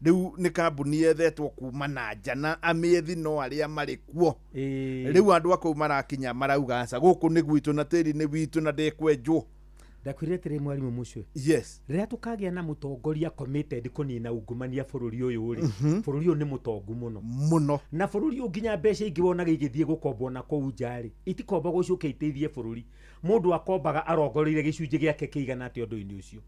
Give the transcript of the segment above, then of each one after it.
Rĩu nĩ kambuni yethetwo kuma na nja na amĩethi no arĩa marĩ kuo. Ĩĩ. Rĩu andũ a kũu marakinya marauga aca, gũkũ nĩ gwitũ na tĩri nĩ witũ na ndĩkwenjwo. Ndakwĩrire atĩrĩ, mwarimũ mũcio, rĩrĩa tũkagĩa na mũtongoria committed kũnina ungumania bũrũri ũyũ rĩ, bũrũri ũyũ nĩ mũtongu mũno. Mũno. Na bũrũri ũyũ nginya mbeca ingĩ wonaga igĩthiĩ gũkombwo na kũu nja rĩ, itikombagwo ciũke iteithie bũrũri. Mũndũ akombaga arongoreire gĩcunjĩ gĩake kĩigana atĩa ũndũ-inĩ ũcio.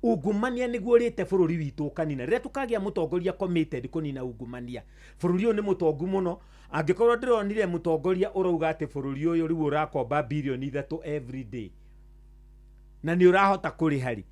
Ungumania nĩguo ũrĩte bũrũri witũ ũkanina. Rĩrĩa tũkagĩa mũtongoria committed kũnina ungumania, bũrũri ũyũ nĩ mũtongu mũno. Angĩkorwo ndĩronire mũtongoria ũrauga atĩ bũrũri ũyũ rĩu ũrakomba 3 bilioni every day na nĩ ũrahota kũrĩha rĩ,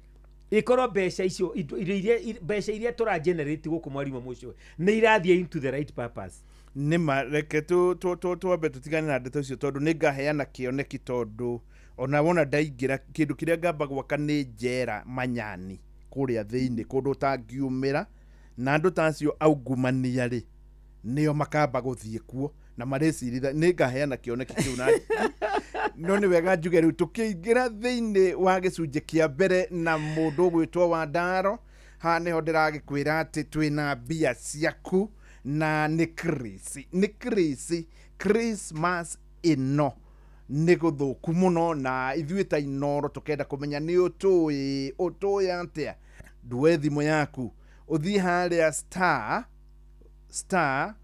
ĩkorwo mbeca icio indo iria mbeca iria tũra generate gũkũ, mwarimũ mũcio, nĩ irathiĩ into the right purpose. Nĩma, reke twambe tũtigane na ndeto icio tondũ nĩ ngaheana kĩoneki, tondũ ona wona ndaingĩra kĩndũ kĩrĩa ngamba gwaka nĩ njera manyani kũrĩa thĩinĩ, kũndũ ũtangiumĩra, na andũ ta acio aungumania rĩ, nĩo makamba gũthiĩ kuo na marĩciritha. Nĩ ngaheana kĩoneki kĩu na no nĩ wega njuge rĩu tũkĩingĩra thĩinĩ wa gĩcunjĩ kĩa mbere na mũndũ ũgwĩtwo Wandaro. Haha nĩho ndĩragĩkwĩra atĩ twĩna mbia ciaku na nĩ Chris, nĩ Chris, Christmas ĩno nĩ gũthũku mũno na ithuĩ ta Inoro tũkenda kũmenya nĩ ũtũĩ ũtũĩ atĩa. Ndue thimũ yaku ũthiĩ harĩa star star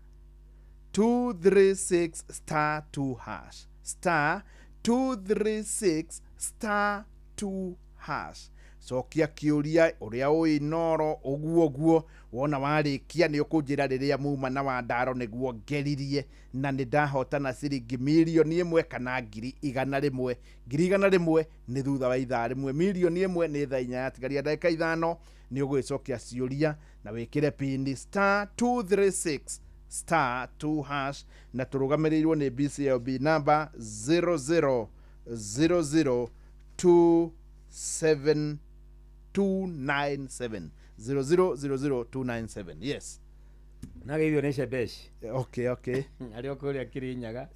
236 star 2 hash, star 236 star 2 hash. Cokia kĩũria ũrĩa ũĩ Inoro ũguo ũguo. Wona warĩkia nĩ ũkũnjĩra rĩrĩa muma na Wandaro nĩguo ngeririe na nĩ ndahotana ciringi 1 mirioni kana 100,000. 100,000 nĩ thutha wa ithaa 1, 1 mirioni nĩ thaa 4 yatigaria ndagĩka 5. Nĩ ũgũgĩcokia ciũria na wĩkĩre pini star 236 star 2 hash, na tũrũgamĩrĩirwo nĩ BCLB number 00002 297, 0000297, yes. Nageithio nĩ Shebesh arĩ o kũrĩa Kĩrĩnyaga.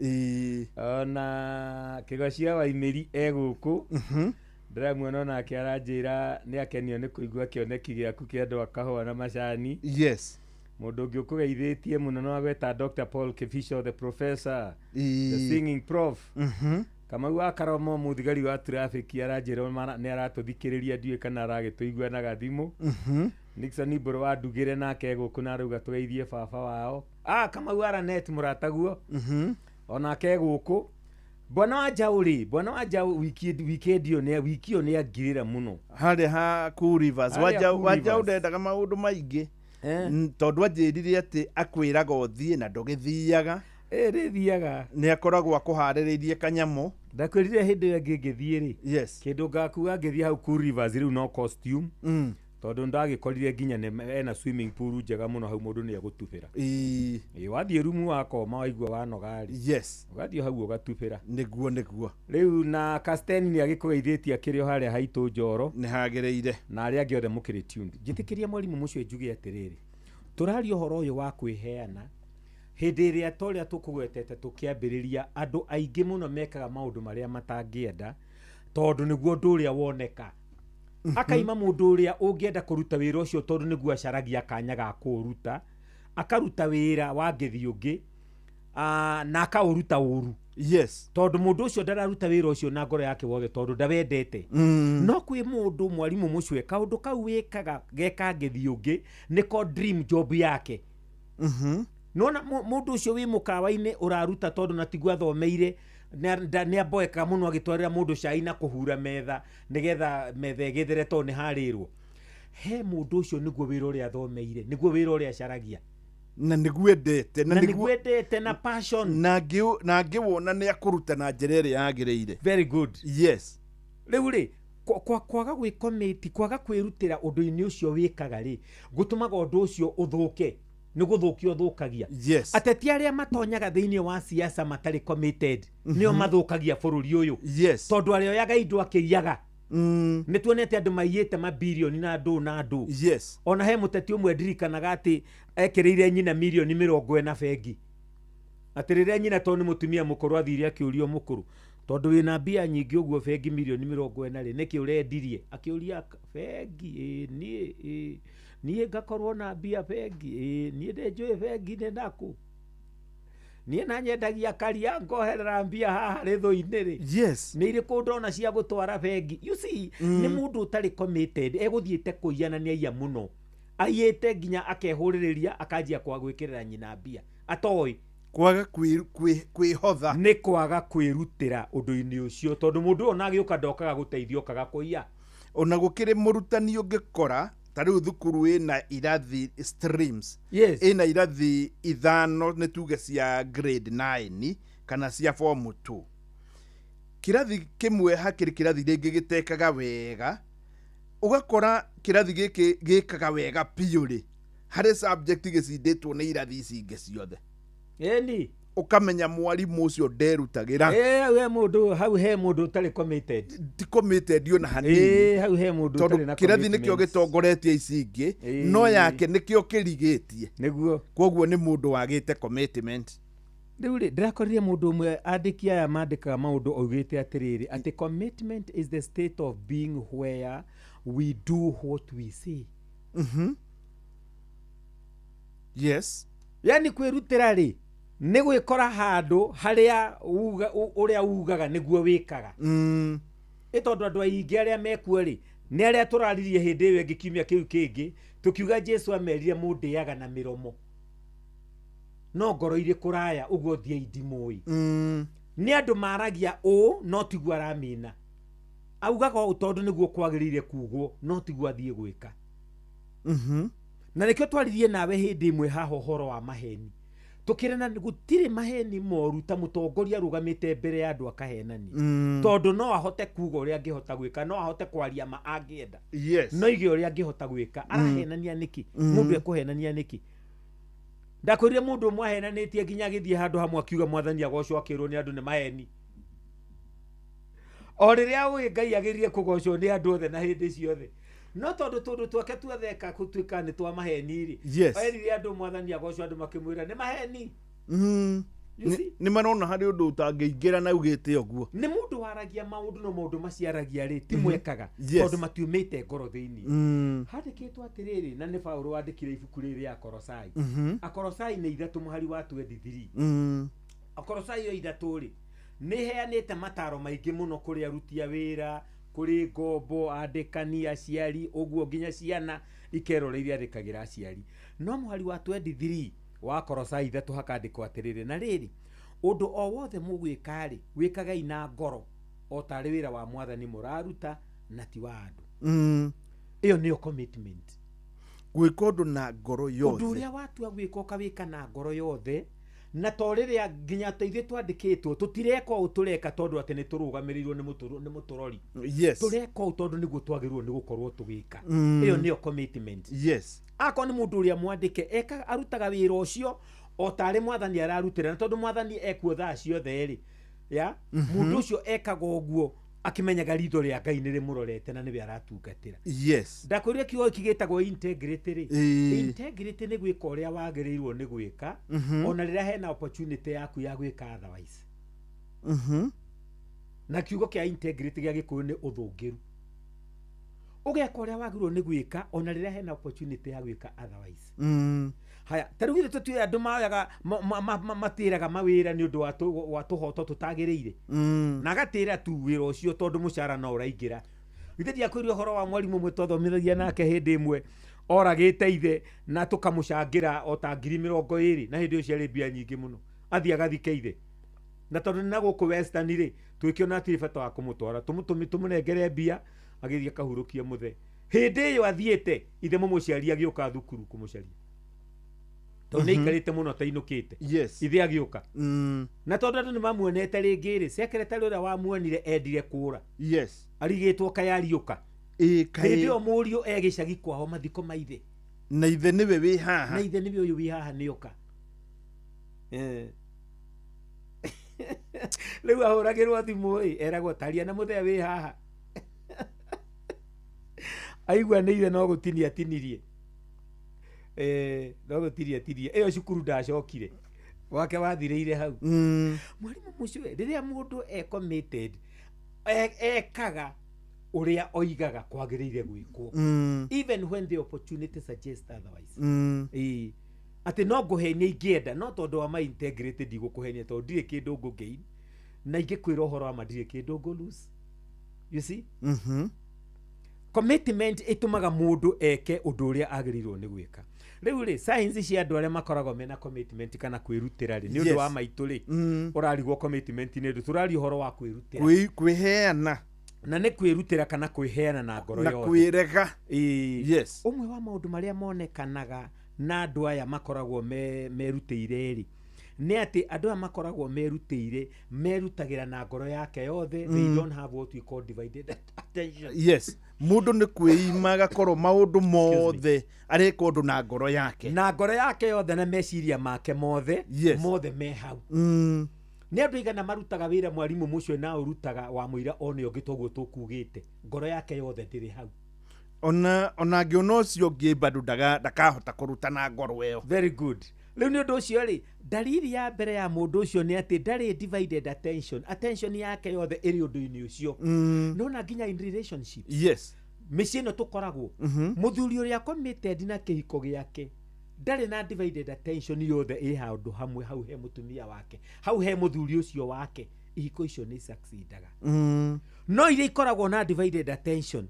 Ona Kĩgocia wa Imĩri e gũkũ, ndĩramuona onake aranjĩra nĩ akenio nĩ kũigua kĩoneki gĩaku kĩa andũ a kahũa na macani. Mũndũ ũngĩ ũkũgeithĩtie mũno no agweta Dr. Paul Kibicho, the professor, the singing prof. Kamau wa Karomo, mũthigari wa traffic, aranjĩra nĩ aratũthikĩrĩria, ndiũĩ kana aragĩtũigua na gathimũ. Nixon Mbũrũ wa Ndugĩre nake gũkũ na arauga tũgeithie baba wao. Ah, Kamau Aranet mũrataguo onake gũkũ. Bwana wa Njaũ rĩ, bwana wa Njaũ wiki weekend ĩyo nĩ wiki ĩyo nĩ angirĩra mũno. Harĩa ha Cool Rivers. Harĩa Wanjau Cool Wanjau Rivers. Ndendaga maũndũ maingĩ. Eh? Tondũ anjĩrire atĩ akwĩraga ũthiĩ na ndũgĩthiaga. Ĩ rĩthiaga. Nĩ akoragwo akũharĩrĩirie kanyamũ. Ndakwĩrire hĩndĩ ĩyo ĩngĩ ngĩthiĩ rĩ, kĩndũ ngakua ngĩthiĩ hau Cool Rivers rĩu no costume, tondũ ndagĩkorire nginya ena swimming pool njega mũno hau, mũndũ nĩ egũtubĩra. Ĩ wathiĩ rumu wakoma waigua wanoga rĩ, ũgathiĩ hau ũgatubĩra. Nĩguo. Rĩu na Casteni nĩ agĩkũgeithĩtie akĩrĩ o harĩa haitũ Njoro. Nĩ hagĩrĩire. Na arĩa angĩ othe mũkĩrĩ tuned. Njĩtĩkĩria, mwarimũ mũcio, njuge atĩrĩrĩ, tũraria ũhoro ũyũ wa kwĩheana hĩndĩ ĩrĩa ta ũrĩa tũkũgwetete tũkĩambĩrĩria, andũ aingĩ mũno mekaga maũndũ marĩa matangĩenda tondũ nĩguo ũndũ ũrĩa woneka. Akaima mũndũ ũrĩa ũngĩenda kũruta wĩra ũcio tondũ nĩguo acaragia kanya ga kũũruta, akaruta wĩra wa ngĩthi ũngĩ, na akaũruta ũru, tondũ mũndũ ũcio ndararuta wĩra ũcio na ngoro yake wothe tondũ ndawendete. No kwĩ mũndũ, mwarimũ mũcwe, kaũndũ kau wĩkaga geka ngĩthi ũngĩ nĩko dream job yake. Nona mũndũ ũcio wĩ mũkawa-inĩ ũraruta tondũ na tiguo athomeire, nĩ amboeka mũno agĩtwarĩra mũndũ cai na kũhura metha nĩgetha metha ĩgĩthere tondũ nĩ harĩrwo he mũndũ ũcio, nĩguo wĩra ũrĩa athomeire, nĩguo wĩra ũrĩa acaragia. Na nĩguo endete na na nĩguo nĩguo endete na passion. Na angĩwona nĩ akũruta na njĩra ĩrĩa yagĩrĩire. Very good. Rĩu rĩ, kwaga gwĩcommit, kwaga kwĩrutĩra ũndũ-inĩ ũcio wĩkaga rĩ, gũtũmaga ũndũ ũcio ũthũke, nĩ gũthũkia ũthũkagia. Ateti arĩa matonyaga thĩinĩ wa siasa matarĩ committed nĩo mathũkagia bũrũri ũyũ, tondũ arĩoyaga indo akĩiyaga. Nĩ tuonete andũ maiyĩte mabirioni na ndũ na ndũ. Ona he mũteti ũmwe ndirikanaga atĩ ekĩrĩire nyina 40 mirioni bengi, atĩ rĩrĩa nyina, tondũ nĩ mũtumia mũkũrũ, athire akĩũrio, "Mũkũrũ, Tondũ wĩna mbia nyingĩ ũguo bengi mirioni 40 rĩ, nĩkĩ ũrendirie? Akĩũria bengi, ĩ niĩ, ĩ niĩ ngakorwo na mbia bengi, ĩ niĩ ndĩnjũĩ bengi nĩ nakũ? Niĩ na nyendagia karia ngoherera mbia haha rĩthũ-inĩ rĩ. Yes. Nĩ irĩkũ ndona cia gũtwara bengi? You see, nĩ mũndũ ũtarĩ committed, egũthiĩte kũiya na nĩ aiya mũno. Aiyĩte nginya akehũrĩrĩria akanjia kwa gwĩkĩrĩra nyina mbia. Atoĩ. Kwaga kwĩhotha. Nĩ kwaga kwĩrutĩra ũndũ-inĩ ũcio tondũ mũndũ ũyũ ona agĩũka ndokaga gũteithio okaga kũiya. Ona gũkĩrĩ mũrutani ũngĩkora ta rĩu thukuru ĩna irathi streams. Yes. Ĩna irathi 5 nĩ tuge cia grade 9 kana cia form 2. Kĩrathi kĩmwe hakĩrĩ kĩrathi rĩngĩ gĩtekaga wega, ũgakora kĩrathi gĩkĩ gĩkaga wega biũ rĩ, harĩ subject gĩcindĩtwo nĩ irathi ici ingĩ ciothe. Ĩni. Ũkamenya mwarimũ ũcio nderutagĩra. Hau he mũndũ, hau he mũndũ ũtarĩ committed. Ti committed ona hanini. Hau he mũndũ ũtarĩ na kĩrathi nĩkĩo commitment. gĩtongoretie ici ingĩ, no yake nĩkĩo kĩrigĩtie. Nĩguo. Koguo nĩ mũndũ wagĩte commitment. Rĩu rĩ, ndĩrakorire mũndũ ũmwe andĩki aya mandĩkaga maũndũ augĩte atĩrĩrĩ, atĩ commitment is the state of being where we do what we say. Yes. Yani kwĩrutĩra rĩ, nĩ gwĩkora handũ harĩa ũrĩa ugaga nĩguo wĩkaga. Ĩ tondũ andũ aingĩ arĩa mekuo rĩ, nĩ arĩa tũraririe hĩndĩ ĩyo ĩngĩ kiumia kĩu kĩngĩ, tũkiuga Jesu amerire mũndĩaga na mĩromo. No ngoro irĩ kũraya ũguo thiĩ ndimũĩ. Nĩ andũ maragia ũũ no tiguo aramina. Augaga ũũ tondũ nĩguo kwagĩrĩire kugwo no tiguo athiĩ gwĩka. Na nĩkĩo twaririe nawe hĩndĩ ĩmwe haha ũhoro wa maheni. Tũkĩrana gũtirĩ maheni moru ta mũtongoria arũgamĩte mbere ya andũ akahenania. Tondũ no ahote kuga ũrĩa angĩhota gwĩka, no ahote kwaria ma angĩenda. Yes. No ige ũrĩa angĩhota gwĩka. Arahenania nĩkĩ? Mũndũ ekũhenania nĩkĩ? Ndakwĩrire mũndũ ũmwe ahenanĩtie nginya agĩthiĩ handũ hamwe akiuga mwathani agocwo akĩrwo nĩ andũ nĩ maheni. O rĩrĩa ũĩ Ngai agĩrĩire kũgocwo nĩ andũ othe na hĩndĩ ciothe. No tondũ tũndũ twake tuothe eka gũtuĩka nĩ twa maheni rĩ. Yes. Erire andũ mwathani agocwo andũ makĩmwĩra nĩ maheni. You see? Nĩ marona harĩ ũndũ ũtangĩingĩra na ugĩte ũguo. Nĩ mũndũ waragia maũndũ no maũndũ macio aragia rĩ ti mwekaga. Yes. Tondũ matiumĩte ngoro thĩinĩ. Handĩkĩtwo atĩrĩrĩ, na nĩ Paũlũ wandĩkire ibuku rĩrĩ rĩa Akorosai. Akorosai nĩ 3 mũhari wa 23. Akorosai yo 3 rĩ, nĩ heanĩte mataro maingĩ mũno kũrĩ aruti a wĩra, kũrĩ ngombo, andĩkani, aciari, ũguo nginya ciana ikeroreire andĩkagĩra aciari. No mũhari wa 23 wa Akorosai 3 hakandĩkwo atĩrĩrĩ, na rĩrĩ, ũndũ o wothe mũgwĩka rĩ, wĩkagai na ngoro o tarĩ wĩra wa mwathani mũraruta na ti wa andũ. Ĩyo nĩyo commitment. Gwĩka ũndũ na ngoro yothe. Ũndũ ũrĩa watua gwĩka ũkawĩka na ngoro yothe, na to rĩrĩa nginya ta ithuĩ twandĩkĩtwo tũtireka ũũ tũreka tondũ atĩ nĩ tũrũgamĩrĩirwo nĩ mũtũrori. Yes. Tũreka ũũ tondũ nĩguo twagĩrĩirwo nĩ gũkorwo tũgĩka. Ĩyo nĩyo commitment. Yes. Akorwo nĩ mũndũ ũrĩa mwandĩke, arutaga wĩra ũcio o tarĩ mwathani ararutĩra, na tondũ mwathani ekuo thaa ciothe rĩ, ya? Mũndũ ũcio ekaga ũguo akĩmenyaga ritho rĩa Ngai nĩ rĩmũrorete na nĩwe aratungatĩra. Yes. Ndakwĩrire kiugo gĩkĩ gĩtagwo integrity rĩ. Integrity nĩ gwĩka ũrĩa wagĩrĩirwo nĩ gwĩka, ona rĩrĩa hena opportunity yaku ya gwĩka otherwise. Na kiugo kĩa integrity gĩa Gĩkũyũ nĩ ũthũngĩru. Ũgeka ũrĩa wagĩrĩirwo nĩ gwĩka ona rĩrĩa hena opportunity ya gwĩka otherwise. Haya, ta rĩu githĩ tũtiũĩ andũ maoyaga, matĩraga mawĩra nĩ ũndũ wa tũhoto tũtagĩrĩire. Na agatĩra tu wĩra ũcio tondũ mũcara no ũraingĩra. Githĩ ndiakwĩrire ũhoro wa mwarimũ ũmwe twathomithagia nake hĩndĩ ĩmwe oragĩte ithe na tũkamũcangĩra o ta ngiri mĩrongo ĩrĩ, na hĩndĩ ĩyo ciarĩ mbia nyingĩ mũno. Athiĩ agathike ithe. Na tondũ nĩ na gũkũ Western rĩ, twĩkĩona hatirĩ bata wa kũmũtwara, tũmũnengere mbia agĩthiĩ akahurũkie mũthee. Hĩndĩ ĩyo athiĩte, ithe mũmũciari agĩũka thukuru kũmũcaria. Tondũ nĩ aikarĩte mũno atainũkĩte. Yes. Ithe agĩũka. Na tondũ andũ nĩ mamuonete rĩngĩ rĩ, secretary ũrĩa wamuonire endire kũũra. Yes. Arigĩtwo kaĩ ariũka. Ĩ, kaĩ. Hĩndĩ ĩyo mũriũ e gĩcagi kwao mathiko ma ithe. Na ithe nĩwe wĩ haha. Na ithe nĩwe ũyũ wĩ haha nĩoka. Rĩu ahũragĩrwo thimũ ĩ, eragwo taria na mũthee wĩ haha. Aigua nĩ ithe no gũtinia atinirie. No gũtinia atinie. Ĩyo cukuru ndacokire. Wake wathirĩire hau. Mwarimũ Mũcue, rĩrĩa mũndũ e committed, ekaga ũrĩa oigaga kwagĩrĩire gwĩkwo, even when the opportunity suggests otherwise. Ĩĩ. Atĩ no ngũhenia ingĩenda, no tondũ wa my integrity ndigũkũhenia, tondũ ndirĩ kĩndũ ngũ-gain, na ingĩkwĩra ũhoro wa ma ndirĩ kĩndũ ngũ lose. You see? Commitment ĩtũmaga mũndũ eke ũndũ ũrĩa agĩrĩirwo nĩ gwĩka. Rĩu rĩ, signs cia andũ arĩa makoragwo mena commitment kana kwĩrutĩra rĩ, nĩ ũndũ wa maitũ rĩ, ũrarigwo commitment nĩ ũndũ tũraria ũhoro wa kwĩrutĩra. Kwĩheana. Na nĩ kwĩrutĩra kana kwĩheana na ngoro na yothe. Kwĩrega. Ĩĩ. Yes. Ũmwe wa maũndũ marĩa monekanaga na andũ aya makoragwo merutĩire rĩ, nĩ atĩ andũ aya makoragwo merutĩire merutagĩra na ngoro yake yothe. They don't have what we call divided attention. Yes, mũndũ nĩ kwĩima agakorwo maũndũ mothe areka ũndũ na ngoro yake. Na ngoro yake yothe na meciria make mothe. Mothe me hau. Nĩ andũ aigana marutaga wĩra, mwarimũ mũcio, na ũrutaga wa mũira one ũngĩ toguo tũkugĩte, ngoro yake yothe ndĩrĩ hau? Ona angĩona ũcio ũngĩ bado ndakahota kũruta na ngoro ĩyo. Very good. Rĩu nĩ ũndũ ũcio rĩ, dalili ya mbere ya mũndũ ũcio nĩ atĩ ndarĩ divided attention. Attention yake yothe ĩrĩ ũndũ-inĩ ũcio. Nona nginya in relationship, mĩciĩ ĩno tũkoragwo, mũthuri ũrĩa committed na kĩhiko gĩake ndarĩ na divided attention, yothe ĩ handũ hamwe, hau he mũtumia wake, hau he mũthuri ũcio wake. Ihiko icio nĩ succeedaga. No iria ikoragwo na divided attention,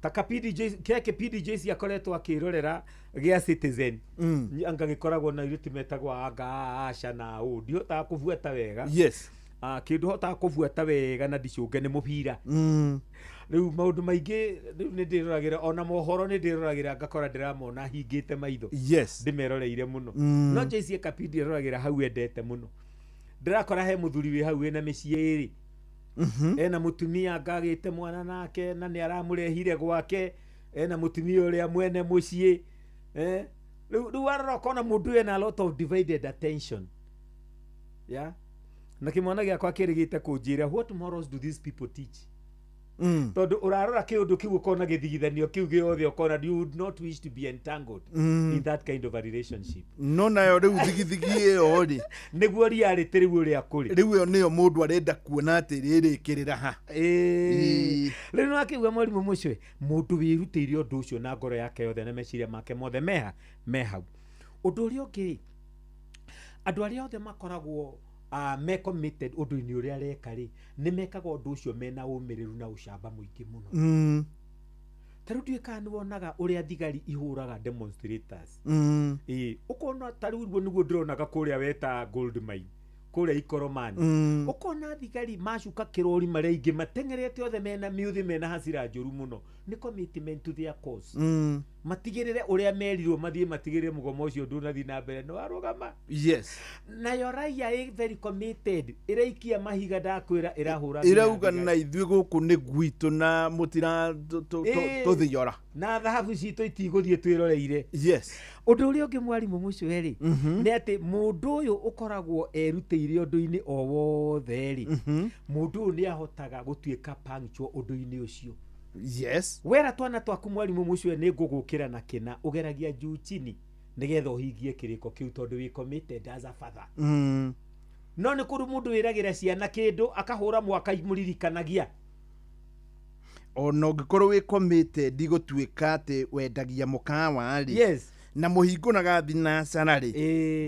ta ka PDJ kĩa PDJ akoretwo akĩrorera gĩa Citizen, anga gĩkoragwo na airĩtu metagwo anga Asha na ũ, ndihotaga kũbuata wega. Ah, kĩndũ hotaga kũbuata wega na ndicũnge nĩ mũbira. Rĩu maũndũ maingĩ rĩu nĩ ndĩroragĩra, ona mohoro nĩ ndĩroragĩra ngakora ndĩramona hingĩte maitho, ndĩmeroreire mũno. No Joyce Kapindi ĩroragĩra hau endete mũno, ndĩrakora he mũthuri wĩ hau wĩna mĩciĩ ĩrĩ. Ena mũtumia ngagĩte mwana nake na nĩ aramũrehire gwake, ena mũtumia ũrĩa mwene mũciĩ, eh? Rĩu warora ũkona mũndũ ũyũ ena a lot of divided attention, yeah? Na kĩmwana gĩakwa kĩrĩgĩte kũnjĩra, "What morals do these people teach?" Tondũ ũrarora kĩũndũ kĩu ũkona gĩthigithanio kĩu gĩothe, ũkona you would not wish to be entangled in that kind of a relationship. No nayo rĩu thigithigi ĩyo rĩ, nĩguo reality rĩu ũrĩa kũrĩ. Rĩu ĩyo nĩyo mũndũ arenda kuona atĩ rĩrĩkĩrĩra ha. Ĩĩ. Rĩu nĩwakĩigua, mwarimũ mũcwe, mũndũ wĩrutĩire ũndũ ũcio na ngoro yake yothe na meciria make mothe meha me hau. Ũndũ ũrĩa ũngĩ rĩ, andũ arĩa othe makoragwo me committed ũndũ-inĩ ũrĩa areka rĩ, nĩ mekaga ũndũ ũcio mena ũmĩrĩru na ũcamba mũingĩ mũno. Ta rĩu ndiũĩ kana nĩ wonaga ũrĩa thigari ihũraga demonstrators. Ĩĩ, ũkona ta rĩu ũguo nĩguo ndĩronaga kũrĩa weta Gold Mine, kũrĩa Ikoromani. Ũkona thigari macuka kĩrori, marĩa aingĩ mateng'erete othe mena mĩũthĩ, mena hasira njũru mũno. Nĩ commitment to their cause. Matigĩrĩre ũrĩa merirwo mathiĩ matigĩrĩre mũgomo ũcio ndũnathiĩ na mbere, nĩ warũgama. Nayo raia ĩ very committed, ĩraikia mahiga, ndakwĩra ĩrahũra nginya ĩrauga thigari. Na ithuĩ gũkũ nĩ gwitũ na mũtira tũthiora. Na thahabu citũ itigũthiĩ twĩroreire. Ũndũ ũrĩa ũngĩ, mwarimũ mũcwe rĩ, nĩ atĩ mũndũ ũyũ ũkoragwo erutĩire ũndũ-inĩ o wothe rĩ, mũndũ ũyũ nĩ ahotaga gũtuĩka punctual ũndũ-inĩ ũcio. Wera twana twaku, mwarimũ mũcwe, nĩ ngũgũkĩra na kĩna, ũgeragia juu chini nĩgetha ũhingie kĩrĩko kĩu tondũ wĩ committed as a father. No nĩ kũrĩ mũndũ wĩragĩra ciana kĩndũ akahũra mwaka mũririkanagia. Ona ũngĩkorwo wĩ committed gũtuĩka atĩ wendagia mũkawa rĩ, na mũhingũraga thinacara rĩ,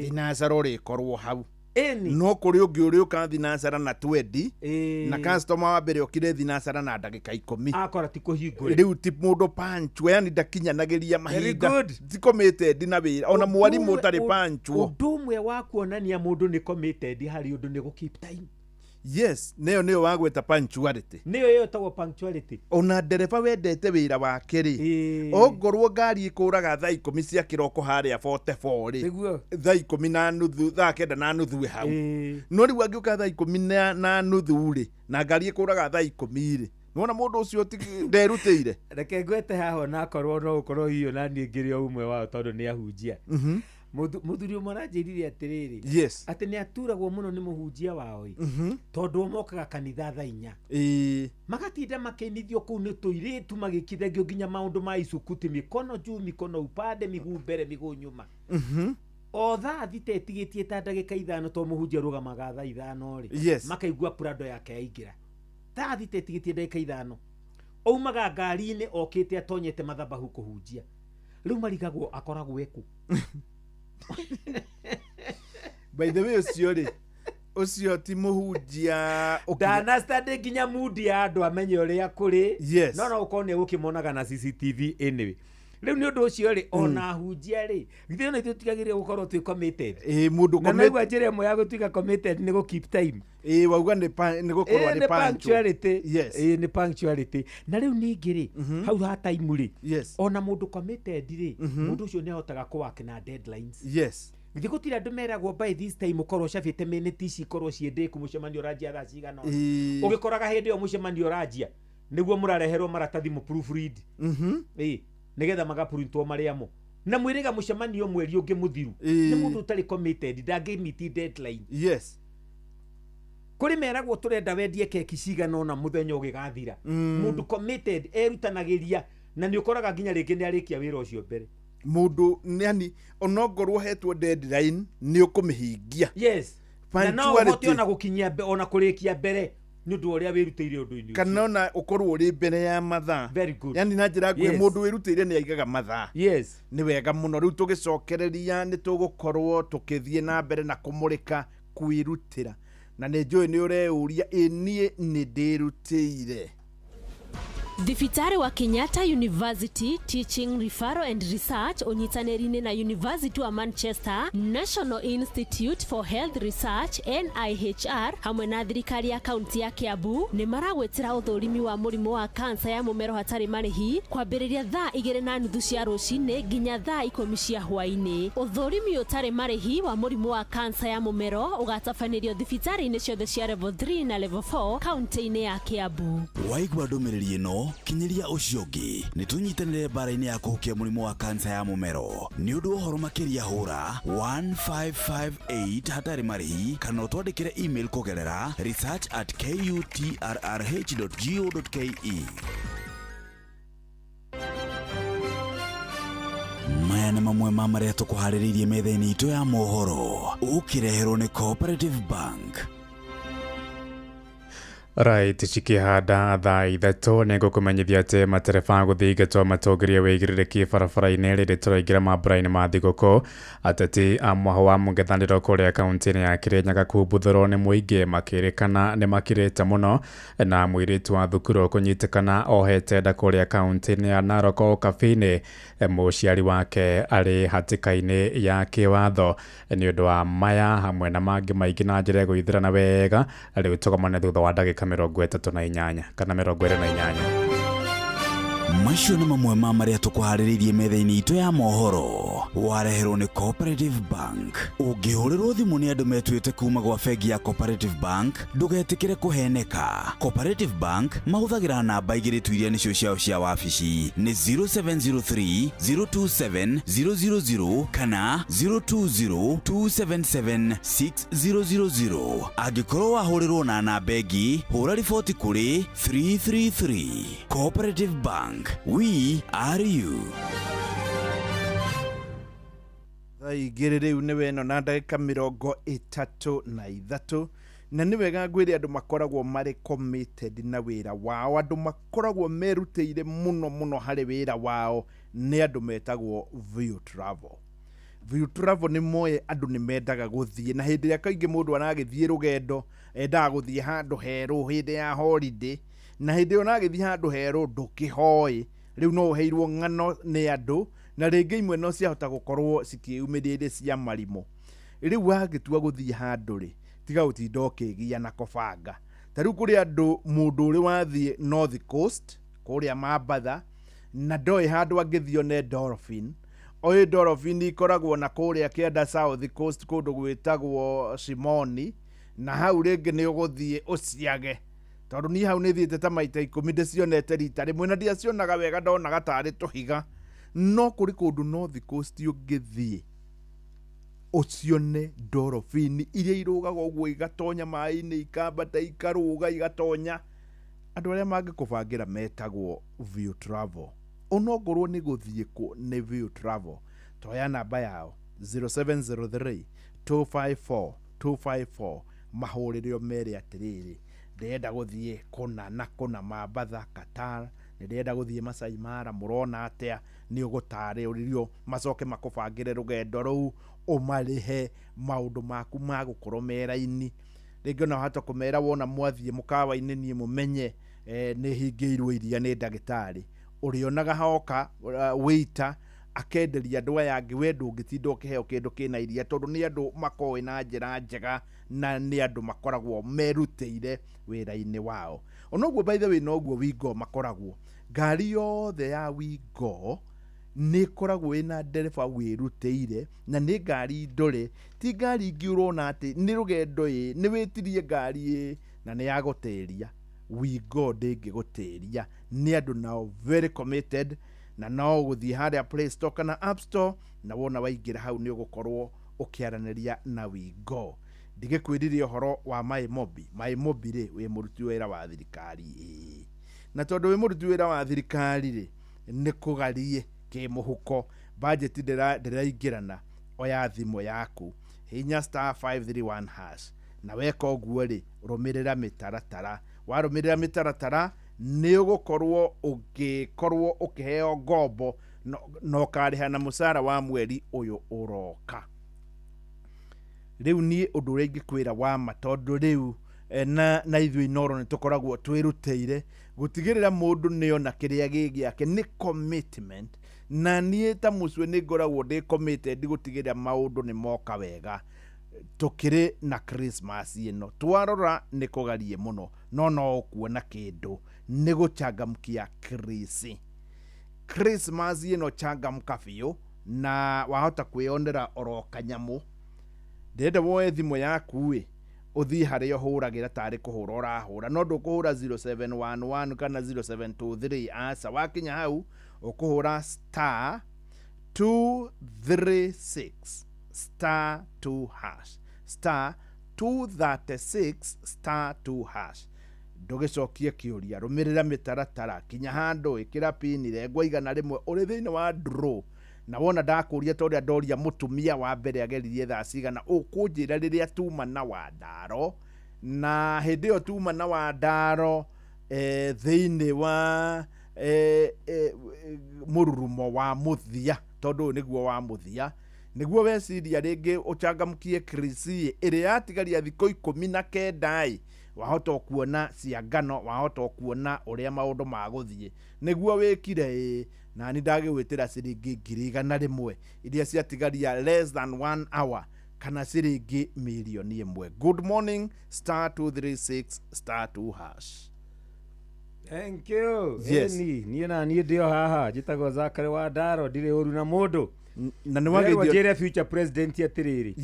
thinacara ũrĩkorwo hau. Ĩni. No kũrĩ ũngĩ ũrĩũka thinacara na 20, na customer wa mbere okire thinacara na ndagĩka 10. Akora ti kũhingũre. Rĩu ti mũndũ punctual, yani ndakinyanagĩria mahinda. Good. Ti committed na wĩra, ona mwarimũ ũtarĩ punctual. Ũndũ ũmwe wa kuonania mũndũ nĩ committed harĩ ũndũ nĩ gũ keep time. Yes, nĩyo wagweta punctuality. Nĩyo ĩyo ĩtagwo punctuality. Ona ndereba wendete wĩra wake rĩ, ongorwo ngari ĩkũraga thaa 10 cia kĩroko harĩa 44 rĩ, thaa 10:30, thaa 9:30 ĩ hau. No rĩu angĩũka thaa 10 na nuthu rĩ, na ngari ĩkũraga thaa 10 rĩ, nĩwona mũndũ ũcio nderutĩire. Reke ngwete haha, onakorwo no ũkorwo hihi ona niĩ ngĩrĩ o ũmwe wao tondũ nĩ ahunjia. Mũthuri ũmwe aranjĩrire atĩrĩrĩ, atĩ nĩ aturagwo mũno nĩ mũhunjia wao ĩ, tondũ o mokaga kanitha thaa 4, magatinda makĩinithio kũu nĩ tũirĩtu magĩkithagio nginya maũndũ ma isukuti, mikono juu, mikono upande, miguu mbere, miguu nyuma. O thaa 6 ĩtigĩtie ta ndagĩka 5, to mũhunjia arũgamaga thaa 5 rĩ, makaigua Prado yake yaingĩra thaa 6 ĩtigĩtie ndagĩka 5, aumaga ngari-inĩ okĩte atonyete mathabahu kũhunjia. Rĩu marigagwo akoragwo eku. By the way, ũcio rĩ, ũcio ti mũhunjia. Ndanastandĩ nginya mudi ya andũ amenye ũrĩa kũrĩ. No ũkorwo nĩ egũkĩmonaga na CCTV. Anyway, rĩu nĩ ũndũ ũcio rĩ, ona ahunjia rĩ, githĩ ona ithuĩ tigagĩrĩire gũkorwo twĩ committed? Ĩ, mũndũ Na naigua njĩra ĩmwe ya gũtuĩka committed nĩ gũ keep time. Ĩ, wauga nĩ gũkorwo Ĩ, nĩ nĩ punctual. Punctuality. Yes. Ĩ, nĩ punctuality. Na rĩu ningĩ rĩ, hau ha time rĩ, ona mũndũ committed rĩ, mũndũ ũcio nĩ ahotaga kũ work na deadlines. Githĩ gũtirĩ andũ meragwo by this time ũkorwo ũcabĩte minute ici ikorwo ciĩ ndĩku, mũcemanio ũranjia thaa cigana ũna? Ũgĩkoraga hĩndĩ ĩyo mũcemanio ũranjia nĩguo mũrareherwo maratathi mũ proofread, ĩ, nĩgetha magaprintwo marĩa mo na mwĩrĩga mũcemanio mweri ũngĩ mũthiru. Nĩ mũndũ ũtarĩ committed ndangĩmiti deadline. Kũrĩ meragwo tũrenda wendie keki cigana ũna mũthenya ũgĩgathira. Mũndũ committed erutanagĩria na nĩ ũkoraga nginya rĩngĩ nĩ arĩkia wĩra ũcio mbere. Mũndũ yani onongorwo hetwo deadline nĩ ũkũmĩhingia. Yes, na no Punctuality. ũhote ona gũkinyia ona kũrĩkia mbere nĩ ũndũ wa ũrĩa wĩrutĩire ũndũ-inĩ ũcio. Kana ona ũkorwo ũrĩ mbere ya mathaa. Very good. Yani na njĩra nguhĩ, mũndũ wĩrutĩire nĩ aigaga mathaa. Nĩ wega mũno. Rĩu tũgĩcokereria nĩ tũgũkorwo tũkĩthiĩ na mbere na kũmũrĩka kwĩrutĩra, na nĩ njũĩ nĩ ũreyũria, ĩ niĩ nĩ ndĩrutĩire? Thibitarĩ wa Kenyatta University Teaching, Referral and Research ũnyitanĩri-inĩ na University wa Manchester, National Institute for Health Research NIHR, hamwe na thirikari ya kaunti ya Kiambu nĩ maragwĩtĩra ũthũrimi wa mũrimũ wa kansa ya mũmero hatarĩ marĩhi, kwambĩrĩria thaa 2:30 cia rũcinĩ nginya thaa 10 cia hwaĩ-inĩ. Ũthũrimi ũtarĩ marĩhi wa mũrimũ wa kansa ya mũmero ũgatabanĩrio thibitarĩ-inĩ ciothe cia level 3 na level 4 kaunti-inĩ ya Kiambu. Waigua ndũmĩrĩri ĩno, kinyĩria ũcio ũngĩ nĩ tũnyitanĩre mbara-inĩ ya kũhukia mũrimũ wa kansa ya mũmero. Nĩ ũndũ wa ũhoro makĩria, hũra 1558 hatarĩ marĩhi kana ũtwandĩkĩre email kũgerera research@kutrrh.go.ke. Maya nĩ mamwe ma marĩa tũkũharĩrĩirie metha-inĩ itũ ya mohoro, ũkĩreherwo nĩ Cooperative Bank. Right, cikĩhanda thaa 3, nĩ ngũkũmenyithia atĩ matereba gũthingatwo matongoria wĩigĩrĩrĩki barabara-inĩ rĩrĩ tũraingĩra mambura-inĩ ma thigũkũ. Ateti a mwaho wa mũng'ethanĩro kũrĩa kaunti-inĩ ya Kĩrĩnyaga kumbuthũrwo nĩ mũingĩ makĩrĩkana nĩ makirĩte mũno, na mũirĩtu wa thukuru kũnyitĩkana ohete nda kũrĩa kaunti-inĩ ya Narok Ũkabi-inĩ, mũciari wake arĩ hatĩka-inĩ ya kĩwatho. Nĩ ũndũ wa maya hamwe na mangĩ maingĩ na njĩra ĩgũithĩrana wega, rĩu tũgomane thutha wa ndagĩka 38 kana 28. Macio nĩ mamwe ma marĩa tũkũharĩrĩirie metha-inĩ itũ ya mohoro, wareherwo nĩ Cooperative Bank. Ũngĩhũrĩrwo thimũ nĩ andũ metuĩte kuma gwa bengi ya Cooperative Bank, ndũgetĩkĩre kũheneka. Cooperative Bank mahũthagĩra namba igĩrĩ tu iria nĩcio ciao cia wabici, nĩ 0703 027 000 kana 020 277 6000. Angĩkorwo wahũrĩrwo na namba ĩngĩ, hũra riboti kũrĩ 333. Cooperative Bank, we are you. Thaa 2 rĩu nĩ weno na ndagĩka 33, na nĩ wega ngwĩre andũ makoragwo marĩ committed na wĩra wao, andũ makoragwo merutĩire mũno mũno harĩ wĩra wao, nĩ andũ metagwo View Travel. View Travel nĩ moĩ andũ nĩ mendaga gũthiĩ, na hĩndĩ ĩrĩa kaingĩ mũndũ aragĩthiĩ rũgendo endaga gũthiĩ handũ herũ hĩndĩ ya holiday, na hĩndĩ ĩyo ũragĩthiĩ handũ herũ ndũkĩhoĩ, rĩu no ũheirwo ng'ano nĩ andũ, na rĩngĩ imwe no ciahota gũkorwo cikĩyumĩria irĩ cia marimũ. Rĩu wagĩtua gũthiĩ handũ rĩ, tiga gũtinda ũkĩgia na kũbanga. Ta rĩu kũrĩ andũ, mũndũ ũrĩ wathiĩ North Coast kũrĩa Mambatha na ndoĩ handũ angĩthiĩ one dolphin. Oĩ dolphin ikoragwo na kũrĩa kĩanda South Coast kũndũ gwĩtagwo Shimoni, na hau rĩngĩ nĩ ũgũthiĩ ũciage, tondũ niĩ hau nĩ thiĩte ta maita 10, ndĩcionete rita rĩmwe na ndiacionaga wega, ndonaga tarĩ tũhiga. No kũrĩ kũndũ North Coast ũngĩthiĩ ũcione dolphin iria irũgaga ũguo igatonya maĩ-inĩ, ikambata, ikarũga, igatonya. Andũ arĩa mangĩkũbangĩra metagwo View Travel. Onongorwo nĩ gũthiĩ kũ, nĩ View Travel. Toya namba yao. 0703 254 254, mahũrĩre ũmere atĩrĩrĩ, ndĩrenda gũthiĩ kũna na kũna Mambatha, Qatar, nĩ ndĩrenda gũthiĩ Masai Mara, mũrona atĩa? Nĩ ũgũtarĩrio, macoke makũbangĩre rũgendo rũu, ũmarĩhe maũndũ maku ma gũkorwo me raini. Rĩngĩ ona wahota kũmera wona mwathiĩ mũkawa-inĩ niĩ mũmenye nĩ hingĩirwo iria nĩ ndagĩtarĩ. Ũrĩonaga hoka waiter akenderia andũ aya angĩ, we ndũngĩtinda ũkĩheo kĩndũ kĩna iria, tondũ nĩ andũ makoĩ na njĩra njega na nĩ andũ makoragwo merutĩire wĩra-inĩ wao. Onoguo, by the way, noguo Wingo makoragwo. Ngari yothe ya Wingo nĩ ĩkoragwo ĩna ndereba wĩrutĩire, na nĩ ngari ndore, ti ngari ingĩ ũrona atĩ nĩ rũgendo ĩ nĩ wĩtirie ngari ĩ na nĩ yagũtĩria. Wingo ndĩngĩgũtĩria, nĩ andũ nao very committed, na no gũthiĩ harĩa Play Store kana App Store, na wona waingĩra hau nĩ ũgũkorwo ũkĩaranĩria na Wingo. Ndigĩkwĩrire ũhoro wa My Mobi. My Mobi rĩ, wĩ mũruti wĩra wa thirikari? Ĩĩ. Na tondũ wĩ mũruti wĩra wa thirikari rĩ, nĩ kũgarie kĩmũhuko, budget ndĩraingĩrana, oya thimũ yaku, hinya *531#, na weka ũguo rĩ, rũmĩrĩra mĩtaratara. Warũmĩrĩra mĩtaratara, nĩ ũgũkorwo ũgĩkorwo ũkĩheo ngombo na ũkarĩha na mũcara wa mweri ũyũ ũroka. Rĩu niĩ ũndũ ũrĩa ingĩkwĩra wa ma, tondũ rĩu na ithuĩ Inoro nĩ tũkoragwo twĩrutĩire gũtigĩrĩra mũndũ nĩona kĩrĩa gĩ gĩake, nĩ commitment. Na niĩ ta mũcue nĩ ngoragwo ndĩ committed gũtigĩrĩra maũndũ nĩ moka wega. Tũkĩrĩ na Christmas ĩno, twarora nĩ kũgarie mũno, no no ũkuona kĩndũ nĩ gũchangamkia Christmas ĩno. Changamka biũ na wahota kwĩyonera oro kanyamũ. Ndĩrenda woe thimũ yaku ĩ, ũthiĩ harĩa ũhũragĩra tarĩ kũhũra ũrahũra, no ndũkũhũra 0711 kana 0723, aca. Wakinya hau ũkũhũra *236*2#, *236*2#. Ndũgĩcokie kĩũria, rũmĩrĩra mĩtaratara, kinya handũ ĩkĩra pini, rengwo 100, ũrĩ thĩinĩ wa draw. Na wona ndakũria ta ũrĩa ndoria mũtumia wa mbere ageririe thaa cigana, ũkũnjĩra rĩrĩa tuma na Wandaro, na hĩndĩ ĩyo tuma na Wandaro thĩinĩ wa mũrurumo wa mũthia, tondũ ũyũ nĩguo wa mũthia, nĩguo weciria rĩngĩ ũchangamkie krisi ĩrĩa yatigaria thikũ 19 ĩ, wahota kuona cia ngano, wahota kuona ũrĩa maũndũ magũthiĩ nĩguo wĩkire ĩ. Nani ndagĩgwĩtĩra ciringi 100,000 iria ciatigaria less than one hour, kana ciringi 1,000,000. Good morning. *236*2#. Thank you. Yes. Ĩni, niĩ na niĩ ndĩ o haha, njĩtagwo Zakary wa Ndaro, ndirĩ ũru na mũndũ. Na nĩ Ndĩrerwo wageithio. Njĩre future president atĩrĩrĩ,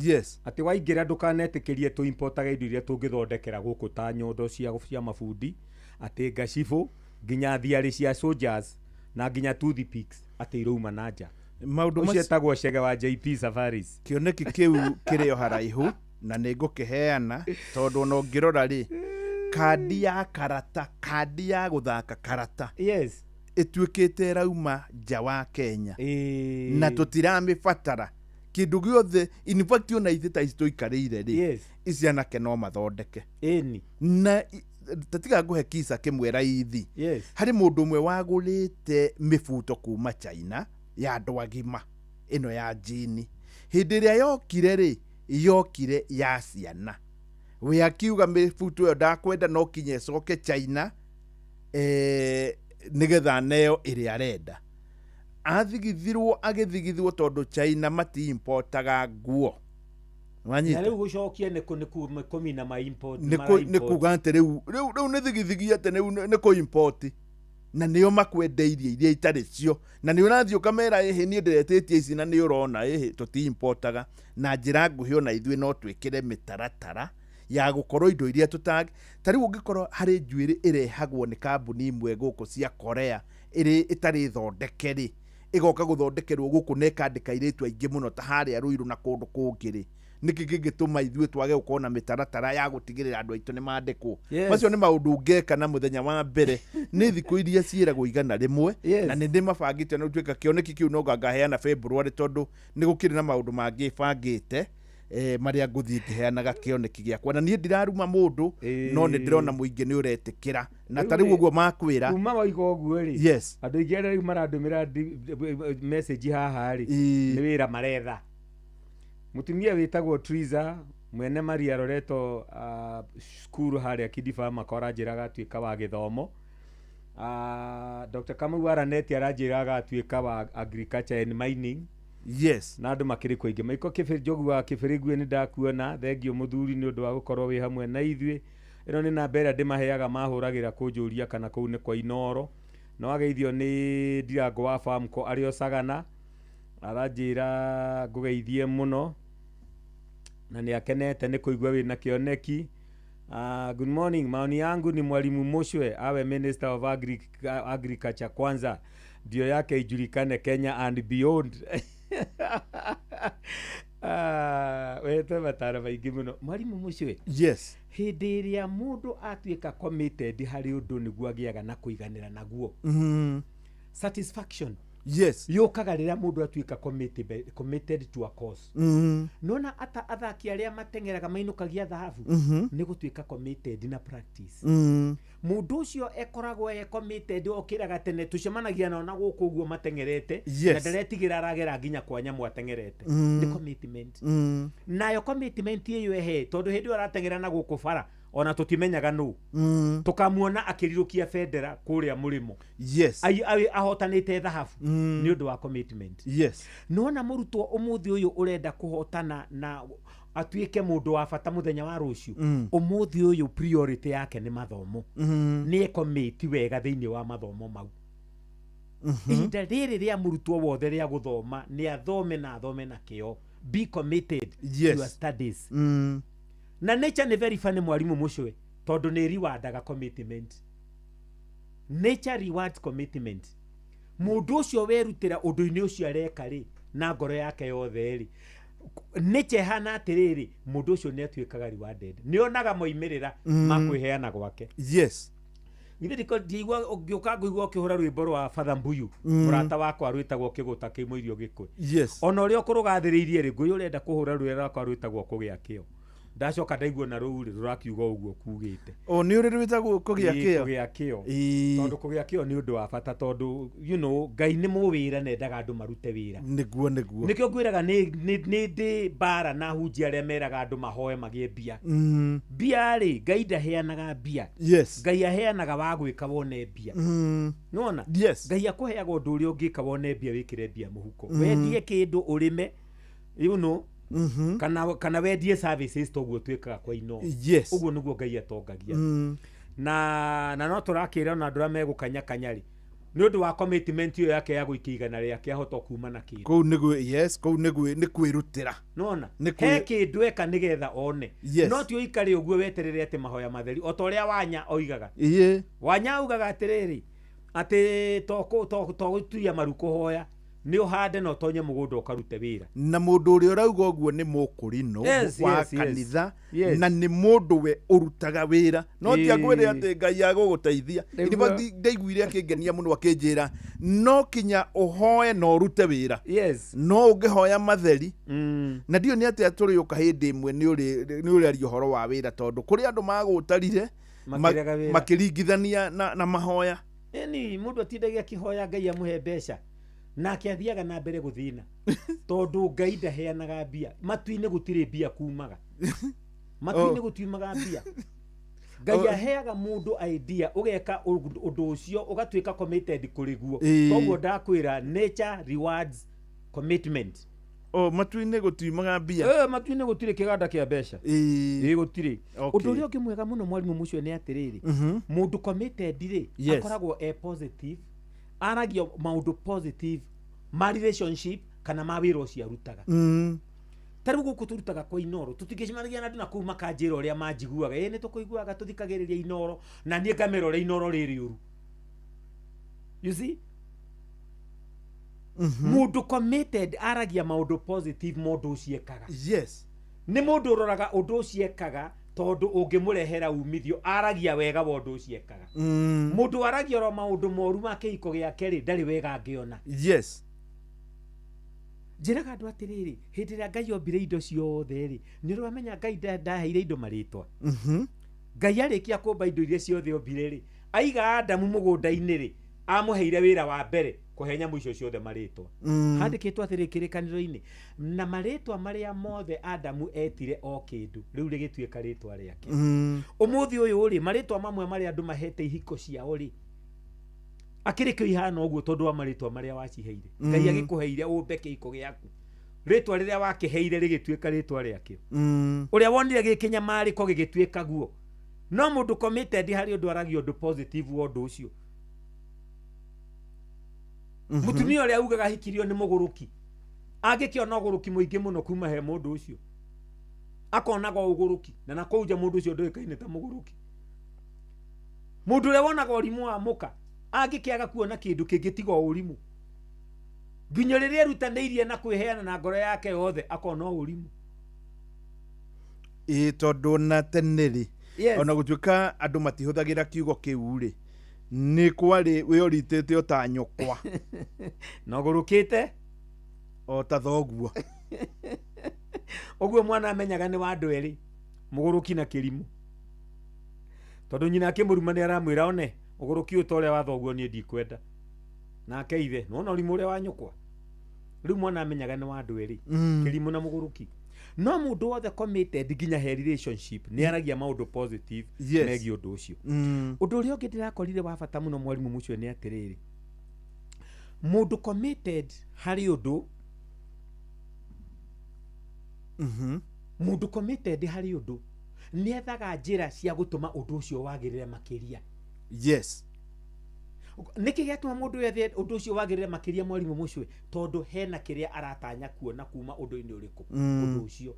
atĩ waingĩra ndũkanetĩkĩrie tũimportaga indo iria tũngĩthondekera gũkũ ta nyondo cia mabundi, atĩ ngacibũ, nginya thiarĩ cia soldiers na nginya toothpicks, atĩ irauma na nja. Maũndũ Ũcio macio etagwo Chege wa JP Safaris. Kĩoneki kĩu kĩrĩ o haraihu na nĩ ngũkĩheana, tondũ ona ũngĩrora rĩ, kandi ya karata, kandi ya gũthaka karata ĩtuĩkĩte ĩrauma nja wa Kenya na tũtiramĩbatara kĩndũ gĩothe. In fact, ona ithe ta ici tũikarĩire rĩ, ici anake no mathondeke. Na tatiga ngũhe kisa kĩmwe raithi. Harĩ mũndũ ũmwe wagũrĩte mĩbuto kuma China ya andũ agima, ĩno ya jini. Hĩndĩ ĩrĩa yokire rĩ, yokire ya ciana. We akiuga mĩbuto ĩyo ndakwenda, no kinya ĩcoke China nĩgetha neo ĩrĩa arenda. Athigithirwo, agĩthigithwo, tondũ China matiimportaga nguo. Na Wanyita? rĩu gũcokia nĩ kũmina ma import. Nĩ kuga atĩ rĩu nĩ thigithigi, atĩ rĩu nĩ kũ import, na nĩo makwendeirie iria itarĩ cio, na nĩ ũrathiĩ ũkamera, ĩhĩ, niĩ ndĩretĩtie ici, na nĩ ũrona ĩhĩ tũti-importaga. Na njĩra nguhĩ, ona ithuĩ no twĩkĩre mĩtaratara ya gũkorwo indo iria tũtang ta rĩu ũngĩkorwo harĩ njuĩrĩ ĩrehagwo nĩ kambuni imwe gũkũ cia Korea ĩrĩ ĩtarĩ thondeke rĩ, ĩgoka gũthondekerwo gũkũ na ĩkandĩka airĩtu aingĩ mũno ta harĩa Ruiru na kũndũ kũngĩ rĩ, Nĩkĩ kĩngĩtũma ithuĩ twage gũkorwo na mĩtaratara ya gũtigĩrĩra andũ aitũ nĩ mandĩkwo? Yes. Macio nĩ maũndũ ngeka na mũthenya wa mbere nĩ thikũ iria ciĩragwo 100. Yes. Na nĩ ndĩmabangĩte na gũtuĩka kĩoneki kĩu no ngaheana February, tondũ nĩ gũkĩrĩ na maũndũ mangĩ bangĩte marĩa ngũthiĩ ngĩheanaga kĩoneki gĩakwa, na niĩ ndiraruma mũndũ, no nĩ ndĩrona mũingĩ nĩ ũretĩkĩra na ta rĩu Rĩu rĩ, ũguo makwĩra. Kuma waiga ũguo rĩ, andũ aingĩ arĩa rĩu marandũmĩra message haha rĩ, nĩ wĩra maretha. Mũtumia wĩtagwo Triza mwene Maria Loreto cukuru harĩa Kidifama ko aranjĩra agatuĩka wa gĩthomo. Dr. Kamau Araneti aranjĩra agatuĩka wa agriculture and mining. Na andũ makĩrĩ kũingĩ maiko kĩbĩ njogu wa kĩbĩrĩguĩ, nĩ ndakuona, thengio mũthuri nĩ ũndũ wa gũkorwo wĩ hamwe na ithuĩ. Ĩno nĩ namba ĩrĩa ndĩmaheaga mahũragĩra kũnjũria kana kũu nĩ kwa Inoro. No ageithio nĩ Ndirango wa Famco arĩ o Sagana, aranjĩra ngũgeithie mũno na nĩ akenete nĩ kũigua wĩna kĩoneki. Good morning. Maoni yangu ni Mwalimu Mushwe awe Minister of Agriculture kwanza, ndio yake ijulikane Kenya and beyond. Wete mataro maingĩ mũno Mwalimu Mushwe. Hĩndĩ ĩrĩa mũndũ atuĩka committed harĩ ũndũ, nĩguo agĩaga na kũiganĩra naguo. Satisfaction yũkaga rĩrĩa mũndũ atuĩka committed to a cause. Nona ata athaki arĩa mateng'eraga mainũkagia thahabu nĩ gũtuĩka committed na practice. Mũndũ ũcio ekoragwo e committed, okĩraga tene, tũcemanagia nao na gũkũ ũguo mateng'erete, na ndaretigĩra, aragera nginya kwa nyamũ ateng'erete. Nĩ commitment. Nayo commitment ĩyo ehe, tondũ hĩndĩ ĩyo arateng'era na gũkũ bara ona tũtimenyaga nũ, tũkamuona akĩrirũkia bendera kũrĩa mũrĩmo, ahotanĩte thahabu nĩ ũndũ wa commitment. Nona mũrutwo ũmũthĩ ũyũ ũrenda kũhotana na atuĩke mũndũ wa bata mũthenya wa rũciũ, ũmũthĩ ũyũ priority yake nĩ mathomo. Nĩ ekomĩti wega thĩinĩ wa mathomo mau. Ihinda rĩrĩ rĩa mũrutwo wothe rĩa gũthoma, nĩ athome na athome na kĩo. Be committed to your studies. Na nature nĩ very funny, Mwarimũ Mũcwe, tondũ nĩ rewardaga commitment. Nature rewards commitment. Mũndũ ũcio werutĩra ũndũ-inĩ ũcio areka rĩ na ngoro yake yothe rĩ, nature ĩhana atĩrĩrĩ, mũndũ ũcio nĩ atuĩkaga rewarded, nĩ onaga moimĩrĩra ma kwĩheana gwake. Githĩ ndiko ndiigua ngĩũka ngũigua ũkĩhũra rwĩmbo rwa Father Mbuyu, mũrata wakwa, rwĩtagwo Kĩgũta kĩ Mũirio Gĩkũ. Ona ũrĩa ũkũrũgathĩrĩirie rĩ, ngũyũ ũrenda kũhũra rwĩra rwakwa rwĩtagwo Kũgĩa Kĩo. Ndacoka ndaigua na rũu rĩ rũrakiuga ũguo kugĩte. O nĩ ũrĩ rwĩtagwo Kũgĩa Kĩo. Kũgĩa Kĩo. Tondũ kũgĩa kĩo nĩ ũndũ wa bata, tondũ Ngai nĩ mũwĩra na endaga andũ marute wĩra. Nĩguo, nĩguo. Nĩkĩo ngwĩraga nĩ ndĩ mbara na hunjia arĩa meraga andũ mahoe magĩe mbia. Mbia rĩ, Ngai ndaheanaga mbia. Ngai aheanaga wa gwĩka wone mbia. Nĩwona? Ngai akũheaga ũndũ ũrĩa ũngĩka wone mbia, wĩkĩre mbia mũhuko, wendie kĩndũ, ũrĩme, kana wendie services toguo twĩkaga kwa ino. Ũguo nĩguo Ngai atongagia. Na no tũrakĩra ona andũ arĩa megũkanya kanya rĩ, nĩ ũndũ wa commitment ĩyo yake ya gũikia 100 rĩake, ahota kuma na kĩndũ. Kũu nĩguo, yes, kũu nĩguo nĩ kwĩrutĩra. Nona Nĩ he kĩndũ eka nĩgetha one. No ti ũikare ũguo weterere atĩ mahoya matheri, o ta ũrĩa Wanya oigaga. Wanya augaga atĩrĩrĩ, atĩ to gũturia maru kũhoya, nĩ ũhande na ũtonye mũgũnda ũkarute wĩra. Na mũndũ ũrĩa ũrauga ũguo nĩ mũkũrinũ wa kanitha, na nĩ mũndũ we ũrutaga wĩra, no ti akwĩre atĩ Ngai agũgũteithia. Nĩguo. In fact, ndaiguire akĩngenia mũno akĩnjĩra no kinya ũhoe na ũrute wĩra. No ũngĩhoya matheri, na ndiũ nĩ atĩa tũrĩũka hĩndĩ ĩmwe nĩ ũrĩaria ũhoro wa wĩra, tondũ kũrĩ andũ magũtarire Makĩrega wĩra. makĩringithania na mahoya. Ĩni mũndũ atindagia akĩhoya Ngai amũhe mbeca, nake athiaga na mbere gũthĩna, tondũ Ngai ndaheanaga mbia. Matu-inĩ gũtirĩ mbia kumaga, matu-inĩ gũtiumaga mbia. Ngai aheaga mũndũ idea, ũgeka ũndũ ũcio, ũgatuĩka committed kũrĩ guo. Koguo ndakwĩra, nature rewards commitment. O matu-inĩ gũtiumaga mbia. Matu-inĩ gũtirĩ kĩganda kĩa mbeca. Ĩĩ, gũtirĩ. Ũndũ ũrĩa ũngĩ mwega mũno, Mwarimũ Mũcio, nĩ atĩrĩrĩ, mũndũ committed rĩ, akoragwo e positive, aragia maũndũ positive ma relationship kana ma wĩra ũcio arutaga. Ta rĩu gũkũ tũrutaga kwa Inoro, tũtingĩcemanagia na andũ na kũu makanjĩra ũrĩa manjiguaga, ĩ nĩ tũkũiguaga tũthikagĩrĩria Inoro, na niĩ ngamera ũrĩa Inoro rĩrĩ ũru. You see, mũndũ committed aragia maũndũ positive mũndũ ũcio ekaga. Nĩ mũndũ ũroraga ũndũ ũcio ekaga tondũ ũngĩmũrehera umithio aragia wega wa ũndũ ũcio ekaga. Mũndũ waragia oro maũndũ moru ma kĩhiko gĩake rĩ, ndarĩ wega angĩona. Yes. Njĩraga andũ atĩrĩrĩ, hĩndĩ ĩrĩa Ngai ombire indo ciothe rĩ, nĩ ũrĩ wamenya Ngai ndaheire indo marĩtwa? Ngai arĩkia kũmba indo iria ciothe ombire rĩ, aiga Adamu mũgũnda-inĩ rĩ, amũheire wĩra wa mbere kũhe nyamũ icio ciothe marĩtwa. Handĩkĩtwo atĩrĩ kĩrĩkanĩro-inĩ, na marĩtwa marĩa mothe Adamu etire o kĩndũ, rĩu rĩgĩtuĩka rĩtwa rĩake. Ũmũthĩ ũyũ rĩ, marĩtwa mamwe marĩa andũ mahete ihiko ciao rĩ, akĩrĩ kĩo ihana ũguo tondũ wa marĩtwa marĩa waciheire. Ngai agĩkũheire ũmbe kĩhiko gĩaku, rĩtwa rĩrĩa wakĩheire rĩgĩtuĩka rĩtwa rĩakĩo. Ũrĩa wonire gĩkĩnyamarĩko gĩgĩtuĩka guo. No mũndũ committed harĩ ũndũ aragia ũndũ positive wa ũndũ ũcio. Mũtumia ũrĩa ugaga hikirio nĩ mũgũrũki, angĩkĩona ũgũrũki mũingĩ mũno kuma he mũndũ ũcio, akonaga ũgũrũki na nakũu nja mũndũ ũcio ndũĩkaine ta mũgũrũki. Mũndũ ũrĩa wonaga ũrimũ wa mũka angĩkĩaga kuona kĩndũ kĩngĩ tiga o ũrimũ, nginya rĩrĩa erutanĩirie na kwĩheana na ngoro yake yothe akona o ũrimũ. Ĩĩ, tondũ na tene rĩ, Yes. ona gũtuĩka andũ matihũthagĩra kiugo kĩu rĩ, nĩ kwarĩ wĩoritĩte o ta nyũkwa na ũgũrũkĩte o ta thoguo. Ũguo mwana amenyaga nĩ wa andũ erĩ, mũgũrũki na kĩrimũ, tondũ nyina akĩmũruma nĩ aramwĩra one ũgũrũki ũyũ ta ũrĩa wa thoguo niĩ ndikwenda, nake ithe nĩwona ũrimũ ũrĩa wa nyũkwa. Rĩu mwana amenyaga nĩ wa andũ erĩ, kĩrimũ na mũgũrũki. No mũndũ wothe committed nginya he relationship nĩ aragia maũndũ positive Yes. megiĩ ũndũ ũcio. Ũndũ ũrĩa ũngĩ ndĩrakorire wa bata mũno mwarimũ mũcio nĩ atĩrĩrĩ, mũndũ committed harĩ ũndũ, mũndũ committed harĩ ũndũ nĩ ethaga njĩra cia gũtũma ũndũ ũcio wagĩrĩre makĩria. Yes. Nĩkĩ gĩatũma mũndũ ethe ũndũ ũcio wagĩrĩre makĩria mwarimũ mũcio? Tondũ hena kĩrĩa aratanya kuona kuma ũndũ-inĩ ũrĩkũ? Ũndũ ũcio.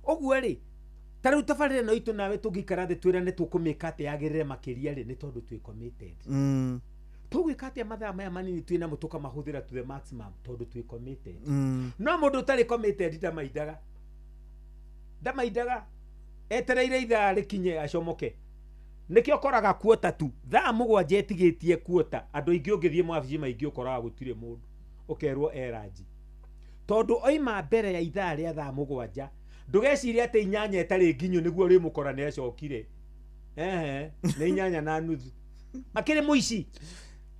Ũguo rĩ, ta rĩu tabarĩra ĩno itũ nawe tũngĩikara thĩ twĩrane tũkũmĩka atĩa yagĩrĩre makĩria rĩ, nĩ tondũ twĩ committed. Tũgwĩka atĩa mathaa maya manini twĩ namo tũkamahũthĩra to the maximum tondũ twĩ committed. No mũndũ ũtarĩ committed ndamaindaga, ndamaindaga, etereire ithaa rĩkinye acomoke. Nĩkĩo ũkoraga kuota tu thaa 7 ĩtigĩtie kuota, andũ aingĩ ũngĩthiĩ mawabici maingĩ ũkoraga gũtirĩ mũndũ, ũkerwo eranji, tondũ oima mbere ya ithaa rĩa thaa 7. Ndũgecirie atĩ 8 ĩtarĩ nginyu nĩguo ũrĩmũkora nĩ acokire. Ehe, nĩ 8:30. Akĩrĩ mũici,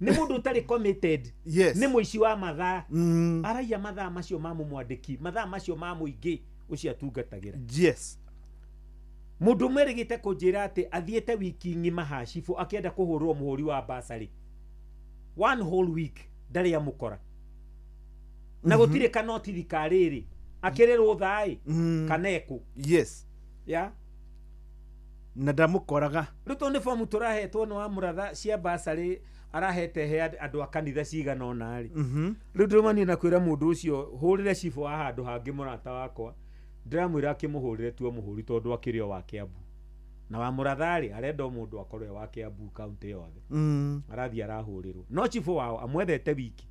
nĩ mũndũ ũtarĩ committed. Yes. Nĩ mũici wa mathaa. Araiya mathaa macio ma mũmwandĩki, mathaa macio ma mũingĩ ũcio atungatagĩra. Yes. Mũndũ ũmwe erĩgĩte kũnjĩra atĩ athiĩte wiki ng'ima hacibũ akĩenda kũhũrwo mũhũri wa basarĩ, one whole week ndarĩ amũkora na gũtirĩ kanotithi ka rĩrĩ akĩrĩ rũtha-ĩ kana ekũ. Yes. Ya. Na ndamũkoraga. Rĩu tondũ nĩ bomu tũrahetwo nĩ wa mũratha cia basarĩ arahete he andũ a kanitha cigana ũna rĩ, rĩu ndĩrũmanie na kwĩra mũndũ ũcio hũrĩre cibũ wa handũ hangĩ mũrata wakwa, ndĩramwĩra akĩmũhũrĩre tuo mũhũri tondũ akĩrĩ o wa Kiambu na wa mũratha rĩ, arenda o mũndũ akorwo e wa Kiambu kaunti yothe. Arathiĩ arahũrĩrwo no cibũ wao amwethete wiki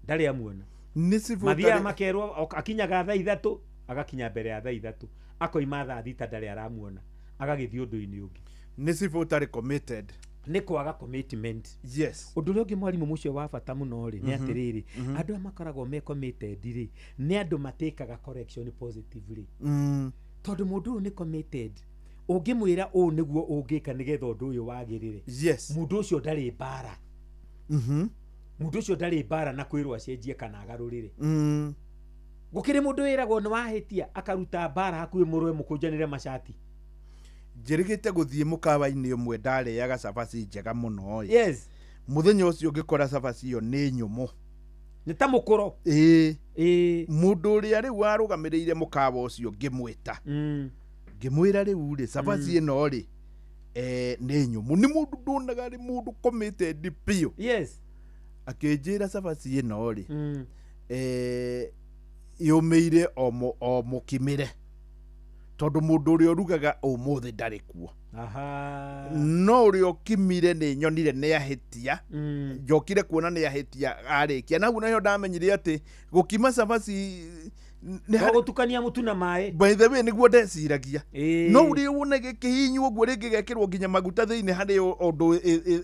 ndarĩ amuona. Nĩ cibũ mathiaga ũtarĩ- makerwo akinyaga thaa 3, agakinya mbere ya thaa 3, akoima thaa 6 ndarĩ aramuona, agagĩthiĩ ũndũ-inĩ ũngĩ. Nĩ cibũ ũtarĩ committed. Nĩ kwaga commitment. Yes. Ũndũ ũrĩa ũngĩ mwarimũ mũcio wa bata mũno rĩ, nĩ atĩrĩrĩ, andũ aya makoragwo me committed rĩ, nĩ andũ matĩkaga correction positively. Tondũ mũndũ ũyũ nĩ committed, ũngĩmwĩra ũũ nĩguo ũngĩka nĩgetha ũndũ ũyũ wagĩrĩre, Yes. mũndũ ũcio ndarĩ mbara. Mũndũ ũcio ndarĩ mbara na kwĩrwo acenjie kana agarũrĩre. Gũkĩrĩ mũndũ wĩragwo nĩ wahĩtia akaruta mbara hakuhĩ mũrũe mũkũnjanĩre macati. Njĩrĩgĩte gũthiĩ mũkawa-inĩ ũmwe ndarĩaga cabaci njega mũno ĩ. Yes. Mũthenya ũcio ngĩkora cabaci ĩyo nĩ nyũmũ. Nĩ ta mũkũro. Ĩĩ. Ĩĩ. Mũndũ ũrĩa rĩu warũgamĩrĩire mũkawa ũcio ngĩmwĩta. Ngĩmwĩra rĩu rĩ, cabaci ĩno rĩ, nĩ nyũmũ. Nĩ mũndũ ndonaga rĩ mũndũ committed biũ. Yes. Akĩnjĩra cabaci ĩno rĩ, yũmĩire o mũkimĩre. Tondũ mũndũ ũrĩa ũrugaga ũmũthĩ ndarĩ kuo. No ũrĩa ũkimire nĩ nyonire nĩ ahĩtia. Njokire kuona nĩ ahĩtia arĩkia. Na hau nĩho ndamenyire atĩ gũkima cabaci Nĩ To gũtukania mũtu na maĩ. By the way, nĩguo ndeciragia. Ĩĩ. No ũrĩa wone gĩkĩhinywo ũguo, rĩngĩ gekĩrwo nginya maguta thĩinĩ harĩ ũndũ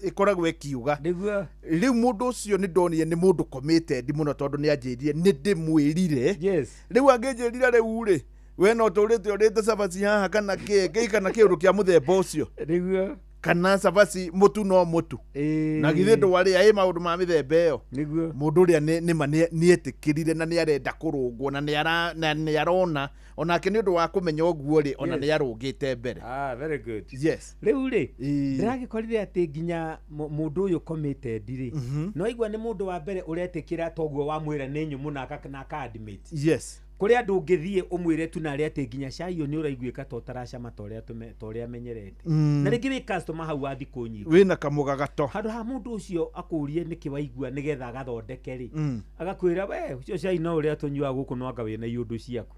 ĩkoragwo ĩkiuga. Nĩguo. Rĩu mũndũ ũcio nĩ ndonire nĩ mũndũ committed mũno, tondũ nĩ anjĩrire nĩ ndĩmwĩrire. Rĩu angĩnjĩrire rĩu rĩ, we no tũrĩte ũrĩte cabaci haha kana kĩ kĩ kana kĩũndũ kĩa mũthemba ũcio, Nĩguo. kana cabaci mũtu no mũtu, Ĩĩ. na githĩ ndwarĩa ĩ maũndũ ma mĩthemba ĩyo. Nĩguo. Mũndũ ũrĩa nĩma nĩetĩkĩrire na nĩarenda kũrũngwo na na nĩarona onake nĩ ũndũ wa kũmenya ũguo rĩ, ona nĩarũngĩte mbere. Ah, very good. Rĩu rĩ, ndĩragĩkorire atĩ nginya mũndũ ũyũ committed rĩ, no aigua nĩ mũndũ wa mbere ũretĩkĩra toguo wamwĩra nĩ nyũmũ na aka admit. Kũrĩ andũ ũngĩthiĩ ũmwĩre tu narĩ atĩ nginya cai ũyũ nĩ ũraiguĩka ta ũtaracama ta ũrĩa ta ũrĩa amenyerete, na rĩngĩ wĩ customer hau wa thikũ nyingĩ, Wĩna kamũgagato. Handũ ha mũndũ ũcio akũrie nĩkĩ waigua nĩgetha agathondeke rĩ, agakwĩra we ũcio cai no ũrĩa tũnyuaga gũkũ, no anga wĩna iũndũ ciaku.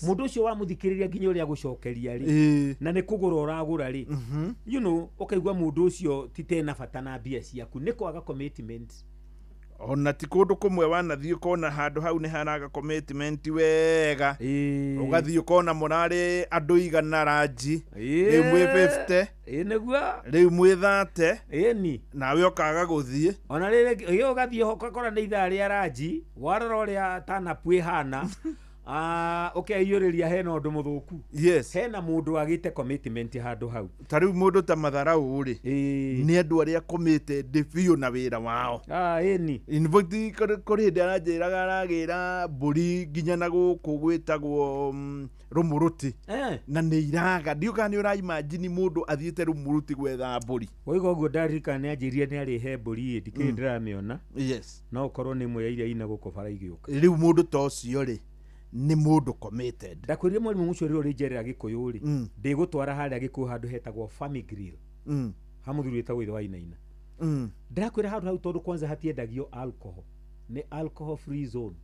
Mũndũ ũcio wamũthikĩrĩria nginya ũrĩa agũcokeria rĩ, na nĩ kũgũra ũragũra rĩ, ũkaigua mũndũ ũcio ti tena bata na mbia ciaku, nĩ kwaga commitment. Ona ti kũndũ kũmwe wanathiĩ ũkona handũ hau nĩ haraga commitment wega, ũgathiĩ ũkona mũrarĩ andũ 100 ranji, rĩu mwĩ 50. Ĩĩ, nĩguo. Rĩu mwĩ 30. Ĩni. Nawe ũkaga gũthiĩ. Ona rĩrĩ ĩ ũgathiĩ ho ũgakora nĩ ithaa rĩa ranji, warora ũrĩa tanapu ĩhana, ũkeiyũrĩria hena ũndũ mũthũku. Hena mũndũ wagĩte commitment handũ hau. Ta rĩu mũndũ ta matharau rĩ, nĩ andũ arĩa committed biũ na wĩra wao. Ah, ĩni. In fact, kũrĩ hĩndĩ aranjĩraga aragĩra mbũri nginya na gũkũ gwĩtagwo Rũmũrũti, na nĩ iraga. Ndiũ kana nĩ ũraimagine mũndũ athiĩte Rũmũrũti gwetha mbũri. Waiga ũguo ndaririkana nĩ anjĩrire nĩ arĩhe mbũri ĩ, ndikĩrĩ ndĩramĩona. No ũkorwo nĩ ĩmwe ya iria ina gũkũ bara igĩũka. Rĩu mũndũ ta ũcio rĩ, nĩ mũndũ committed. Ndakwĩrire mwarimũ mũcio rĩrĩa ũrĩnjerera Gĩkũyũ rĩ, ndĩgũtwara harĩa Gĩkũyũ handũ hetagwo Family Grill, ha mũthuri wĩtagwo ithe wa Inaina. Ndĩrakwĩra handũ hau tondũ kwanza hatiendagio alcohol, nĩ alcohol free zone.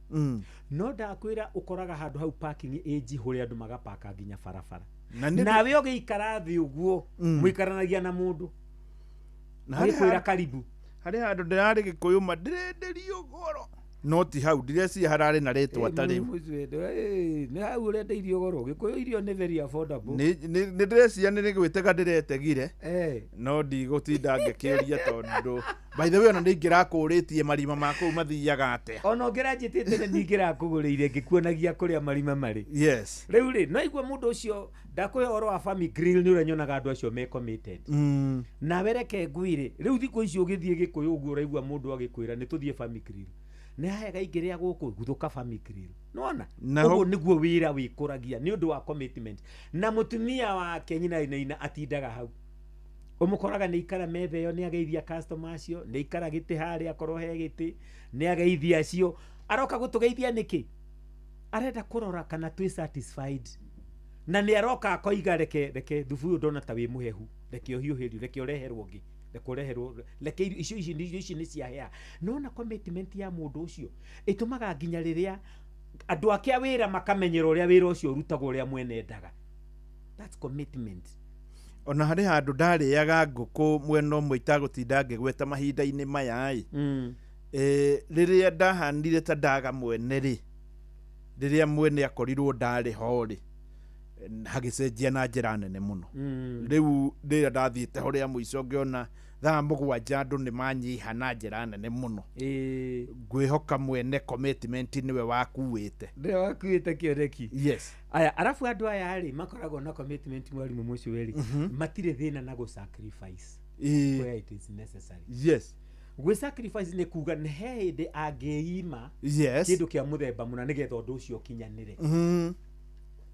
No ndakwĩra ũkoraga handũ hau parking ĩ njihũre, andũ magapaka nginya barabara. Na nĩ Nawe ũgĩikara thĩ ũguo, mũikaranagia na mũndũ na harĩ agĩkwĩra karibu. Harĩ handũ ndĩrarĩ Gĩkũyũ ma ndĩrenderio goro, no ti hau ndirecia hararĩ na rĩtwa ta rĩu. Nĩ hau ũrenda irio goro? Gĩkũyũ irio nĩ very affordable. Nĩ ndĩrecia nĩ gwĩtega ndĩretegire, no ndigũtinda ngĩkĩũria tondũ by the way ona nĩ ingĩrakũrĩtie marima ma kũu mathiaga atĩa. Ona ũngĩranjĩtĩte nĩ ndingĩrakũgũrĩire ngĩkuonagia kũrĩa marima marĩ. Rĩu rĩ, no igua mũndũ ũcio ndakũhe ũhoro wa Family Grill, nĩ ũrĩa nyonaga andũ acio me committed. Nawe reke ngwĩre, rĩu thikũ ici ũgĩthiĩ Gĩkũyũ ũguo ũraigua mũndũ agĩkwĩra nĩ tũthiĩ Family Grill, nĩ hahega ingĩrĩa gũkũ guthũka Family Grill, nĩwona? Ũguo nĩguo wĩra wĩkũragia nĩ ũndũ wa commitment. Na mũtumia wake nyina Inaina atindaga hau, ũmũkoraga nĩ ikara metha ĩyo, nĩ ageithia customer acio, nĩ ikara gĩtĩ harĩa akorwo he gĩtĩ, nĩ ageithia acio. Aroka gũtũgeithia nĩkĩ? Arenda kũrora kana twĩ satisfied, na nĩ aroka akoiga reke thubu ũyũ ndona ta wĩ mũhehu, reke ũhiũhĩrio, reke ũreherwo ũngĩ, reke ũreherwo, reke irio icio, icio nĩ ciahĩa. Nona commitment ya mũndũ ũcio ĩtũmaga nginya rĩrĩa andũ ake a wĩra makamenyera ũrĩa wĩra ũcio ũrutagwo ũrĩa mwene endaga. That's commitment. Ona harĩ handũ ndarĩaga ngũkũ mwena ũmwe itagũtinda ngĩgweta mahinda-inĩ maya ĩ, rĩrĩa ndahanire ta ndaga mwene rĩ, rĩrĩa mwene akorirwo ndarĩ ho rĩ, hagĩcenjia na njĩra nene mũno. Rĩu rĩrĩa ndathiĩte ho rĩa mũico ngĩona thaa 7 andũ nĩ manyiha na njĩra nene mũno. Ngwĩhoka mwene commitment nĩwe wakuĩte. Nĩwe wakuĩte kĩoneki. Aya, arabu andũ aya rĩ makoragwo na commitment, mwarimũ mũcio rĩ, matirĩ thĩna na gũ sacrifice where it is necessary. Gwĩ sacrifice nĩ kuga nĩ he hĩndĩ angĩima kĩndũ kĩa mũthemba mũna nĩgetha ũndũ ũcio ũkinyanĩre.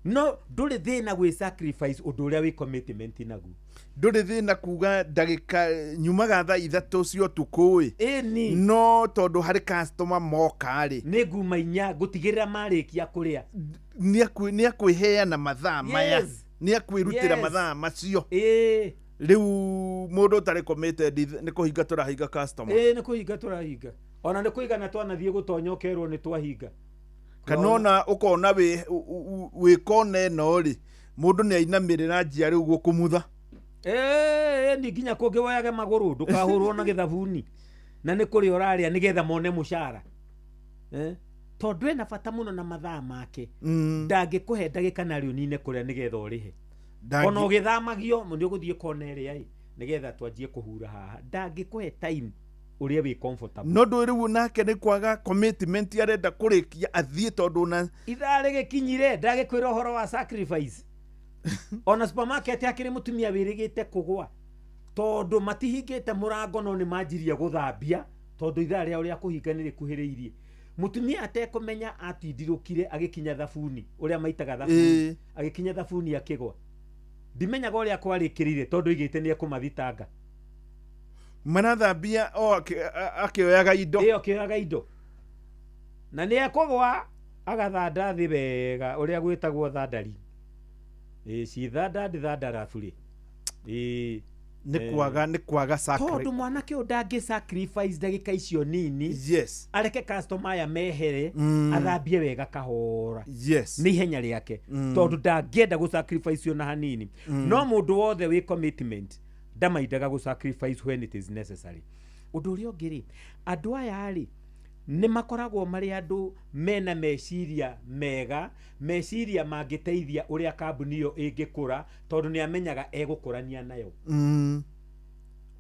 No ndũrĩ thĩna gwĩ sacrifice ũndũ ũrĩa wĩ commitment naguo. Ndũrĩ thĩna kuga ndagĩka nyumaga thaa 3 cia ũtukũ ĩ, Ĩni. no tondũ harĩ customer moka rĩ, nĩ nguma 4 ngũtigĩrĩra marĩkia kũrĩa. Nĩ akwĩheana mathaa maya, nĩ akwĩrutĩra mathaa macio. Rĩu mũndũ ũtarĩ committed nĩ kũhinga tũrahinga customer. Ĩĩ, nĩ kũhinga tũrahinga, ona nĩ kũigana twanathiĩ gũtonya ũkerwo nĩ twahinga. Kana ona ũkona wĩ kona ĩno rĩ, mũndũ nĩ ainamĩrĩra njia rĩu gũkũmutha. Ĩĩ, ni nginya kũngĩ woyage magũrũ ndũkahũrwo na gĩthabuni, na nĩ kũrĩa ũrarĩa nĩgetha mone mũcara. Tondũ ena bata mũno na mathaa make. Ndangĩkũhe ndagĩka narĩ ũnine kũrĩa nĩgetha ũrĩhe. Ona ũgĩthamagio nĩ ũgũthiĩ kona ĩrĩa ĩ nĩgetha twanjie kũhura haha. Ndangĩkũhe time ũrĩa wĩ comfortable. No ndũ rĩu nake nĩ kwaga commitment arenda kũrĩkia athiĩ tondũ na ithaa rĩgĩkinyire ndagĩkwĩra ũhoro wa sacrifice. Ona supermarket akĩrĩ mũtumia wĩrĩgĩte kũgwa tondũ matihingĩte mũrango no nĩ manjirie gũthambia tondũ ithaa rĩao rĩa kũhinga nĩ rĩkuhĩrĩirie. Mũtumia atekũmenya atindirũkire agĩkinya thabuni ũrĩa maitaga thabuni, agĩkinya thabuni akĩgwa. Ndimenyaga ũrĩa kwarĩkĩrĩire tondũ igĩte nĩ ekũmathitanga. Marathambia o akĩoyaga indo. Ĩyo akĩoyaga indo. Na nĩ ekũgwa agathanda thĩ wega ũrĩa gwĩtagwo thandari. Cithanda ndithandara burĩ. Nĩ kwaga nĩ kwaga sacrifice. Tondũ mwanake ũyũ ndangĩ sacrifice ndagĩka icio nini. Yes. Areke customer aya mehere, athambie wega kahora. Yes. Nĩ ihenya rĩake. Tondũ ndangĩenda gũ sacrifice ona hanini. No mũndũ wothe wĩ commitment ndamaindaga gũ sacrifice when it is necessary. Ũndũ ũrĩa ũngĩ rĩ, andũ aya rĩ nĩ makoragwo marĩ andũ mena meciria mega, meciria mangĩteithia ũrĩa kambuni ĩyo ĩngĩkũra tondũ nĩ amenyaga egũkũrania nayo.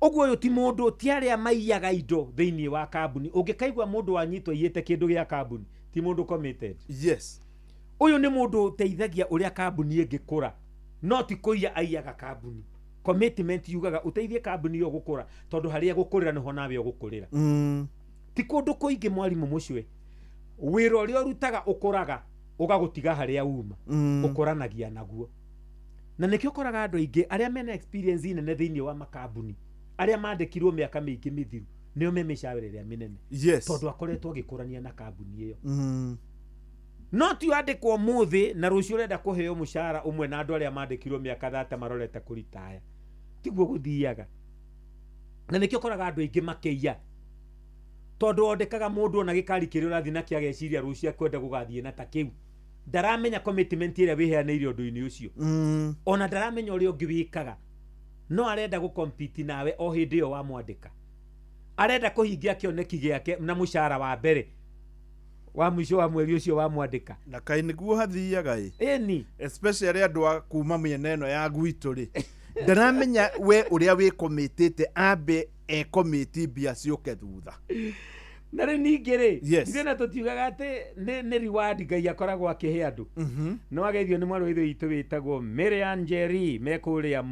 Ũguo ũyũ ti mũndũ, ti arĩa maiyaga indo thĩinĩ wa kambuni. Ũngĩkaigua mũndũ wanyitwo aiyĩte kĩndũ gĩa kambuni, ti mũndũ committed. Yes. Ũyũ nĩ mũndũ ũteithagia ũrĩa kambuni ĩngĩkũra, no ti kũiya aiyaga kambuni. Commitment yugaga ũteithie kambuni ĩyo gũkũra tondũ harĩa ĩgũkũrĩra nĩho nawe ũgũkũrĩra. Ti kũndũ kũingĩ mwarimũ mũcwe, wĩra ũrĩa ũrutaga ũkũraga ũgagũtiga harĩa uma, ũkũranagia naguo. Na nĩkĩo ũkoraga andũ aingĩ arĩa mena experience nene thĩinĩ wa makambuni, arĩa mandĩkirwo mĩaka mĩingĩ mĩthiru, nĩo me mĩcaara ĩrĩa mĩnene. Yes. Tondũ akoretwo agĩkũrania na kambuni ĩyo. No ti wandĩkwo ũmũthĩ na rũciũ ũrenda kũheo mũcara ũmwe na andũ arĩa mandĩkirwo mĩaka 30 marorete kũritaya. Tiguo gũthiaga. Na nĩkĩo ũkoraga andũ aingĩ makĩiya. Tondũ wandĩkaga mũndũ ona gĩkari kĩrĩa ũrathiĩ nakĩo ageciria rũciũ akwenda gũgathiĩ na ta kĩu. Ndaramenya commitment ĩrĩa wĩheanĩire ũndũ-inĩ ũcio. Ona ndaramenya ũrĩa ũngĩ wĩkaga. No arenda gũcompete nawe o hĩndĩ ĩyo wamwandĩka. Arenda kũhingia kĩoneki gĩake na mũcara wa mbere wa mũico wa mweri ũcio wamwandĩka. Na kaĩ nĩguo hathiaga ĩ. Ĩni. Especially andũ a kuma mĩena ĩno ya gwitũ rĩ. Ndaramenya we ũrĩa wĩkomitĩte ambe ekomiti mbia ciũke thutha. Na rĩu ningĩ rĩ, Yes. ithuĩ na tũtiugaga atĩ nĩ reward Ngai akoragwo akĩhe andũ. No ageithio nĩ mwarĩ wa ithe witũ wĩtagwo Miriam Njeri me kũrĩa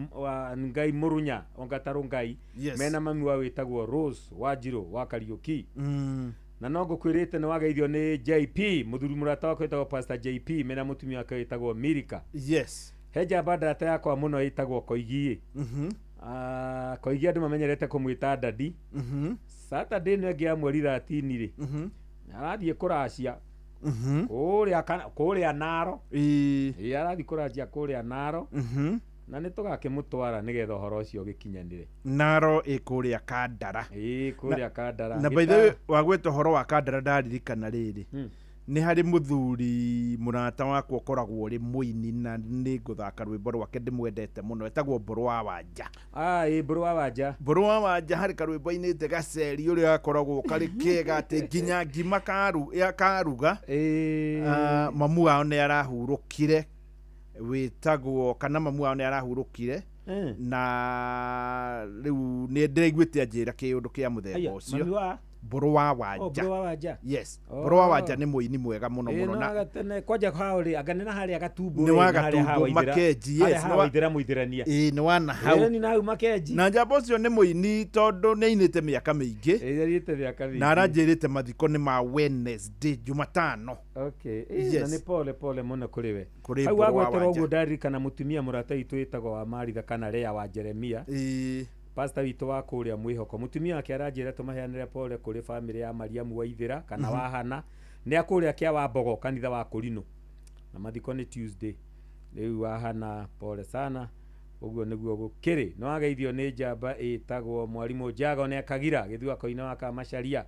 Ngai Mũrunya Ongatarũ Ngai. Yes. Mena mami wao wĩtagwo Rose Wanjirũ wa Kariũki. Na no ngũkwĩrĩte nĩ wageithio nĩ JP, mũthuri mũrata wakwa wĩtagwo Pastor JP mena mũtumia wake wĩtagwo Mirika. Yes. He njamba ndata yakwa mũno ĩtagwo Koigi. Koigi andũ mamenyerete kũmwĩta Dadi. Saturday ĩno ĩngĩ ya mweri 13 rĩ, arathiĩ kũracia kũrĩa Naro. Ĩĩ, arathiĩ kũracia kũrĩa Naro. Na nĩ tũgakĩmũtwara nĩgetha ũhoro ũcio ũgĩkinyanĩre. Naro ĩ kũrĩa Kandara. Ĩĩ, kũrĩa Kandara. Na by the way, wagweta ũhoro wa Kandara ndaririkana rĩrĩ. Nĩ harĩ mũthuri mũrata wakwa ũkoragwo ũrĩ mũini na nĩ ngũthaka rwĩmbo rwake ndĩmwendete mũno, etagwo Mbũrũ wa Wanja. Ĩĩ, Mbũrũ wa Wanja. Mbũrũ wa Wanja harĩ karwĩmbo ainĩte gaceri ũrĩa gakoragwo karĩ kega atĩ nginya ngima karuga. Mamu wao nĩ arahurũkire wĩtagwo kana mamu wao nĩ arahurũkire na rĩu nĩ ndĩraiguĩte anjĩra kĩũndũ kĩa mũthemba ũcio. Mami wa? Mbũrũ wa Wanja. Mbũrũ wa Wanja. Yes. Mbũrũ wa Wanja nĩ mũini mwega mũno mũno. Na gatene kwanja hao rĩ, anga nĩ na harĩa Gatumbo. Nĩ wa Gatumbo Makenji, yes. Nĩ wa Ithĩra mũithĩrania. Ĩĩ, nĩ wa na hau. Ĩĩ, nĩ na hau Makenji. Na njamba ũcio nĩ mũini tondũ nĩ ainĩte mĩaka mĩingĩ. Ĩĩ, ainĩte mĩaka mĩingĩ. Na aranjĩrĩte mathiko nĩ ma Wednesday, Jumatano. Okay. Ĩĩ, na nĩ pole pole mũno kũrĩ we. Kũrĩ Hau Mbũrũ wa wagwetera Wanja. ũguo ndaririkana mũtumia mũrata witũ wĩtagwo wa Maritha kana Lea wa Jeremia. Ĩĩ. Pastor witũ wa kũrĩa Mwĩhoko. Mũtumia wake aranjĩra tũmaheanĩre pole kũrĩ famĩlĩ ya Mariamu wa Ithĩra kana wa Hana. Nĩ akũrĩa kĩa wa Mbogo kanitha wa Kũrinũ. Na mathiko nĩ Tuesday. Rĩu wa Hana pole sana. Ũguo nĩguo gũkĩrĩ. No ageithio nĩ njamba ĩtagwo Mwarimũ Njago nĩ Akagira gĩthua-inĩ wa Kamacharia.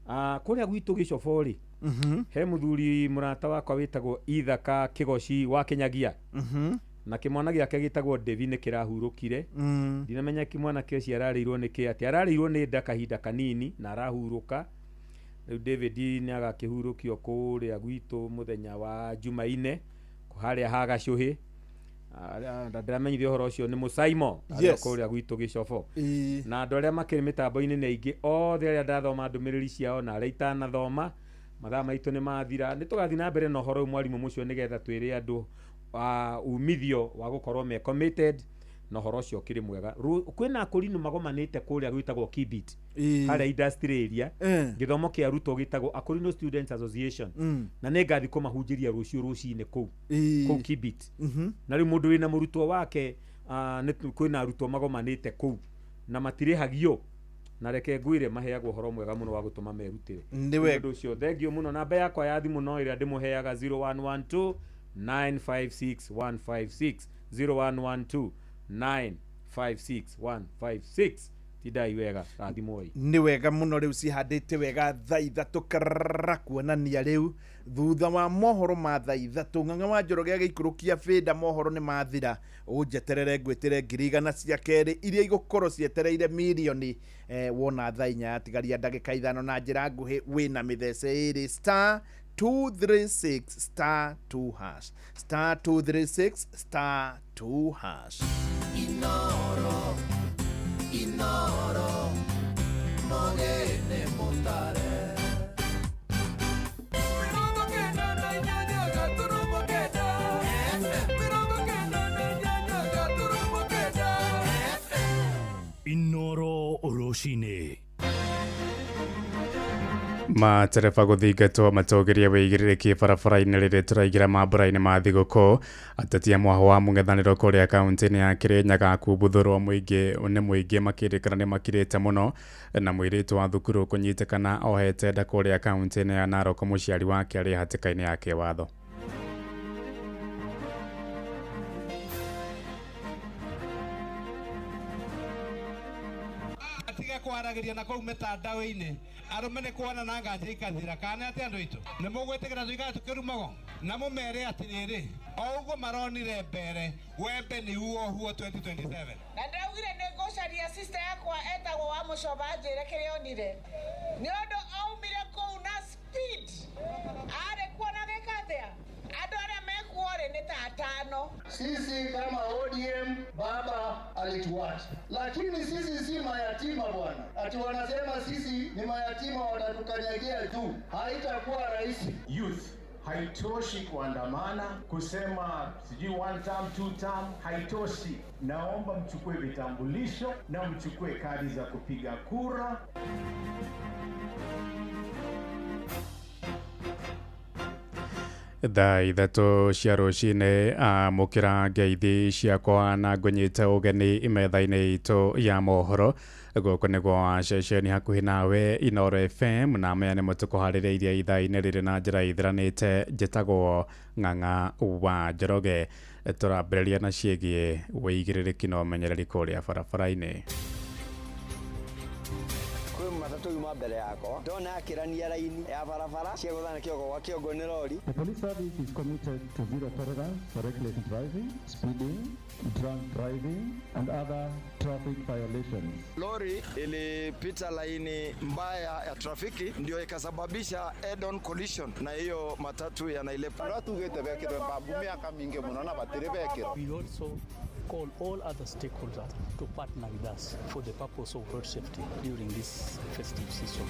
Kũrĩa gwitũ Gĩcobo rĩ, he mũthuri mũrata wakwa wĩtagwo Ithaka Kĩgoci wa Kĩnyagia. Na kĩmwana gĩake gĩtagwo Devi nĩ kĩrahurũkire. Ndinamenya kĩmwana kĩo ciararĩirwo nĩ kĩ atĩ ararĩirwo nĩ nda kahinda kanini na arahurũka. Rĩu David nĩ agakĩhurũkio kũrĩa gwitũ mũthenya wa Jumaine harĩa ha Gacũhĩ. Ndĩramenyithio ũhoro ũcio nĩ Mũsaimo arĩa kũrĩa gwitũ Gĩcobo. Na andũ arĩa makĩrĩ mĩtambo-inĩ nĩ aingĩ othe arĩa ndathoma ndũmĩrĩri ciao na arĩa itanathoma, mathaa maitũ nĩ mathira. Nĩ tũgathiĩ na mbere na ũhoro ũyũ mwarimũ mũcio nĩgetha twĩre andũ umithio wa gũkorwo me committed na ũhoro ũcio ũkĩrĩ mwega. Kwĩna akũrinũ magomanĩte kũrĩa gwĩtagwo Kibit harĩa industry area, gĩthomo kĩa arutwo gĩtagwo Akũrinũ Students Association, na nĩ ngathi kũmahunjĩria rũciũ rũcinĩ kũu Kibit. Na rĩu mũndũ wĩna mũrutwo wake, kwĩna arutwo magomanĩte kũu na matirĩhagio, na reke ngwĩre maheagwo ũhoro mwega mũno wa gũtũma merutĩre. Nĩ ũndũ ũcio thengio mũno. Namba yakwa ya thimũ no ĩrĩa ndĩmũheaga 0112 956 156, 0112 956 156. Tidai wega, rathimoi. Nĩ wega mũno. Rĩu cihandĩte wega thaa ithatũ karara, kuonania rĩu thutha wa mohoro ma thaa ithatũ Ng'ang'a wa Njoroge agĩikũrũkia bĩnda, mohoro nĩ mathira. Ũnjeterere ngwĩtĩre 100,000 cia kerĩ iria igũkorwo cietereire mirioni. Wona thaa inya yatigaria ndagĩka 5 na njĩra nguhĩ, wĩna mĩthece ĩrĩ star 236 star 2 hash, star 236 star 2 hash. Inoro, Inoro, mogene motare. Inoro Oroshine. Matereba gũthingatwo matũgĩrie wĩigĩrĩrĩki barabara-inĩ rĩrĩa tũraingĩra mambura-inĩ ma thigũkũ. Ateti a mwaho wa mũng'ethanĩro kũrĩa kaũntĩ-inĩ ya Kĩrĩnyaga kumbuthũrwo mũingĩ nĩ mũingĩ makĩrĩkana nĩ makirĩte mũno, na mũirĩtu wa thukuru kũnyitĩkana ohete nda kũrĩa kaũntĩ-inĩ ya Narok, mũciari wake arĩ hatĩka-inĩ ya kĩwatho. Atiga kwaragĩria na kũu mĩtandao-inĩ, arũme nĩ kuona na nganja ikathira. Kana atĩ andũ aitũ nĩ mũgwĩtĩkĩra tũikare tũkĩrumagwo? Na mũmere atĩrĩrĩ, o ũguo maronire mbere, wembe nĩ uohuo 2027. Na ndaugire nĩ ngũcaria sister yakwa etagwo wa Mũcoba anjĩre kĩrĩa onire, nĩ ũndũ aumire kũu na speed arĩ kuona gĩka atĩa. Andũ arĩa mekuo rĩ nĩ ta atano. Sisi kama ODM baba alituacha, lakini sisi si mayatima bwana. Ati wanasema sisi ni mayatima watatukanyagia juu. Haitakuwa rahisi. Youth haitoshi kuandamana kusema sijui one term, two term, haitoshi. Naomba mchukue vitambulisho na mchukue kadi za kupiga kura. Thaa ithatũ cia rũcinĩ, amũkĩra ngeithi ciakwa na ngũnyite ũgeni metha-inĩ itũ ya mohoro. Gũkũ nĩ gwa ceceni hakuhĩ nawe Inoro FM, na maya nĩmo tũkũharĩrĩirie ithaa-inĩ rĩrĩ na njĩra ithiranĩte. Njĩtagwo Ng'ang'a wa Njoroge. Tũrambĩrĩria na ciĩgiĩ wĩigĩrĩrĩki na ũmenyereri kũrĩa barabara-inĩ. Matatũ yuma mbere yakwa ndona akĩrania raini ya barabara ciagũthana kĩongo gwa kĩongo nĩ rori. The police service is committed to zero tolerance for reckless driving, speeding, drunk driving and other traffic violations. Lori ilipita laini mbaya ya trafiki ndio ikasababisha head-on collision na hiyo matatu ya Nailepa. Turatugĩte bekĩrwe mbabu mĩaka mĩingĩ mũno na matirĩ bekĩrwo. We also call all other stakeholders to partner with us for the purpose of road safety during this festive season.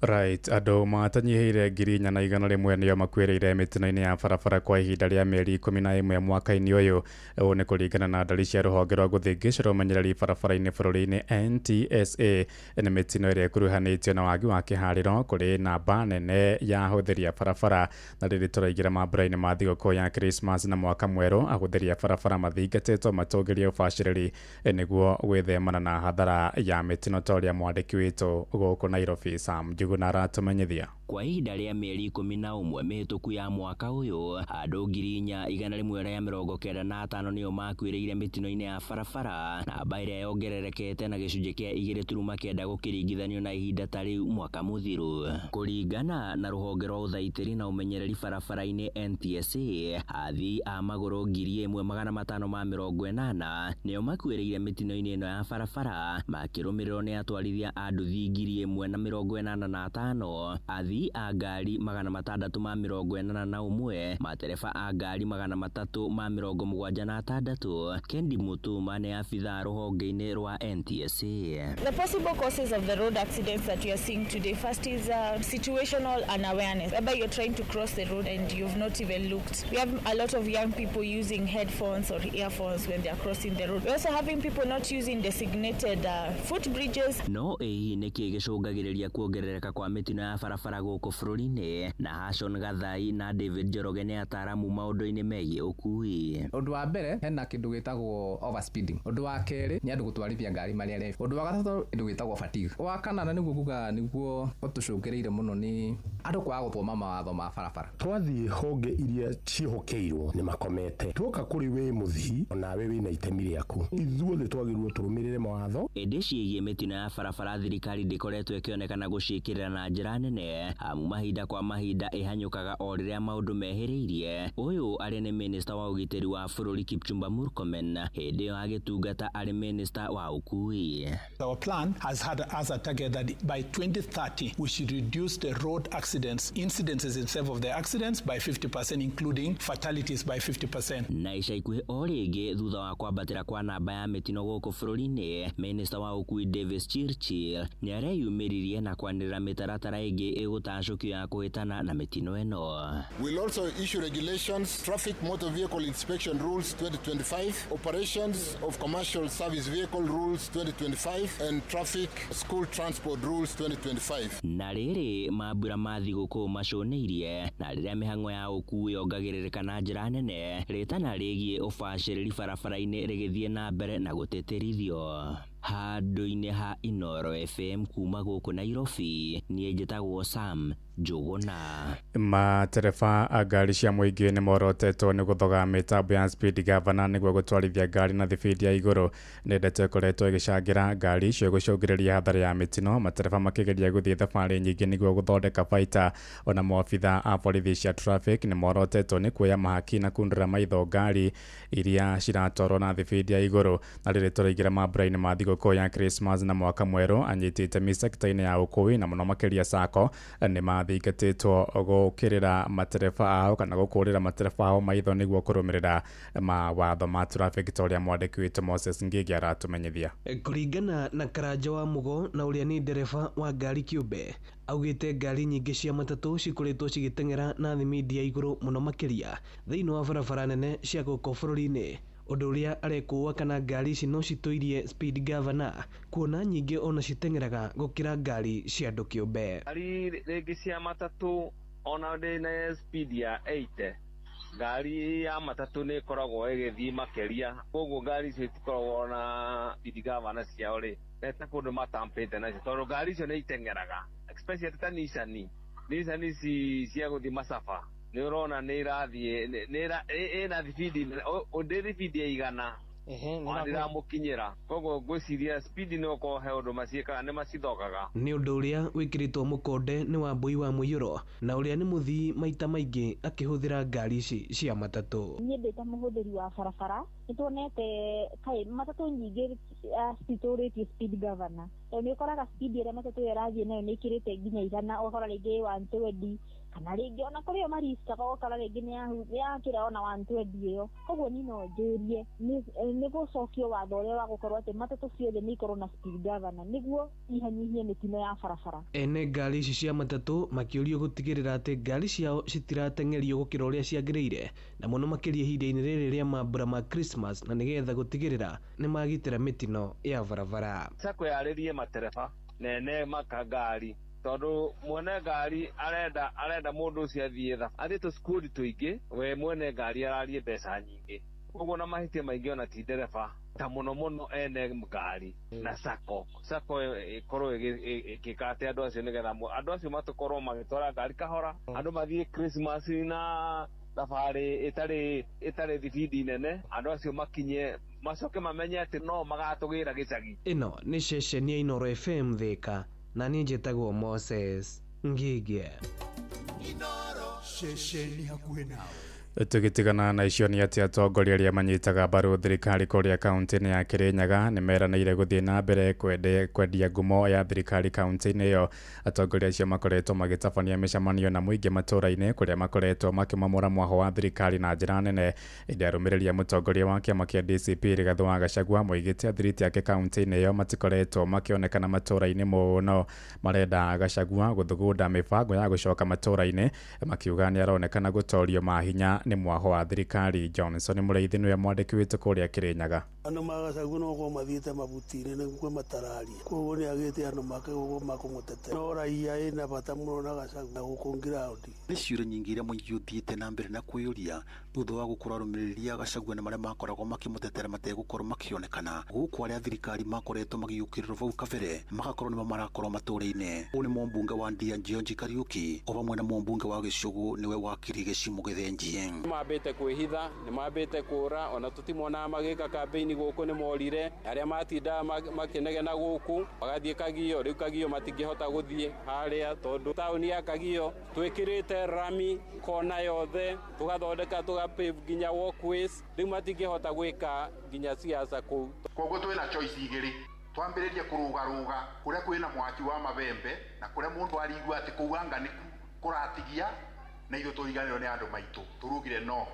Right, andũ matanyihĩire 4,100 nĩo makuĩrĩire mĩtino-inĩ ya barabara kwa ihinda rĩa mĩeri 11 mwaka-inĩ ũyũ. Ũũ nĩ kũringana na ndari cia rũhonge rwa gũthĩngĩcĩra ũmenyereri barabara-inĩ bũrũri-inĩ NTSA. Nĩ mĩtino ĩrĩa ĩkuruhanĩtio na wagi wa kĩharĩro kũrĩ namba nene ya ahũthĩri a barabara. Na rĩrĩ tũraingĩra mambura-inĩ ma thigũkũ ya Christmas na mwaka mwerũ, ahũthĩri a barabara mathingatĩtwo matũngĩrie ũbacĩrĩri nĩguo gwĩthemana na hathara ya mĩtino ta ũrĩa mwandĩki witũ gũkũ Nairobi Sam Njuguna Njuguna aratumenyithia. Kwa ihinda rĩa mĩeri 11 mĩhĩtũku ya mwaka ũyũ, andũ 4,195 nĩo makuĩrĩire mĩtino-inĩ ya barabara, namba ĩrĩa yongererekete na gĩcunjĩ kĩa 2.9 gũkĩringithanio na ihinda ta rĩu mwaka mũthiru. Kũringana na rũhonge rwa ũthaitĩri na ũmenyereri barabara-inĩ NTSA, athii a magũrũ 1,580 nĩo makuĩrĩire mĩtino-inĩ ĩno ya barabara, makĩrũmĩrĩrwo nĩ atwarithia a nduthi 1,085, athii a ngari 681, matereba a ngari 376. Kendi Mutuma nĩ abithaa rũhonge-inĩ rwa NTSA. The possible causes of the road accidents that you are seeing today, first is situational unawareness, whereby you're trying to cross the road and you've not even looked. We have a lot of young people using headphones or earphones when they are crossing the road. We're also having people not using designated footbridges. No ĩĩ nĩkĩ gĩcũngagĩrĩria kuongerereka kwa mĩtino ya barabara gũkũ bũrũri-inĩ? Na Hashon Gathai na David Njoroge nĩ ataaramu maũndũ-inĩ megiĩ ũkuui. Ũndũ wa mbere hena kĩndũ gĩtagwo overspeeding. Ũndũ wa kerĩ nĩ andũ gũtwarithia ngari marĩ arebi. Ũndũ wa gatatũ kĩndũ gĩtagwo fatigue. Wa kana na nĩguo kuga nĩguo ũtũcũngĩrĩire mũno nĩ andũ kwaga gũthoma mawatho ma barabara. Twathiĩ honge iria ciĩhokeirwo nĩ makomete, tuoka kũrĩ wĩ mũthii onawe wĩna itemi rĩaku, ithuothe twagĩrĩirwo tũrũmĩrĩre mawatho. Ĩndĩ ciĩgiĩ mĩtino ya barabara thirikari ndĩkoretwo ĩkĩonekana gũciĩkĩrĩra na njĩra nene, amu mahinda kwa mahinda ĩhanyũkaga o rĩrĩa maũndũ mehĩrĩirie. Ũyũ arĩ nĩ minista wa ũgitĩri wa bũrũri Kipchumba Murkomen, hĩndĩ ĩyo agĩtungata arĩ minista wa ũkuui. Our plan has had as a target that by 2030 we should reduce the road accidents, incidences itself of the accidents by 50%, including fatalities by 50%. Na ica ikuhĩ o rĩngĩ thutha wa kwambatĩra kwa namba ya mĩtino gũkũ bũrũri-inĩ, minista wa ũkuui Davis Chirchir nĩ areyumĩririe na kwanĩrĩra mĩtaratara ĩngĩ ĩgũtacũkio ya kũhĩtana na mĩtino ĩno. We'll also issue regulations, traffic motor vehicle inspection rules 2025, operations of commercial service vehicle rules 2025 and traffic school transport rules 2025. Na rĩrĩ mambura ma thigũkũ macũnĩirie, na rĩrĩa mĩhang'o ya ũkuui yongagĩrĩrĩka na njĩra nene, rĩtana rĩgiĩ ũbacĩrĩri barabara-inĩ rĩgĩthiĩ na mbere na gũtĩtĩrithio. Handũ-inĩ ha Inooro FM kuma gũkũ Nairobi, niĩ njĩtagwo Sam Njuguna. Matereba a ngari cia mũingĩ nĩ morotetwo nĩ gũthoga mĩtambo ya speed governor nĩguo gũtwarithia ngari na thibindi ya igũrũ. Nĩ ndeto ĩkoretwo ĩgĩcangĩra ngari icio gũcũngĩrĩria hathara ya mĩtino, matereba makĩgeria gũthiĩ thabarĩ nyingĩ nĩguo gũthondeka baita. Ona maobitha a borithi cia traffic nĩ morotetwo nĩ kuoya mahaki na kundũra maitho ngari iria ciratwarwo na thibindi ya igũrũ. Na rĩrĩ tũraingĩra mambura-inĩ ma thigũkũ ya Christmas na mwaka mwerũ, anyiti itemi sekta-inĩ ya ũkuui na mũno makĩria sacco nĩ mathingatĩtwo gũkĩrĩra matereba ao kana gũkũrĩra matereba ao maitho nĩguo kũrũmĩrĩra mawatho ma traffic ta ũrĩa mwandĩki witũ Moses Ngigi aratumenyithia. Kũringana na Karanja wa Mugo na ũrĩa nĩ ndereba wa ngari kĩũmbe, augĩte ngari nyingĩ cia matatũ cikoretwo cigĩteng'era na thimindi ya igũrũ mũno makĩria thĩinĩ wa barabara nene cia gũkũ bũrũri-inĩ, ũndũ ũrĩa arekũa kana ngari ici no citũirie speed governor, kuona nyingĩ ona citeng'eraga gũkĩra ngari cia andũ kĩũmbe. Ngari rĩngĩ cia matatũ ona ndĩ speed ya 80, ngari ya matatũ nĩ ĩkoragwo ĩgĩthiĩ makĩria, koguo ngari icio itikoragwo na speed governor ciao rĩ, nĩ kũndũ matampĩte nacio tondũ ngari icio nĩ iteng'eraga, especially ta Nissan ici cia gũthiĩ masafa nĩ ũrona nĩ irathiĩ ĩna thibindi ndĩ thibindi ya 100 ndĩramũkinyĩra, koguo ngwĩciria speed no ũkorwo he ũndũ maciĩkaga nĩ macithogaga. Nĩ ũndũ ũrĩa wĩkĩrĩtwo mũkonde nĩ Wambui wa Mũiyũro na ũrĩa nĩ mũthii maita maingĩ akĩhũthĩra ngari ici cia matatũ. Niĩ ndĩ ta mũhũthĩri wa barabara nĩ tuonete kaĩ matatũ nyingĩ citũrĩtie speed governor, tondũ nĩ ũkoraga speed ĩrĩa matatũ ĩyo ĩrathiĩ nayo nĩ ĩkĩrĩte nginya 100, ũgakora rĩngĩ 120 kana rĩngĩ ona kũrĩ o maricaga ũgakora rĩngĩ nĩ yakĩra ona 120 ĩyo. Koguo niĩ no njũrie nĩ gũcokio watho ũrĩa wa gũkorwo atĩ matatũ ciothe nĩ ikorwo na speed governor nĩguo ihanyihie mĩtino ya barabara. Ene ngari ici cia matatũ makĩũrio gũtigĩrĩra atĩ ngari ciao citirateng'erio gũkĩra ũrĩa ciagĩrĩire, na mũno makĩria ihinda-inĩ rĩrĩ rĩa mambura ma Christmas, na nĩgetha gũtigĩrĩra nĩ magitĩra mĩtino ya barabara. Sacco yarĩrie matereba nene makangari tondu mwene ngari arenda mũndũ ũcio athiĩ athiĩ tũcukuru tũingĩ, we mwene ngari ararie mbeca nyingĩ, koguo na mahĩtia maingĩ ona ti ndereba Ta mũno mũno ene ngari na sako sako ĩkorwo ĩgĩka atĩ andũ acio nĩgetha andũ acio matũkorwo magĩtwara ngari kahora, andũ mathiĩ Christmas na thabarĩ ĩtarĩ thibindi nene, andũ acio makinye macoke mamenye atĩ no magatũgĩra gĩcagi. Ĩno nĩ ceceni ya Inooro FM Thika, na niĩ njĩtagwo Moses Ngige. Ceceni hakuhĩ nawe. Tũgĩtigana na icio nĩ atĩ atongoria arĩa manyitaga mbaru thirikari kũrĩa kaunti-inĩ ya Kirinyaga nĩ meranĩire gũthiĩ na mbere kwendia ngumo ya thirikari kaunti-inĩ ĩyo. Atongoria acio makoretwo magĩtabania mĩcemanio na mũingĩ matũũra-inĩ kũrĩa makoretwo makĩmomora mwaho wa thirikari na njĩra nene. Ĩndĩ arũmĩrĩri a mũtongoria wa kĩama kĩa DCP Rigathĩ wa Gachagua moigĩte athiriti ake kaunti-inĩ ĩyo matikoretwo makĩonekana matũũra-inĩ mũno. Marenda Gachagua gũthugunda mĩbango ya gũcoka matũũra-inĩ, makiuga nĩ aronekana gũtorio mahinya nĩ mwaho wa thirikari. Johnson Mũrĩithi nĩwe mwandĩki witũ kũrĩa Kirinyaga. Andũ ma Gachagua no gũkorwo mathiĩte mabuti-inĩ nĩguo matararia, koguo nĩ agĩte andũ make gũkorwo makũmũtetera, no raia ĩna bata mũno na Gachagua na gũkũ ground. Nĩ ciũria nyingĩ iria mũingĩ ũthiĩte na mbere na kwĩyũria thutha wa gũkorwo arũmĩrĩri a Gachagua na marĩa makoragwo makĩmũtetera mategũkorwo makĩonekana gũkũ arĩa thirikari makoretwo magĩũkĩrĩrwo vau kabere magakorwo nĩmo marakorwo matũũra-inĩ. Ũũ nĩ mũmbunge wa Ndia Njonji Kariuki o vamwe na mũmbunge wa Gĩcũgũ nĩwe wakiri Gĩcimu Gĩthenji. Nĩmambĩte kwĩhitha, nĩmambĩte kũra, ona tũtimonaga magĩka kambĩini gũkũ nĩmorire, arĩa matindaga makĩnegena gũkũ magathiĩ Kagio, rĩu Kagio matingĩhota gũthiĩ harĩa tondũ taũni ya Kagio twĩkĩrĩte rami kona yothe, tũgathondeka tũgapave nginya walkways, rĩu matingĩhota gwĩka nginya siasa kũu. Koguo twĩna choice igĩrĩ, twambĩrĩrie kũrũgarũga kũrĩa kwĩna mwaki wa mabembe na kũrĩa mũndũ arigua atĩ kũu anga nĩ kũratigia na ithuĩ tũriganĩrwo nĩ andũ maitũ tũrugire no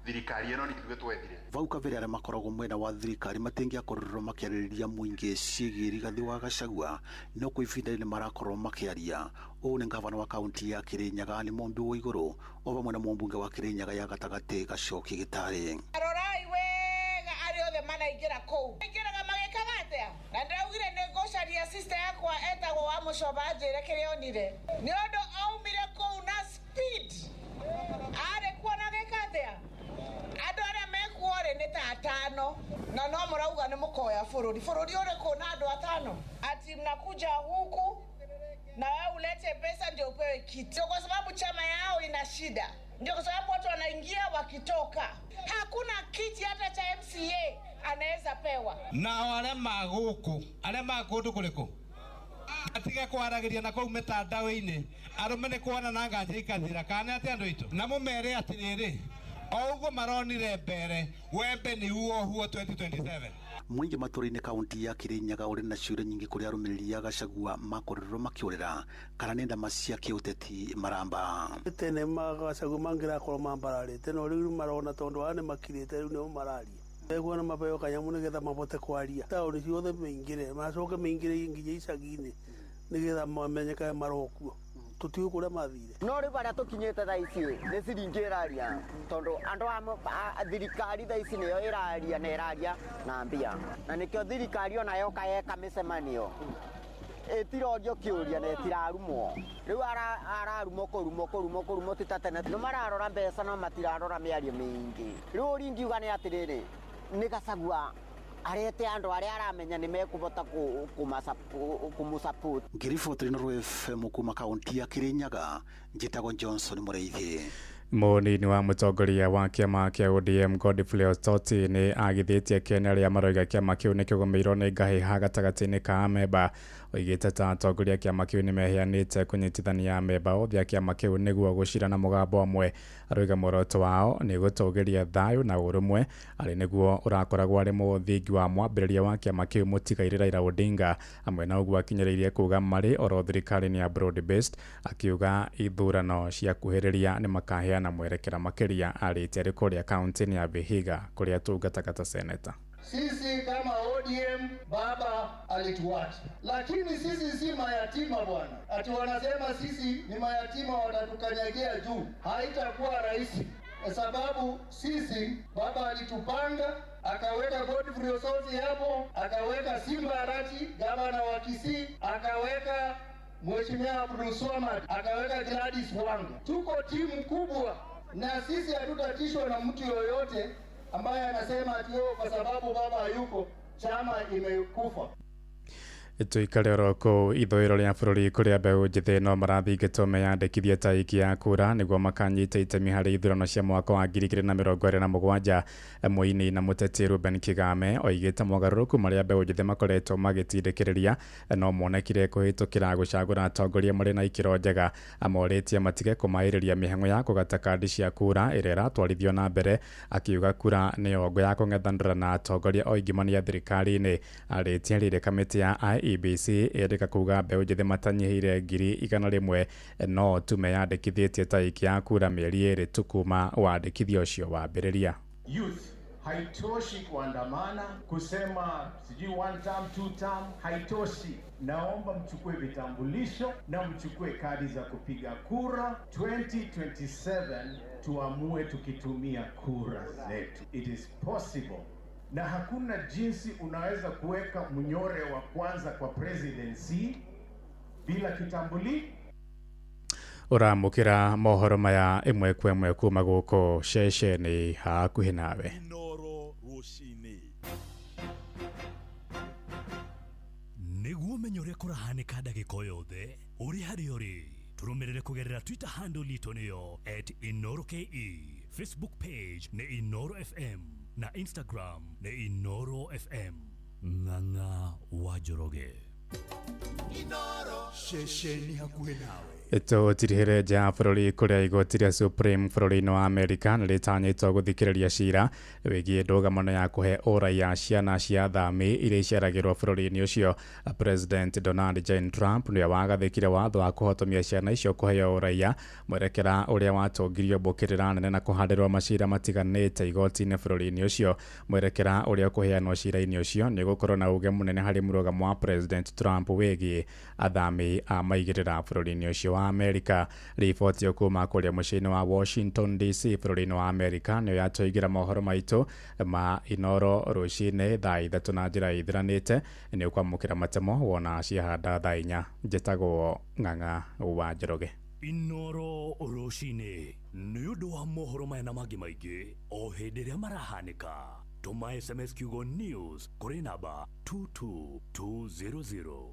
thirikari ĩno nĩ ithuĩ twethire. Vau kabere arĩa makoragwo mwena wa thirikari matingĩakorirwo makĩarĩrĩria mũingĩ ciĩgiĩ Rigathĩ wa Gachagua no kwa ihinda rĩrĩ marakorwo makĩaria. Ũũ nĩ ngavana wa kaunti ya Kirinyaga nĩ Mũmbi wa Igũrũ o vamwe na mũmbunge wa Kirinyaga ya gatagatĩ Gacoki Gĩtarĩ. Rorai wega arĩa othe maraingĩra kũu maingĩraga magĩkaga atĩa, na ndĩraugire nĩ ngũcaria sister yakwa etagwo wa Mũcoba anjĩre kĩrĩa onire, nĩ ũndũ aumire kũu na speed arĩ kuo na gĩka atĩa. Andũ arĩa mekuo rĩ nĩ ta atano, na no mũrauga nĩ mũkoya bũrũri. Bũrũri ũrĩkũ na andũ atano? Ati mnakuja huku na wewe ulete pesa ndio upewe kiti. Kwa sababu chama yao ina shida, ndio kwa sababu watu wanaingia wakitoka. Hakuna kiti hata cha MCA anaweza pewa. Nao arĩa ma gũkũ, arĩa ma kũndũ kũrĩkũ matige kwaragĩria na kũu mĩtandao-inĩ, arũme nĩ kuona na nganja ikathira, kana nĩ atĩ andũ aitũ na mũmere atĩrĩrĩ, o ũguo maronire mbere wembe nĩ uohuo 2027. Mũingĩ matũũra-inĩ kaunti ya Kirinyaga ũrĩ na ciũria nyingĩ kũrĩa arũmĩrĩri a Gachagua makorirwo makĩũrĩra kana nĩ ndama cia kĩũteti maramba. Tene Gachagua mangĩrakorwo mambararĩte no rĩu marona tondũ aya nĩ makirĩte rĩu nĩo mararia. Ekuona mapeo kanyamu nĩgetha mabote kwaria. Taũni ciothe maingĩre, macoke maingĩre nginya icagi-inĩ nĩgetha mamenyekane marokuo. Tũtiũĩ kũrĩa mathire. No rĩu harĩa tũkinyĩte thaa ici nĩ ciringi ĩraria tondũ andũ a thirikari thaa ici nĩyo ĩraria na ĩraria na mbia, na nĩkĩo thirikari ona yoka yeka mĩcemanio ĩtirorio kĩũria na ĩtirarumwo. Rĩu ararumwo kũrumwo kũrumwo kũrumwo ti ta tene, nĩ mararora mbeca no matirarora mĩario mĩingĩ. Rĩu ũrĩa ingiuga nĩ atĩrĩrĩ, nĩ Gachagua arete andũ arĩa aramenya nĩ mekũhota kũmũsupport. Ngĩriboti Inooro FM kuma kaunti ya Kirinyaga, njĩtagwo Johnson Mũrĩithi. Mũnini wa mũtongoria wa kĩama kĩa ODM Godfrey Osotsi nĩ agithĩtie Kenya arĩa maroiga kĩama kĩu nĩ kĩgũmĩirwo nĩ ngahĩha gatagatĩ-inĩ ka amemba. Oigĩte ta atongoria a kĩama kĩu nĩ meheanĩte kũnyitithania amemba othe a kĩama kĩu nĩguo gũcira na mũgambo ũmwe. Aroiga muoroto wao nĩ gũtũgĩria thayũ na ũrũmwe arĩ nĩguo ũrakoragwo arĩ mũthingi wa mwambĩrĩria wa kĩama kĩu mũtigairĩ Raila Odinga. Hamwe na ũguo akinyĩrĩirie kuga marĩ oro thirikari-inĩ ya broad based, akiuga ithurano ciakuhĩrĩria nĩ makaheana mwerekera makĩria. Arĩtie arĩ kũrĩa kaunti-inĩ ya Vihiga kũrĩa atungataga ta seneta. Sisi kama ODM baba alituacha, lakini sisi si mayatima bwana. Ati wanasema sisi ni mayatima watatukanyagia juu. Haitakuwa rahisi kwa sababu sisi baba alitupanga, akaweka Godfrey Osotsi hapo, akaweka Simba Arati gavana wa Kisii, akaweka Mheshimiwa Abdul Swamad, akaweka Gladys Wanga. Tuko timu kubwa na sisi hatutatishwa na mtu yoyote ambaye anasema ati kwa sababu baba hayuko chama imekufa. Tuikare oro kũu ithũĩro rĩa bũrũri kũrĩa mbeũ njĩthĩ no marathingatwo meyandĩkithie ta aikia a kura nĩguo makanyita itemi harĩ ithurano cia mwaka wa 2027. Mũini na mũteti Reuben Kigame oigĩte mogarũrũku marĩa mbeũ njĩthĩ makoretwo magĩtindĩkĩrĩria no monekire kũhĩtũkĩra gũcagũra atongoria marĩ na ikĩro njega. Amorĩtie matige kũmaĩrĩria mĩhang'o ya kũgata kandi cia kura ĩrĩa ĩratwarithio na mbere, akiuga kura nĩyo ngo ya kũng'ethanĩra na atongoria oingimania thirikari-inĩ. Arĩtie rĩrĩ kamĩtĩ ya IEBC ĩrĩka kuga mbeũ njĩthĩ matanyihĩire 100,000 no tu meyandĩkithĩtie ta aikia a kura mĩeri 2 tu kuma wandĩkithia ũcio wambĩrĩria. Youth haitoshi kuandamana kusema sijui one term, two term, haitoshi. Naomba mchukue vitambulisho na mchukue kadi za kupiga kura. 2027 tuamue tukitumia kura zetu. It is possible. Na hakuna jinsi unaweza kuweka mnyore wa kwanza kwa presidency bila kitambulisho. Ũramũkĩra mohoro maya ĩmwe kwa ĩmwe kuma gũkũ ceceni hakuhĩ nawe. Inoro rũcinĩ nĩguo ũmenye ũrĩa kũrahanĩka ndagĩka o yothe ũrĩ harĩa ũrĩ. Tũrũmĩrĩre kũgerera Twitter handle itũ nĩyo @InoroKE, Facebook page nĩ Inoro FM na Instagram nĩ Inoro FM. Ng'ang'a wa Njoroge. Inoro ceceni hakuhĩ nawe. Tũtirihĩre nja ya bũrũri kũrĩa igoti rĩa Supreme bũrũri-inĩ wa Amerika nĩ rĩtanyĩtwo gũthikĩrĩria cira wĩgiĩ ndũgamano ya kũhe ũraiya ciana cia athami iria iceragĩrwo bũrũri-inĩ ũcio. President Donald J. Trump nĩwe wagathĩkire watho wa kũhotomia ciana icio kũheo ũraiya, mwerekera ũrĩa watongirio mbũkĩrĩra nene na kũhandĩrwo macira matiganĩte igoti-inĩ bũrũri-inĩ ũcio. Mwerekera ũrĩa ũkũheanwo cira-inĩ ũcio nĩ ũgũkorwo na uge mũnene harĩ mũrũgamo wa President Trump wĩgiĩ athami a maigĩrĩra bũrũri-inĩ ũcio wa Amerika. Riboti kuma kũrĩa mũciĩ-inĩ wa Washington DC bũrũri-inĩ wa Amerika nĩyo yatũigĩra mohoro maitũ ma Inoro rũcinĩ thaa 3 na njĩra ithiranĩte. Nĩ ũkwamũkĩra matemo wona ciahanda thaa 4. Njĩtagwo Ng'ang'a wa Njoroge. Inoro rũcinĩ nĩ ũndũ wa mohoro maya na mangĩ maingĩ o hĩndĩ ĩrĩa marahanĩka. Tũma SMS kiugo news kũrĩ namba 22200.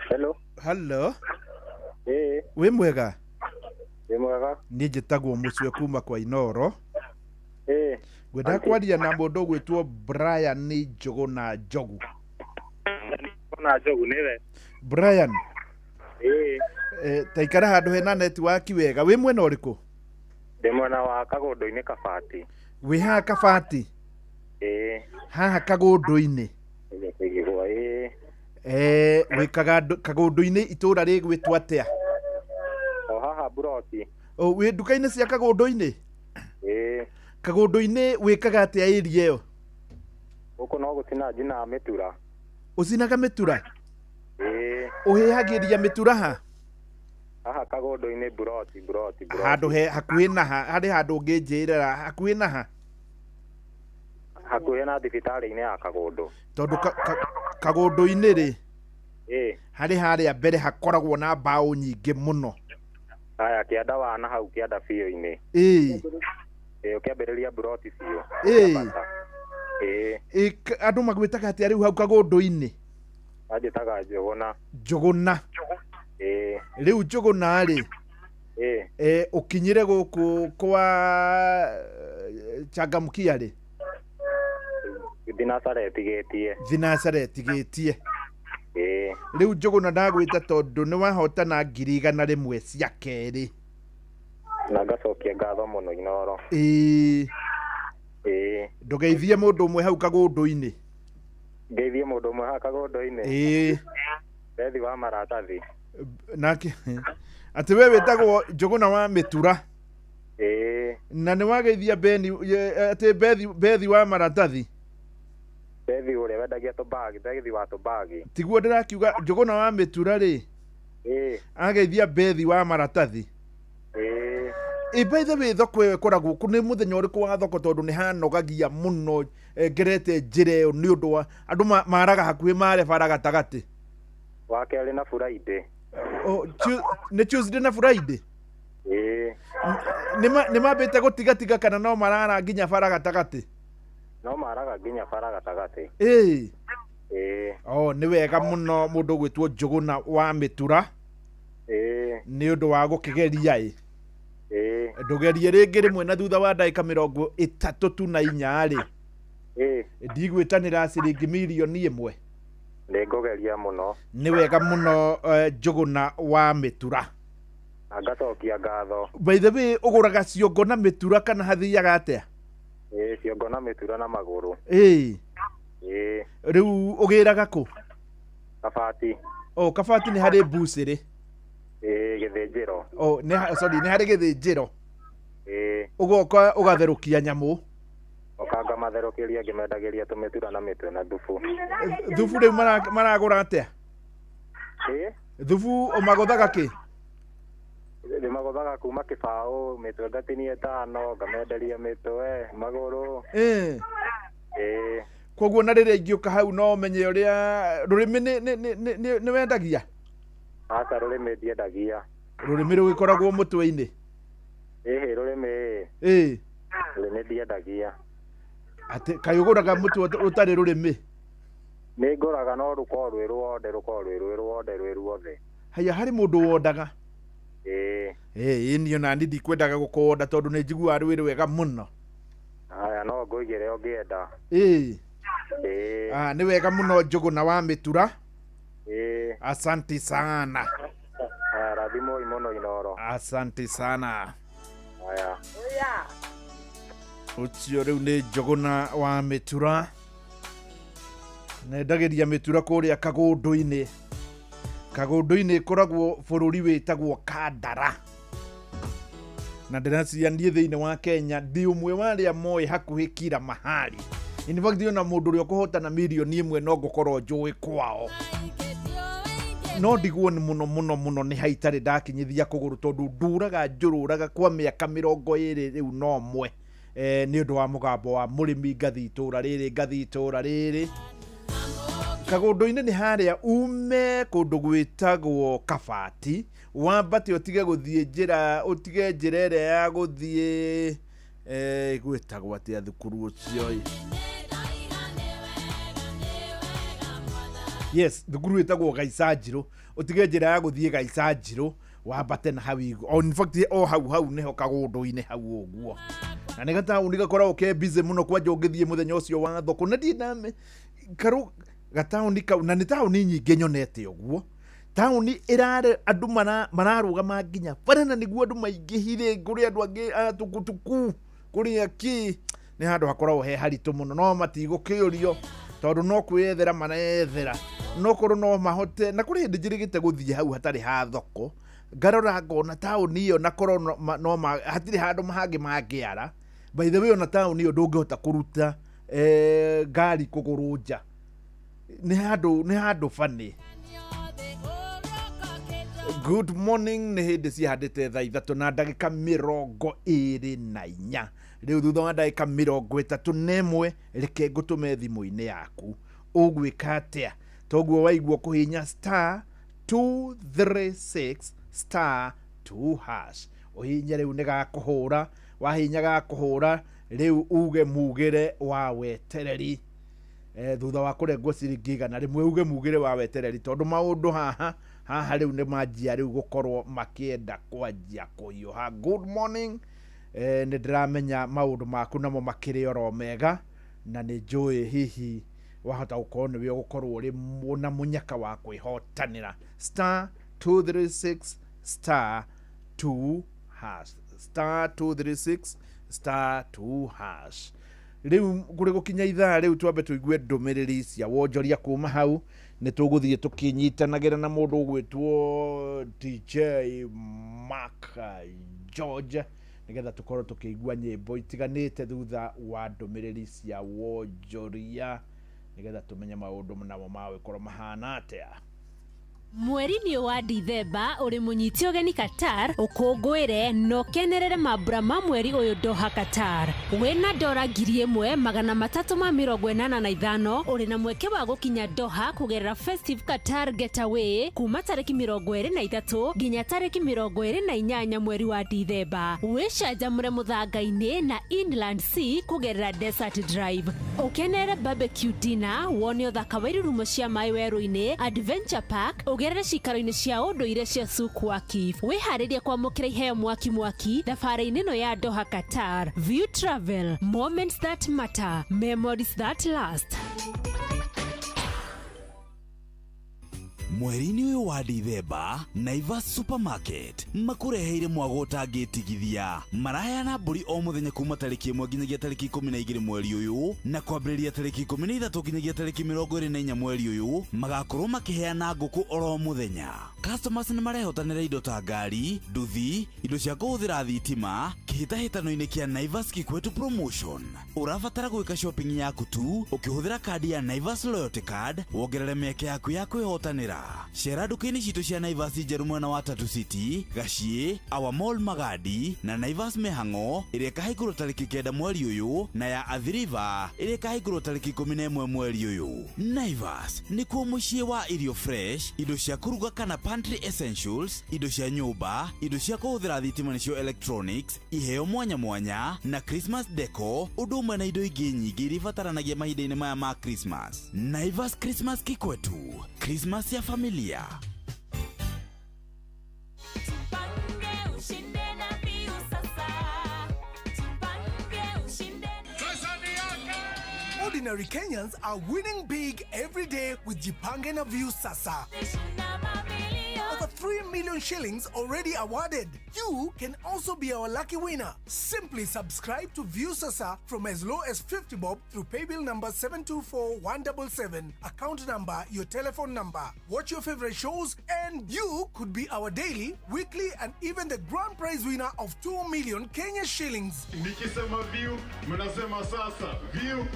Hello. Hello. Eh. Wĩ mwega? Wĩ mwega. Niĩ njĩtagwo Mũcwe kuma kwa Inoro. Eh. Ngwenda kwaria na mũndũ ũgwĩtwo Brian Njũgũna Njogu. Na Njogu nĩwe. Brian. Ĩĩ. Ta ikara handũ hena netiwaki wega. Wĩ mwena ũrĩkũ? Ndĩ mwena wa Kagũndũ-inĩ Kabati. Wĩ haha Kabati? Ĩĩ. Haha Kagũndũ-inĩ? Ĩĩ. Wĩ Kagũndũ-inĩ itũra rĩgwĩtwo atĩa? O haha Mburoti. Wĩ nduka-inĩ cia Kagũndũ-inĩ? Ĩĩ. Kagũndũ-inĩ wĩkaga atĩa area ĩyo? Gũkũ no gũcina njinaga mĩtura. Ũcinaga mĩtura? Ĩĩ. Ũhĩhagĩria mĩtura ha? Haha Kagũndũ-inĩ Mburoti, Mburoti, Mburoti. Handũ he hakuhĩ na ha? Harĩ handũ ũngĩnjĩrĩra hakuhĩ na ha? Hakuhĩ na thibitarĩ-inĩ ya Kagũndũ. Tondũ Kagũndũ-inĩ rĩ, Ĩĩ. harĩ harĩa mbere hakoragwo na mbaũ nyingĩ mũno. Haya, kĩanda wa na hau kĩanda biũ-inĩ. Ĩĩ. Ĩĩ, ũkĩambĩrĩria Mburoti biũ. Ĩĩ. Ĩĩ. Andũ magwĩtaga atĩa rĩu hau Kagũndũ-inĩ? Manjĩtaga Njũgũna. Njũgũna. Ĩĩ. Rĩu Njũgũna rĩ, Ĩĩ. Ũkinyire gũkũ kwa Changamkia rĩ? Thinacara ĩtigĩtie. Thinacara ĩtigĩtie. Ĩĩ. Rĩu Njũgũna ndagwĩta tondũ nĩ wahotana 100,000 cia kerĩ. Na ngacokia ngatho mũno Inooro. Ĩĩ. Ĩĩ. Ndũgeithie mũndũ ũmwe hau Kagũndũ-inĩ. Ngeithie mũndũ ũmwe haha Kagũndũ-inĩ. Ĩĩ. Bethi wa maratathi. Nake atĩ we wĩtagwo Njũgũna wa mĩtura. Ĩĩ. Na nĩ wageithia Beni atĩ Bethi wa maratathi. Bethi ũrĩa wendagia tũbagi, Bethi wa tũbagi. Tiguo ndĩrakiuga Njũgũna wa mĩtura rĩ. Ĩĩ. Ageithia Bethi wa maratathi. Ĩĩ. Ĩ by the way thoko ĩyo ĩkoragwo kũ? Nĩ mũthenya ũrĩkũ wa thoko tondũ nĩ hanogagia mũno ngerete njĩra ĩyo nĩ ũndũ wa andũ maraga hakuhĩ mare bara gatagatĩ. Wa kerĩ na Friday. Nĩ Tuesday na Friday? Ĩĩ. Nĩ mambĩte gũtigatiga kana no marara nginya bara gatagatĩ? No maraga nginya bara gatagatĩ. Ĩĩ. Ĩĩ. Nĩ wega mũno mũndũ ũgwĩtwo Njũgũna wa mĩtura. Ĩĩ. Nĩ ũndũ wa gũkĩgeria ĩ. Ĩĩ. Ndũgerie rĩngĩ rĩmwe na thutha wa ndagĩka 34 rĩ. Ĩĩ. Ndigwĩtanĩra ciringi 1,000,000. Nĩ ngũgeria mũno. Nĩ wega mũno Njũgũna wa mĩtura. Na ngacokia ngatho. By the way ũgũraga ciongo na mĩtura kana hathiaga atĩa? Ĩĩ, ciongo na mĩtura na magũrũ. Ĩĩ. Ĩĩ. Rĩu ũgĩraga kũ? Kabati. Kabati nĩ harĩ mbucĩrĩ. Ĩĩ, gĩthĩnjĩro. Sorry, nĩ harĩ gĩthĩnjĩro. Ĩĩ. Ũgoka ũgatherũkia nyamũ. Ũka ngamatherũkĩria ngĩmendagĩria tũmĩtura na mĩtwe na thubu. Thubu rĩu maragũra atĩa? Ĩĩ. Thubu ũmagũthaga kĩ? Ndĩmagũthaga kuma kĩbaũ, mĩtwe ngatinia 5, ngamenderia mĩtwe, magũrũ. Ĩĩ. Ĩĩ. Koguo na rĩrĩa ingĩũka hau no menye ũrĩa rũrĩmĩ nĩ wendagia? Aca, rũrĩmĩ ndiendagia. Rũrĩmĩ rũgĩkoragwo mũtwe-inĩ? Ĩhĩ, rũrĩmĩ. Ĩĩ. Rũrĩmĩ ndiendagia. Atĩ kaĩ ũgũraga mũtwe ũtarĩ rũrĩmĩ? Nĩ ngũraga no rũkorwo rwĩ ruonde, rũkorwo rwĩ ruonde rwĩ ruothe. Haya, harĩ mũndũ wondaga? Ĩĩ. Ĩĩ, niĩ ona niĩ ndikwendaga gũkũwonda tondũ nĩ njiguaga rwĩ rwega mũno. Haya, no ngũigĩre ũngĩenda. Ĩĩ. Ĩĩ. Nĩ wega mũno Njũgũna wa mĩtura. Ĩĩ. Asante sana. Haya, rathimoi mũno Inooro. Asante sana. Haya. Ũcio rĩu nĩ Njũgũna wa mĩtura. Nendagĩria mĩtura kũrĩa Kagũndũ-inĩ. Kagũndũ-inĩ ĩkoragwo bũrũri wĩtagwo Kandara. Na ndĩreciria niĩ thĩinĩ wa Kenya ndĩ ũmwe wa arĩa moĩ hakuhĩ kila mahali. In fact ona mũndũ ũrĩa ũkũhotana 1,000,000 no ngũkorwo njũĩ kwao. No ndigwo nĩ mũno mũno mũno nĩ haitarĩ ndakinyithia kũgũrũ tondũ ndũraga njũrũraga kwa mĩaka 20 rĩu no mwe. Nĩ ũndũ wa mũgambo wa mũrĩmi ngathi itũra rĩrĩ ngathi itũra rĩrĩ. Kagũndũ-inĩ nĩ harĩa ume kũndũ gwĩtagwo Kabati, wambate ũtige gũthiĩ njĩra, ũtige njĩra ĩrĩa ya gũthiĩ gwĩtagwo atĩa thukuru ũcio ĩ? Yes, thukuru ĩtagwo Gaicanjirũ, ũtige njĩra ya gũthiĩ Gaicanjirũ, wambate na hau igũrũ. In fact o hau hau nĩho Kagũndũ-inĩ hau ũguo. Na nĩ gataũni gakoragwo ke busy mũno kwanja ũngĩthiĩ mũthenya ũcio wa thoko. Na ndirĩ ndame karũ Gataũni kau, na nĩ taũni nyingĩ nyonete ũguo, taũni ĩrarĩ andũ mararũgama nginya bara na nĩguo andũ maingĩhire. Kũrĩ andũ angĩ a tukutuku, kũrĩ akĩ nĩ handũ hakoragwo he haritũ mũno, no matigũkĩũrio tondũ no kwĩyethera marethera, no korwo no mahote. Na kũrĩ hĩndĩ njĩrĩgĩte gũthiĩ hau hatarĩ ha thoko, ngarora ngona taũni ĩyo na korwo no hatirĩ handũ hangĩ mangĩara. By the way, ona taũni ĩyo ndũngĩhota kũruta ngari kũgũrũ nja, nĩ handũ funny. Good morning. Nĩ hĩndĩ cihandĩte thaa 3 na ndagĩka 24. Rĩu thutha wa ndagĩka 31, reke ngũtũme thimũ-inĩ yaku. Ũgwĩka atĩa? Toguo waigua kũhihinya *236*2#, ũhihinye rĩu nĩ gakũhũra. Wahihinya gakũhũra, rĩu uge mugĩre wa wetereri. Thutha wa kũrengwo ciringi 100, uge mugĩre wa wetereri, tondũ maũndũ haha haha rĩu nĩ manjia rĩu gũkorwo makĩenda kwanjia kũhiũha. Good morning. Nĩ ndĩramenya maũndũ maku namo makĩrĩ oro mega, na nĩ njũĩ hihi wahota gũkorwo nĩwe ũgũkorwo ũrĩ na mũnyaka wa kwĩhotanĩra *236*2#, *236*2#. Rĩu kũrĩ gũkinya ithaa rĩu, twambe tũigue ndũmĩrĩri cia wonjoria. Kuma hau nĩ tũgũthiĩ tũkĩnyitanagĩra na mũndũ ũgwĩtwo DJ Mark George, nĩgetha tũkorwo tũkĩigua nyĩmbo itiganĩte thutha wa ndũmĩrĩri cia wonjoria, nĩgetha tũmenye maũndũ namo magũkorwo mahana atĩa. Mweri-inĩ wa Dithemba ũrĩ mũnyite ũgeni Qatar, ũkũngũĩre na ũkenerere mambura ma mweri ũyũ Doha, Qatar. Wĩna dora 1385, ũrĩ na mweke wa gũkinya Doha kũgerera Festive Qatar Getaway kuma tarĩki 23 nginya tarĩki 28 mweri wa Dithemba. Wĩcanjamũre mũthanga-inĩ na Inland Sea kũgerera Desert Drive, ũkenerere barbecue dinner, wone ũthaka wa irurumo cia maĩ werũ-inĩ, Adventure Park, ũgerere cikaro-inĩ cia ũndũire cia Souq Waqif. Wĩharĩrie kwamũkĩra iheo mwaki mwaki thabarĩ-inĩ ĩno ya Doha, Qatar. View Travel, moments that matter, memories that last. Mweri-inĩ ũyũ wa Dithemba, Naivas Supermarket makũreheire mwago ũtangĩtigithia. Maraheana mbũri o mũthenya kuma tarĩki 1 nginyagia tarĩki 12 mweri ũyũ, na kwambĩrĩria tarĩki 13 nginyagia tarĩki 24 mweri ũyũ magakorwo makĩheana ngũkũ oro mũthenya. Customers nĩ marehotanĩra indo ta ngari, nduthi, indo cia kũhũthĩra thitima kĩhĩtahĩtano-inĩ kĩa Naivas Kikwetu Promotion. Ũrabatara gwĩka shopping yaku tu ũkĩhũthĩra kandi ya Naivas Loyalty Card, wongerere mĩeke yaku ya kwĩhotanĩra. Cera nduka-inĩ citũ cia Naivas njerũ mwena wa Tatu City, Gachie, Our Mall Magadi na Naivas Mĩhang'o ĩrĩa ĩkahingũrwo tarĩki 9 mweri ũyũ, na ya Athi River ĩrĩa ĩkahingũrwo tarĩki 11 mweri ũyũ. Naivas nĩkuo mũciĩ wa irio fresh, indo cia kũruga kana pantry essentials, indo cia nyũmba, indo cia kũhũthĩra thitima nĩcio electronics, iheo mwanya mwanya na Christmas deco, ũndũ ũmwe na indo ingĩ nyingĩ iria ibataranagia mahinda-inĩ maya ma Christmas. Naivas Christmas Kikwetu, Christmas ya familia. Ushinde na Viusasa. Tupange ushinde. Ordinary Kenyans are winning big every day with Jipange na Viusasa. Over 3 million shillings already awarded. You can also be our lucky winner. Simply subscribe to Viusasa from as low as 50 bob through paybill number 724177, account number, your telephone number. Watch your favorite shows and you could be our daily, weekly and even the grand prize winner of 2 million Kenya shillings. Nikisema view, mnasema sasa. View.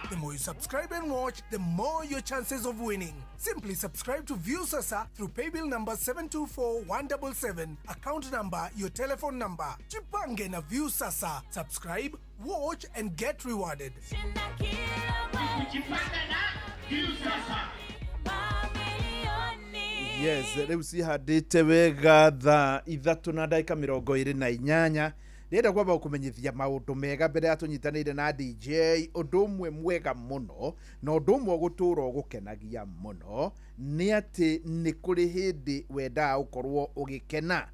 The more you subscribe and watch, the more your chances of winning. Simply subscribe to Viusasa through paybill number 724177, account number, your telephone number. Jipange na Viusasa. Subscribe, watch and get rewarded. Kujipanga na Viusasa. Yes, rĩu cihandĩte wega thaa 3 na ndagĩka 28. Ndĩrenda kwamba gũkũmenyithia maũndũ mega mbere ya tũnyitanĩire na DJ. Ũndũ ũmwe mwega mũno na ũndũ ũmwe ũgũtũra ũgũkenagia mũno nĩ atĩ nĩ kũrĩ hĩndĩ wendaga gũkorwo ũgĩkena.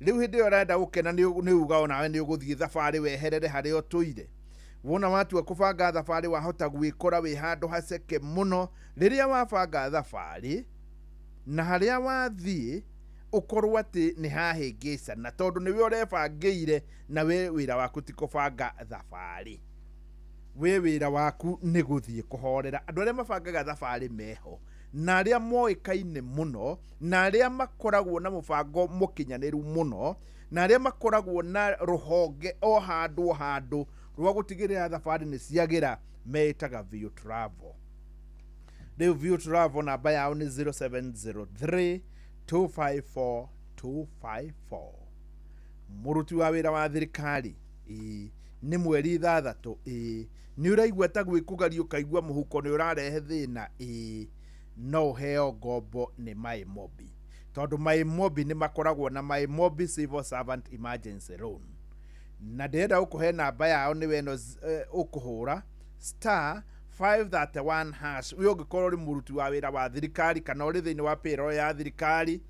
Rĩu hĩndĩ ĩyo ũrenda gũkena, nĩ uga onawe nĩ ũgũthiĩ thabarĩ weherere harĩa ũtũire. Wona watua kũbanga thabarĩ wahota gwĩkora wĩ handũ haceke mũno rĩrĩa wabanga thabarĩ na harĩa wathiĩ ũkorwo atĩ nĩ hahĩngĩcana tondũ nĩwe ũrebangĩire na we wĩra waku ti kũbanga thabarĩ. We wĩra waku nĩ gũthiĩ kũhorera. Andũ arĩa mabangaga thabarĩ meho na arĩa moĩkaine mũno na arĩa makoragwo na mũbango mũkinyanĩru mũno na arĩa makoragwo na rũhonge o handũ handũ rwa gũtigĩrĩra thabarĩ nĩ ciagĩra metaga View Travel. Rĩu View Travel namba yao nĩ 0703 254 254. Mũruti wa wĩra wa thirikari nĩ mweri 6 nĩ ũraigua ta gwĩkũgaria ũkaigua mũhuko nĩ ũrarehe thĩna no ũheo ngombo nĩ MyMobi tondũ MyMobi nĩ makoragwo na MyMobi Civil Servant Emergency Loan na ndĩrenda gũkũhe namba yao nĩwe ĩno ũkũhũra star 531 hash. We ũngĩkorwo ũrĩ mũruti wa wĩra wa thirikari kana ũrĩ thĩinĩ wa payroll ya thirikari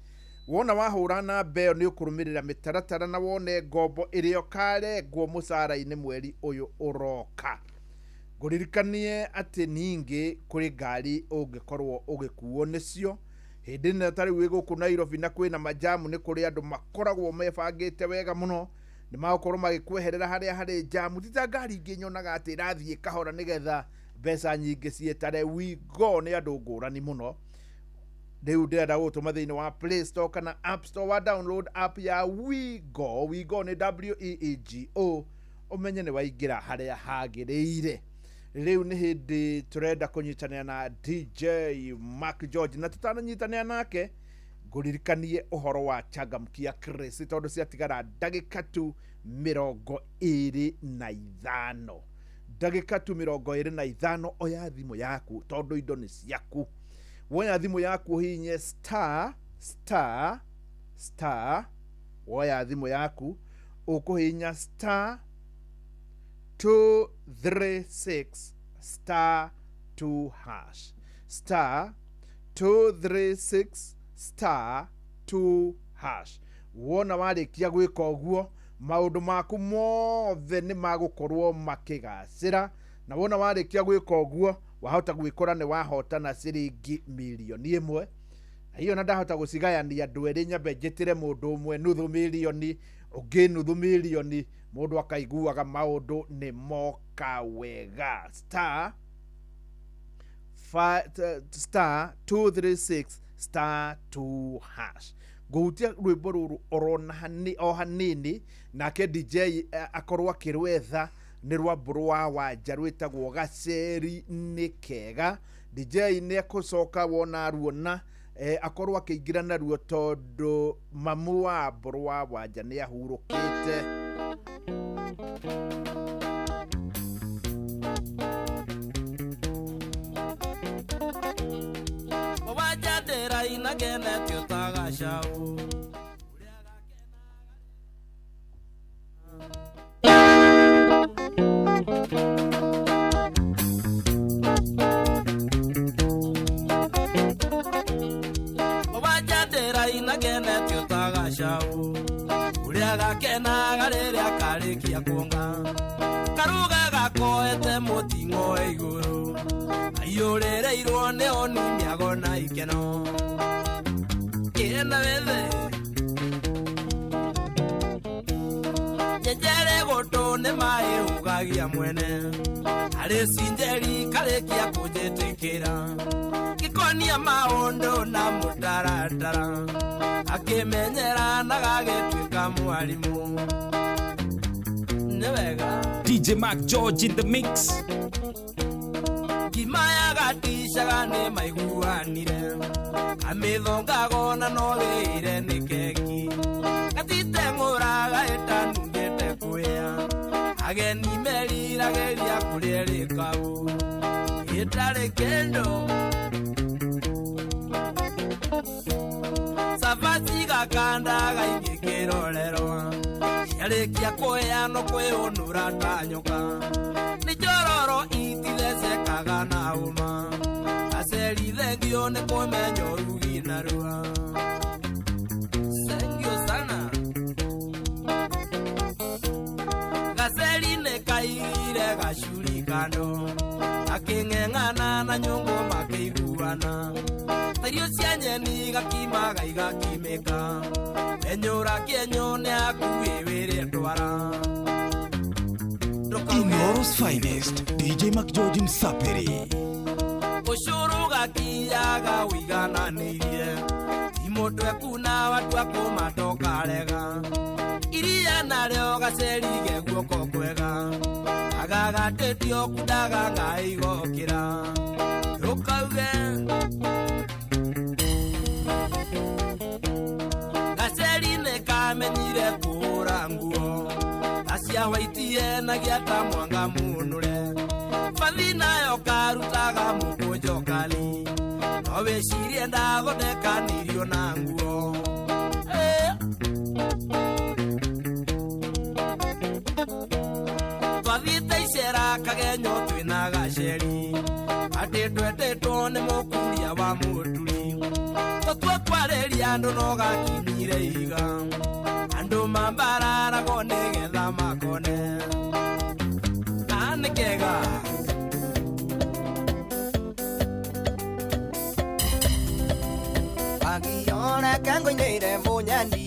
wona wahũra namba ĩyo nĩ ũkũrũmĩrĩra mĩtaratara na wone ngombo ĩrĩa ũkarengwo mũcara-inĩ mweri ũyũ ũroka. Ngũririkanie atĩ ningĩ kũrĩ ngari ũngĩkorwo ũgĩkuo nĩcio hĩndĩ ĩno ta rĩu wĩ gũkũ Nairobi na kwĩna majamu nĩ kũrĩ andũ makoragwo mebangĩte wega mũno nĩ magũkorwo magĩkweherera harĩa harĩ jamu. Ti ta ngari ingĩ nyonaga atĩ ĩrathiĩ kahora nĩgetha mbeca nyingĩ ciĩtare. Wigo nĩ andũ ngũrani mũno. Rĩu ndĩrenda gũgũtũma thĩinĩ wa Play Store kana App Store wa download app ya Wigo. Wigo nĩ WEEGO ũmenye nĩ waingĩra harĩa hagĩrĩire. Rĩu nĩ hĩndĩ tũrenda kũnyitanĩra na DJ Mark George na tũtananyitanĩra nake ngũririkanie ũhoro wa Changamkia Chris tondũ ciatigara ndagĩka tu 25 ndagĩka tu 25. Oya thimũ yaku tondũ indo nĩ ciaku. Woya thimũ yaku ũhihinye star star star. Woya thimũ yaku ũkũhihinya star 236 star 2 hash star 236 star 2 hash. Wona warĩkia gwĩka ũguo maũndũ maku mothe nĩ magũkorwo makĩgacĩra na wona warĩkia gwĩka ũguo wahota gwĩkora nĩ wahotana ciringi mirioni 1 na hiyo na ndahota gũcigayania andũ erĩ nyambe njĩtĩre mũndũ ũmwe nuthu mirioni ũngĩ nuthu mirioni mũndũ akaiguaga maũndũ nĩ moka wega. Star star 236 star 2 hash. Ngũhutia rwĩmbo rũrũ orona o hanini nake DJ akorwo akĩrwetha nĩ rwambo rwa Wanja rwĩtagwo Gaceri nĩ kega. DJ nĩ ekũcoka wona ruona akorwo akĩingĩra naruo tondũ mamu wa Mbũrũ wa Wanja nĩ ahurũkĩte. Wanja ndĩraina ngenetio ta gacaũ. Wanja ndĩraina ngenetio ta gacaũ ũrĩa gakenaga rĩrĩa karĩkia kuonga karuga gakoete mũting'o igũrũ aiyũrĩrĩirwo nĩ oni mĩago na ikeno kĩna wethe nyenjere gũtũ nĩ maĩhũgagia mwene harĩ cinjeri karĩkia kũnjĩtĩkĩra gĩkonia maũndũ na mũtaratara akĩmenyera na gagĩtuĩka mwarimũ nĩ wega. DJ Mark George in the mix. Ngima ya gaticaga nĩ maiguanire amĩthongago na no wĩire nĩ keki gatiteng'ũraga ĩtanungĩte kũhĩa ageni meriragĩria kũrĩa rĩkabu ĩtarĩ kĩndũ cabaci gakandaga ingĩ kĩrorerwa ciarĩkia kũhĩa no kwĩũnũra ta nyoka nĩ njororo itithecekaga na ũma aceri thengio nĩ kũmenya ũrugi narua thengio sana gaceri nĩ kairire gacuri kando akĩng'eng'ana na nyũngũ makĩiguana ta irio cia nyeni gakimaga igakimĩka enyũra kĩenyũ nĩ akuĩ wĩrĩ ndwara. Inoro's finest, DJ McGeorge Msapiri. Ũcũrũ gakiaga ũigananĩirie ti mũndũ ekuna watua kũmatokarega iria narĩo gacerige guoko kwega agagatĩtio kundaga ngai gokĩra rũkauge gaceri nĩ kamenyire kũhũra nguo acia waitie na gĩata mwanga mũnũre bathi nayo karutaga mũkũnjo kali no wĩcirie ndathondekanirio na nguo. Twathiĩte icera kagenyo twĩna gaceri atĩ twetĩtwo nĩ mũkuria wa mũturi tũtue kwarĩria andũ no gakinyire ihiga andũ mambararagwo nĩgetha makone nĩ kega. Wagiona kangoinĩire mũnyani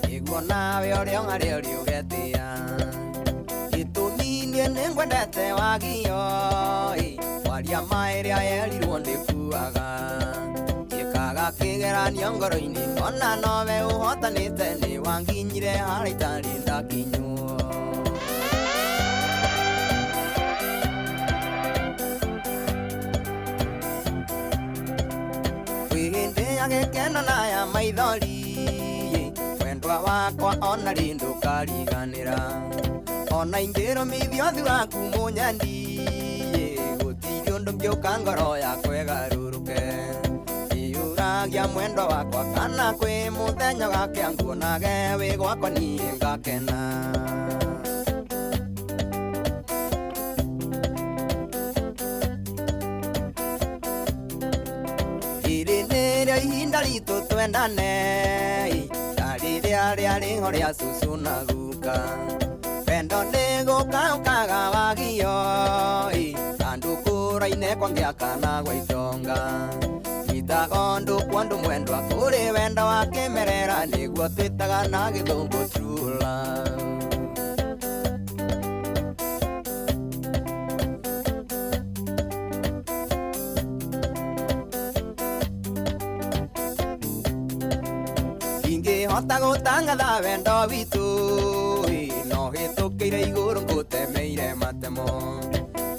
nĩguo nawe ũrĩa ũng'arĩa ũrĩ ũgetĩa gĩtũmi niĩ nĩngwendete wagio waria ma ĩrĩa yerirwo ndĩkuaga njĩkaga kĩgeranio ngoro-inĩ ona nowe ũhotanĩte nĩ wanginyire harĩa itarĩ ndakinywo. Hĩndĩ ya gĩkeno na ya maithori wendwa wakwa ona rĩ ndũkariganĩra ona ingĩrũmithio ũthiũ waku mũnyani gũtirĩ ũndũ ngĩũka ngoro yakwa ĩgarũrũke iyũragia mwendwa wakwa kana kwĩ mũthenya gakĩa nguonage wĩ gwakwa niĩ ngakena. Ihinda ritũ twendane ta rĩrĩa rĩarĩ ho rĩa cũcũ na guka wendo nĩ gũka ũkaga wagio andũ kũraine kwa ngĩaka na gwa itonga itago ndũ kwa ndũ mwendwa kũrĩ wendo wa kĩmerera nĩguo twĩtaga na gĩthũngũ true love. Hota gũtangatha wendo witũ no hĩtũkĩire igũrũ ngũtemeire matemo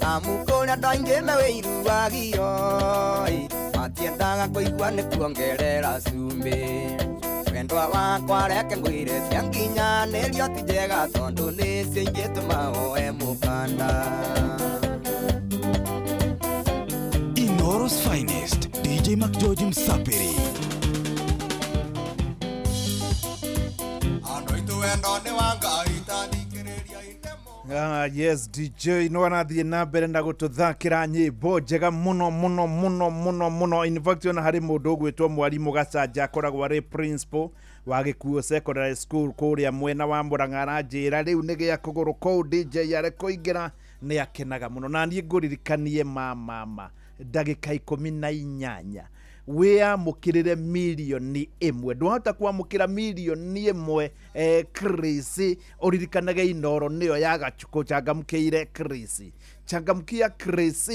amu kũrĩa andũ aingĩ me wĩiru wagio matiendaga kũigua nĩ kuongerera cumbĩ wendwa wakwa reke ngwĩre cia nginyanĩrio ti njega tondũ nĩcio ingĩtũma woe mũkanda. Inoro's finest, DJ McGeorge Msapiri. Yes, DJ no arathiĩ na mbere na gũtũthakĩra nyĩmbo njega mũno mũno mũno mũno mũno. In fact ona harĩ mũndũ ũgwĩtwo mwarimũ Gacanja akoragwo arĩ principal wa Gĩkuũ Secondary School kũrĩa mwena wa Murang'a aranjĩra rĩu nĩ gĩa kũgũrũ kũu DJ arĩ kũingĩra nĩ akenaga mũno na niĩ ngũririkanie mama ndagĩka 18 wĩamũkĩrĩre mirioni ĩmwe ndwahota kwamũkĩra mirioni ĩmwe Chris ũririkanage Inoro nĩyo ya gũchangamkĩire Chris changamkia Chris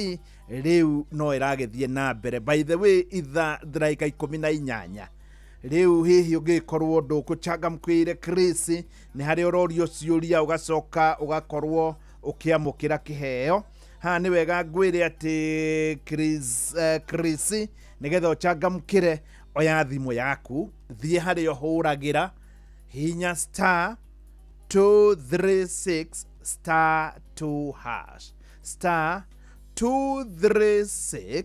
rĩu no ĩragĩthiĩ na mbere. By the way ithaa ndagĩka 18 rĩu hihi ũngĩkorwo ndũkũchangamkĩire Chris nĩ harĩa ũrorio ciũria ũgacoka ũgakorwo ũkĩamũkĩra kĩheo. Haha nĩ wega ngwĩre atĩ Chris nĩgetha ũchangamkĩre oya thimũ yaku thiĩ harĩa ũhũragĩra hinya star 236 star 2 hash star 236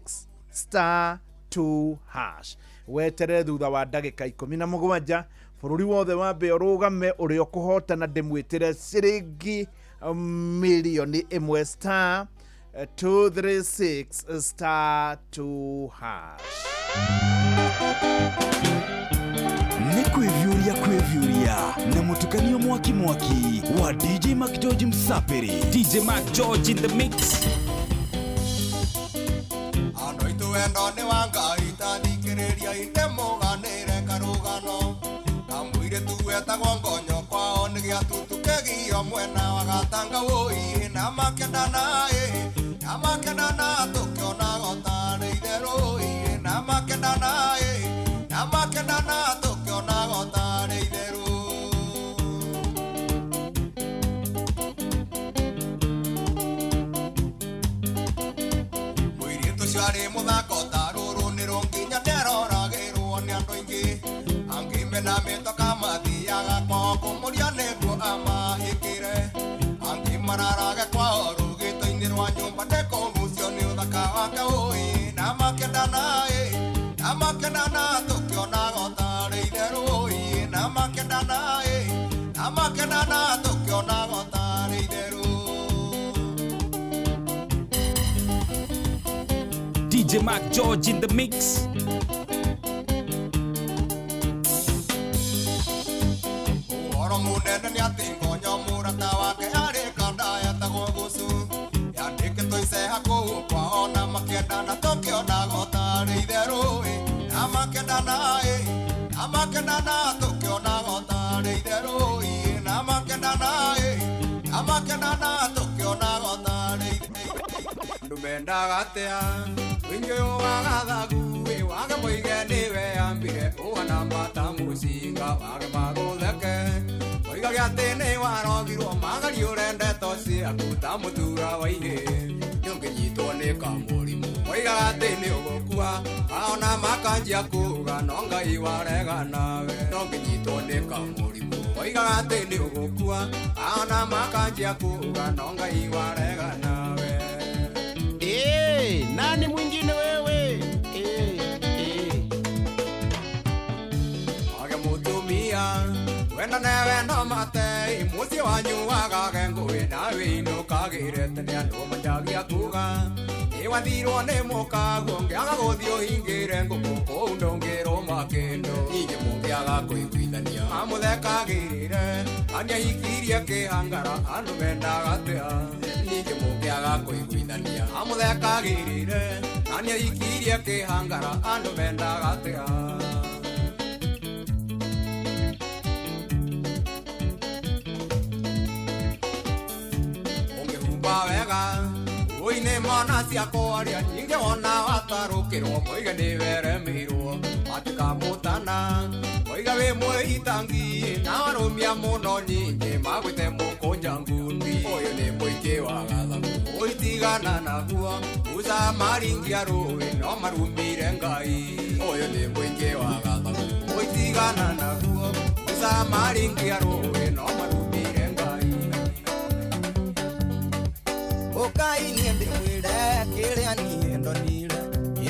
star 2 hash weterere thutha wa ndagĩka 17 bũrũri wothe wambe ũrũgame ũrĩa ũkũhotana ndĩmwĩtĩre ciringi milioni ĩmwe star 236 star 2 hash. Nĩ Kwĩviũria kwĩviũria na mũtukanio mwaki mwaki wa DJ Mac George Msapiri. DJ Mac George in the mix. Andũ aitũ wendo nĩ wa Ngai tathikĩrĩria inde mũganĩre karũgano kamũirĩtu wetagwo ngonyo kwao nĩ gĩatutu kĩgio mwena wa gatanga wũi na makendana ĩ na makendana tũkĩonaga tarĩ itherũ ĩ na makendana ĩ na makendana tũkĩonaga tarĩ itherũ. Mũirĩtu ũcio arĩ mũthako ta rũrũ nĩ rũnginya nderoragĩrwo nĩ andũ aingĩ angĩ mena mĩtoka mathiaga kwao kũmũria nĩguo amahĩkĩre angĩ mararage kwao rũgĩto-inĩ rwa nyũmba nĩkũgucio nĩ ũthaka wake ũĩ na makendana ĩ na makendana tũkĩonaga tarĩ itherũ ĩ na makendana ĩ na makendana tũkĩonaga tarĩ itherũ. DJ Mac George in the mix. Ũhoro mũnene nĩ atĩ ngonyo mũrata wake arĩ kanda etagwo gucu yandĩkĩtwo iceha kũu kwao na makendana tũkĩonaga tarĩ itherũ ĩ na makendana ĩ na makendana tũkĩonaga tarĩ itherũ ĩ na makendana ĩ na makendana tũkĩonaga tarĩ itherũ. Andũ mendaga atĩa ũingĩ ũyũ wa gathagu ĩ wage moige nĩwe ambire ũhana mbata mũcinga wage magũtheke oigage atĩ nĩ warogirwo magariũre ndeto ciaku ta mũtura wa ihĩ nĩũngĩnyitwo nĩ kamũrimũ oigaga atĩ nĩ ũgũkua aona makanjia kuga no Ngai warega nawe ndũngĩnyitwo nĩ kamũrimũ oigaga atĩ nĩ ũgũkua aona makanjia kuga no Ngai warega nawe. Nani mwingine wewe? Wage mutumia wenda newe no mate muciĩ wanyu wagage ngũĩ nawe inũkagĩre tene andũ manjagia kuga ĩwathirwo nĩ mũkaguo ngĩaga gũthiĩ ũhingĩre ngũkũ kũu ndũngĩrũma kĩndũ ningĩ mũngĩaga kũiguithania amũthekagĩrĩre aniahikirie kĩhangara andũ mendaga atĩa ningĩ mũngĩaga kũiguithania amũthekagĩrĩre aniahikirie kĩhangara andũ mendaga atĩa. Ũngĩhumba wega ũine mona ciakwa aria nyingĩ wona watarũkĩrwo moige nĩ weremeirwo matikamũtana moiga wĩ mwĩitangi na warũmia mũno nyingĩ magwĩte mũkũnja ngundi ũyũ nĩ mũingĩ wa gathagu ũitigana naguo uca maringia rũĩ no marumire Ngai ũyũ nĩ mũingĩ wa gathagu ũitigana naguo uca maringia rũĩ no marumire Ngai. Ũkai niĩ ndĩmwĩre kĩrĩa niĩ ndonire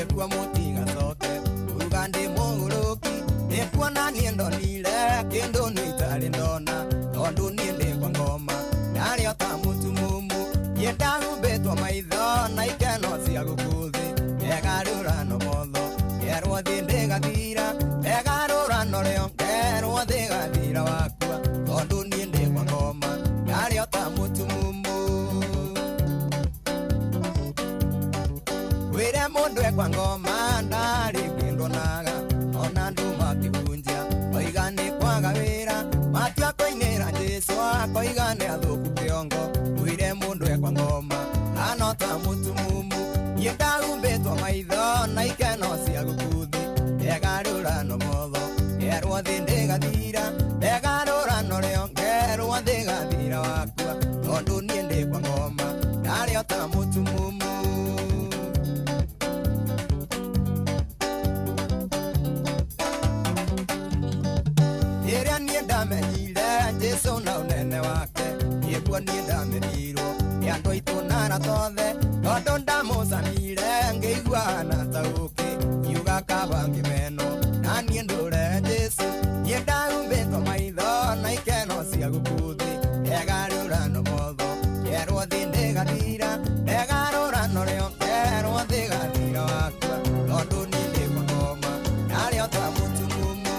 ĩkuo mũtigacoke kuga ndĩ mũgũrũki ĩkuona niĩ ndonire kĩndũ nĩ itarĩ ndona tondũ niĩ ndĩ kwa ngoma ndarĩ o ta mũtumumu niĩ ndahumbĩtwo maitho na ikeno cia gũkũ thĩ ngegarũrano motho ngerwo thĩ ndĩgathira ngegarũrano rĩo ngerwo thĩ gathira wakua tondũ niĩ ndĩ kwa ngoma ndarĩ o ta mũtumumu. Wĩre mũndũ ekwa ngoma ndarĩ kĩndũ naga ona andũ makĩhunjia oiga nĩ kwaga wĩra matua kũinĩra Jesũ akoiga nĩ athũku kĩongo wĩre mũndũ ekwa ngoma ano ta mũtumumu niĩ ndahumbĩtwo maitho na ikeno cia gũkũ thĩ ngegarũrano motho ngerwo thĩ ndĩgathira ngegarũrano rĩo ngerwo thĩ gathira wakua tondũ niĩ ndĩ kwa ngoma ndarĩ o ta mũtumumu. Rĩrĩa niĩ ndamenyire Jesũ na ũnene wake nĩguo niĩ ndamenyirwo nĩ andũ aitũ na arata othe tondũ ndamũcamire ngĩigua hana ta ũkĩ ngiuga kaba ngĩmenwo na niĩ ndũre Jesũ niĩ ndahumbĩtwo maitho na ikeno cia gũkũ thĩ ngegarũrano motho ngerwo thĩ ndĩgathira ngegarũrano rĩo ngerwo thĩ gathira wakua tondũ niĩ ndĩ kwa ngoma ndarĩ o ta mũtumumu.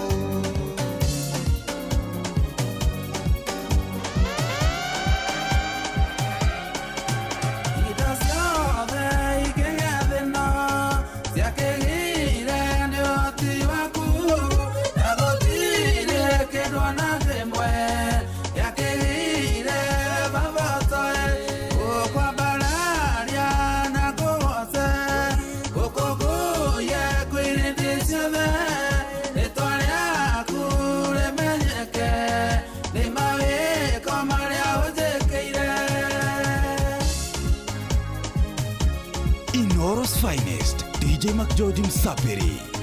Inooro's finest DJ McGeorge Msapiri.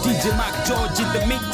DJ Mark George in the mix.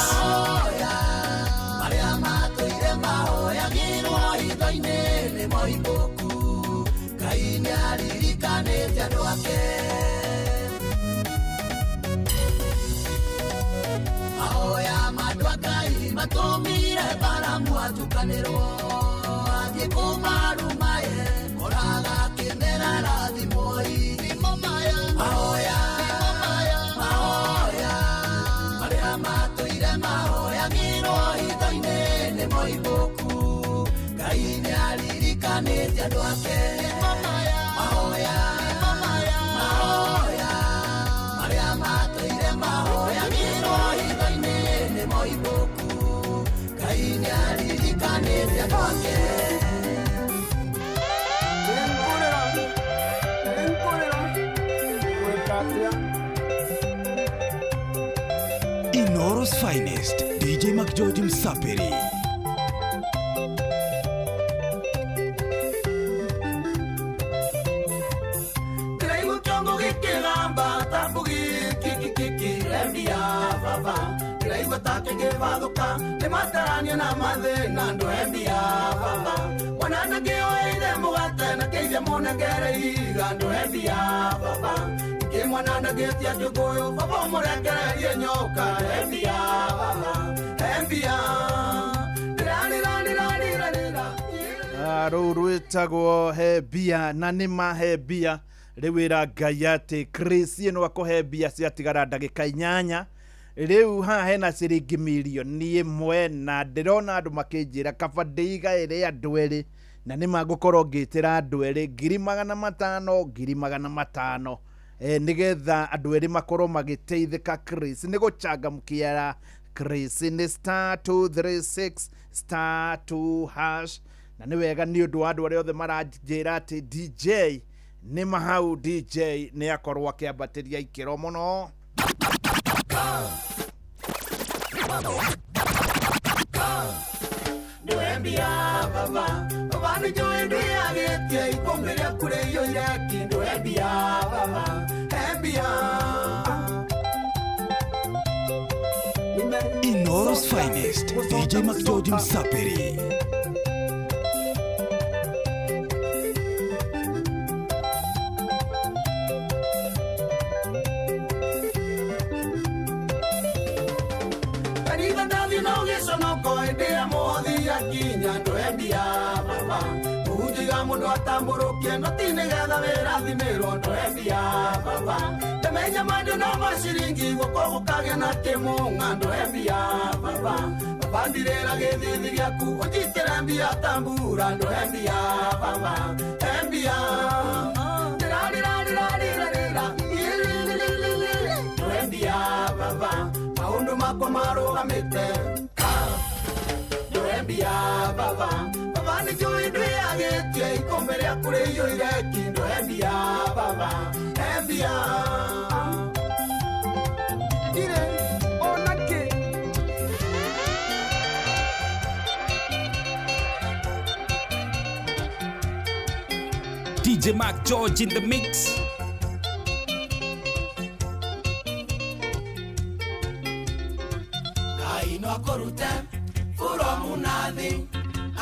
Inooro's finest DJ McGeorge Msapiri. Rũu rwĩtagwo he mbia na nĩ ma he mbia rĩu wĩra Ngai atĩ Chris ĩno akũhe mbia ciatigara ndagĩka 8 rĩu haha hena ciringi mirioni 1 na ndĩrona andũ makĩnjĩra kaba ndĩigaĩre andũ erĩ na nĩ magũkorwo ngĩtĩra andũ erĩ 500,000 500,000 nĩgetha andũ erĩ makorwo magĩteithĩka. Chris nĩ gũchangamkia. Chris nĩ star 236 star 2 hash na nĩ wega nĩ ũndũ wa andũ arĩa othe maranjĩra atĩ DJ nĩ mahau DJ nĩ akorwo akĩambatĩria ikĩro mũno. Inooro's finest DJ McGeorge Msapiri. DJ Mark George in the mix.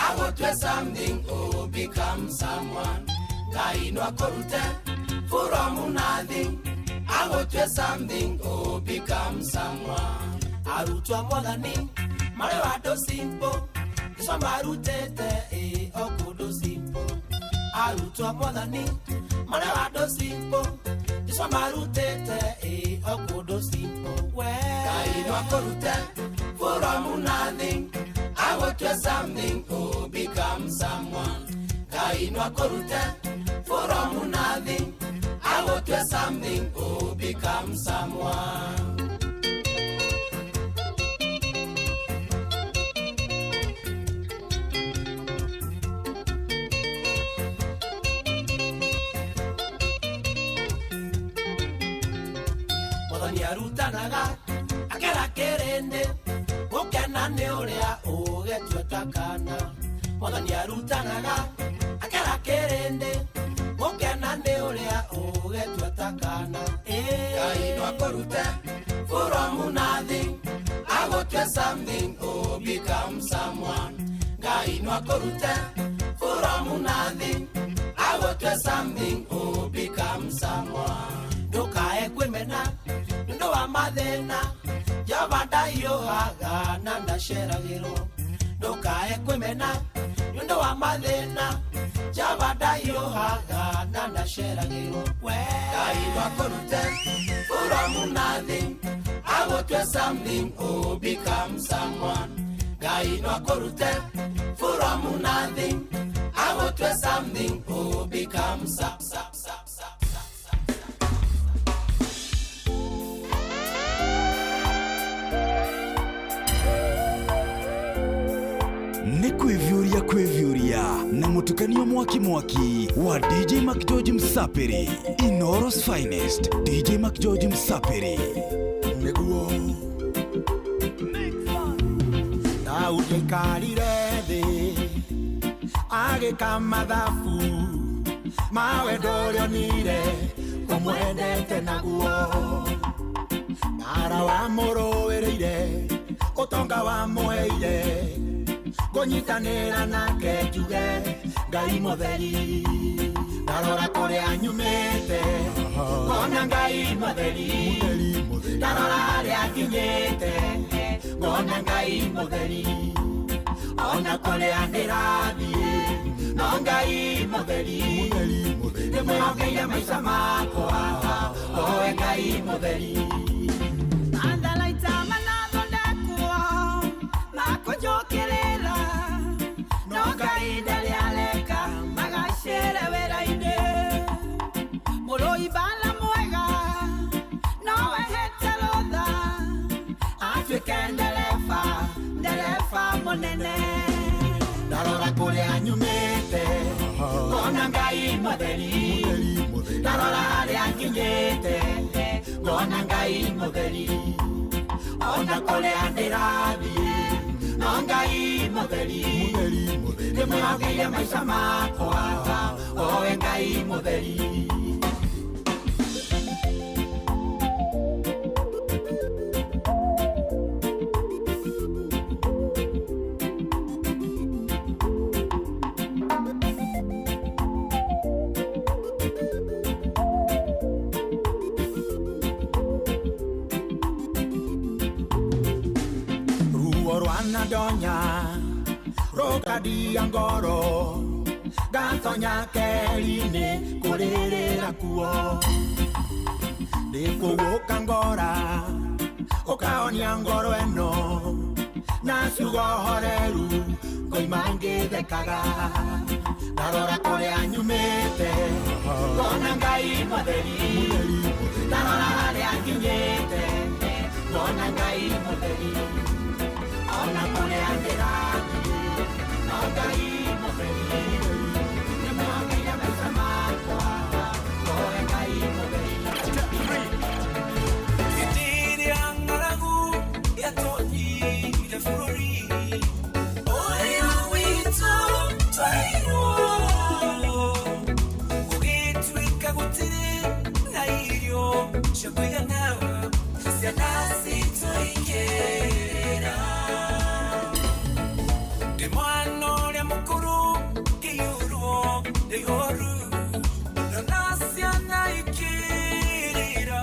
I will something or become someone. Ngai no akorute from nothing. Agũtue something oh become someone. Arutwo mwathani marĩ andũ simple, Jesũ amarutĩte ĩ o kũndũ simple. Arutwo mwathani marĩ andũ simple, Jesũ amarutĩte ĩ o kũndũ simple. We Ngai no akũrute from nothing, agũtue something oh become someone. Ngai no akũrute from nothing, agũtue something oh become someone. Mwathani arutanaga akera kĩrĩndĩ gũkena nĩ ũrĩa ũgetua ta kana. Mwathani arutanaga akera kĩrĩndĩ gũkena nĩ ũrĩa ũgetua ta kana. Ngai no akũrute from nothing, agũtue something oh become someone. Ngai no akũrute from nothing, agũtue something oh become someone. Ndũkae kwĩmena nĩũndũ wa mathĩna, Jehova ndahiũhaga na ndaceragĩrwo. Ndũkae kwĩmena nĩũndũ wa mathĩna, Jehova ndahiũhaga na ndaceragĩrwo. We Ngai no akũrute from nothing, agũtue something oh become someone. Ngai no akũrute from nothing, agũtue something oh become some. Nĩ kwĩviũria kwĩviũria na mũtukanio mwaki mwaki wa DJ McGeorge Msapiri. Inooro's finest DJ McGeorge Msapiri. Nĩguo Daudi aikarire thĩ agĩka mathabu ma wendo ũrĩa onire ũmwendete naguo. Mara wamũrũĩrĩire ũtonga wamũheire ngũnyitanĩra nake njuge Ngai mũtheri. Ndarora kũrĩa nyumĩte ngona Ngai mũtheri, ndarora harĩa nginyĩte ngona Ngai mũtheri, ona kũrĩa ndĩrathiĩ no Ngai mũtheri. Ndĩmwĩhokeire maica makwa owe Ngai mũtheri. Andalaita manathondekwo makũnjũkĩrĩra, no Ngai ndarĩ areka magacĩre wĩra-inĩ. Mũrũi mbara mwega no ehete rũtha atuĩke ndereba, ndereba mũnene. Ndarora kũrĩa nyumĩte ngona Ngai mũtheri, ndarora harĩa nginyĩte ngona Ngai mũtheri, ona kũrĩa ndĩrathiĩ no Ngai mũtheri. Ndĩmwĩhokeire maica makwa owe Ngai mũtheri. Ruo rwanandonya rũkandia ngoro ngatonya keri-inĩ kũrĩrĩra kuo. Ndĩkũgũka ngora ũkahonia ngoro ĩno na ciugo horeru ngoima ngĩthekaga. Ndarora kũrĩa nyumĩte ngona Ngai mũtheri, ndarora harĩa nginyĩte ngona Ngai mũtheri, ona kũrĩa ndĩrathiĩ no Ngai mũtheri. Ndĩmwĩhokeire maica makwa owe Ngai mũtheri. Hĩndĩ ĩrĩa ng'aragu yatonyire bũrũri ũyũ witũ twairwo, gũgĩtuĩka gũtirĩ na irio cia kũigana, ciana citũ ikĩrĩra. Ndĩ mwana ũrĩa mũkũrũ ngĩiyũrwo nĩ ihoru, ndona ciana ikĩrĩra.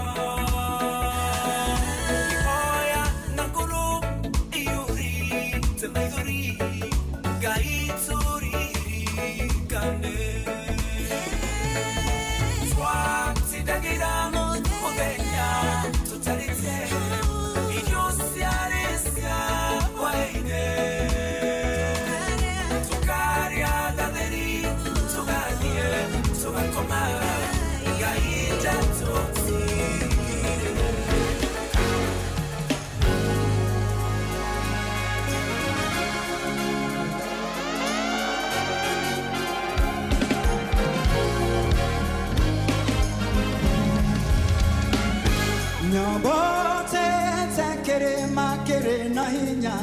na hinya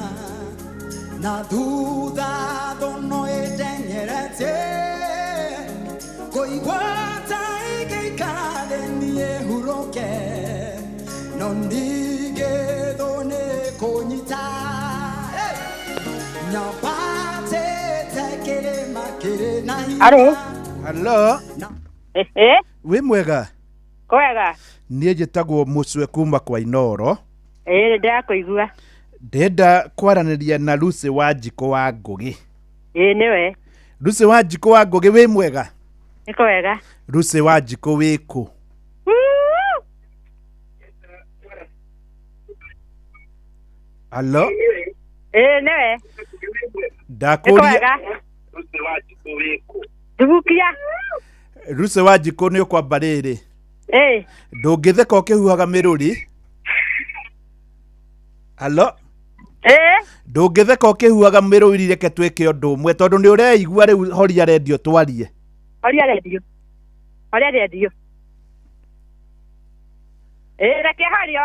na thutha thũno ĩteng'eretie kũigua ta ĩngĩikara thĩ niĩ hurũke no ningĩ thũ nĩ kũnyita. Hey! Nyambatĩte kĩrĩma kĩrĩ na hinya. Hello. Hello. Eh, Wĩ mwega? Kwega. Niĩ njĩtagwo Mũcwe kuma kwa Inoro. Ĩĩ ndĩrakũigua. Ndĩrenda kwaranĩria na Lucy Wanjikũ wa Ngũgĩ. Ĩĩ nĩwe. Lucy Wanjikũ wa Ngũgĩ wĩ mwega? Nĩ kwega. Lucy Wanjikũ wĩ kũ? Hello. Ĩĩ nĩwe. Ndakũria Nĩ kwega. Thubukia. Lucy Wanjikũ nĩ ũkwamba rĩrĩ. Ĩĩ. Ndũngĩtheka ũkĩhuhaga mĩrũri. Hello. Ĩĩ. Ndũngĩtheka ũkĩhuhaga mĩrũri reke twĩke ũndũ ũmwe tondũ nĩ ũreigua rĩu horia rendio twarie. Horia rendio. Horia rendio. Ĩĩ reke horio.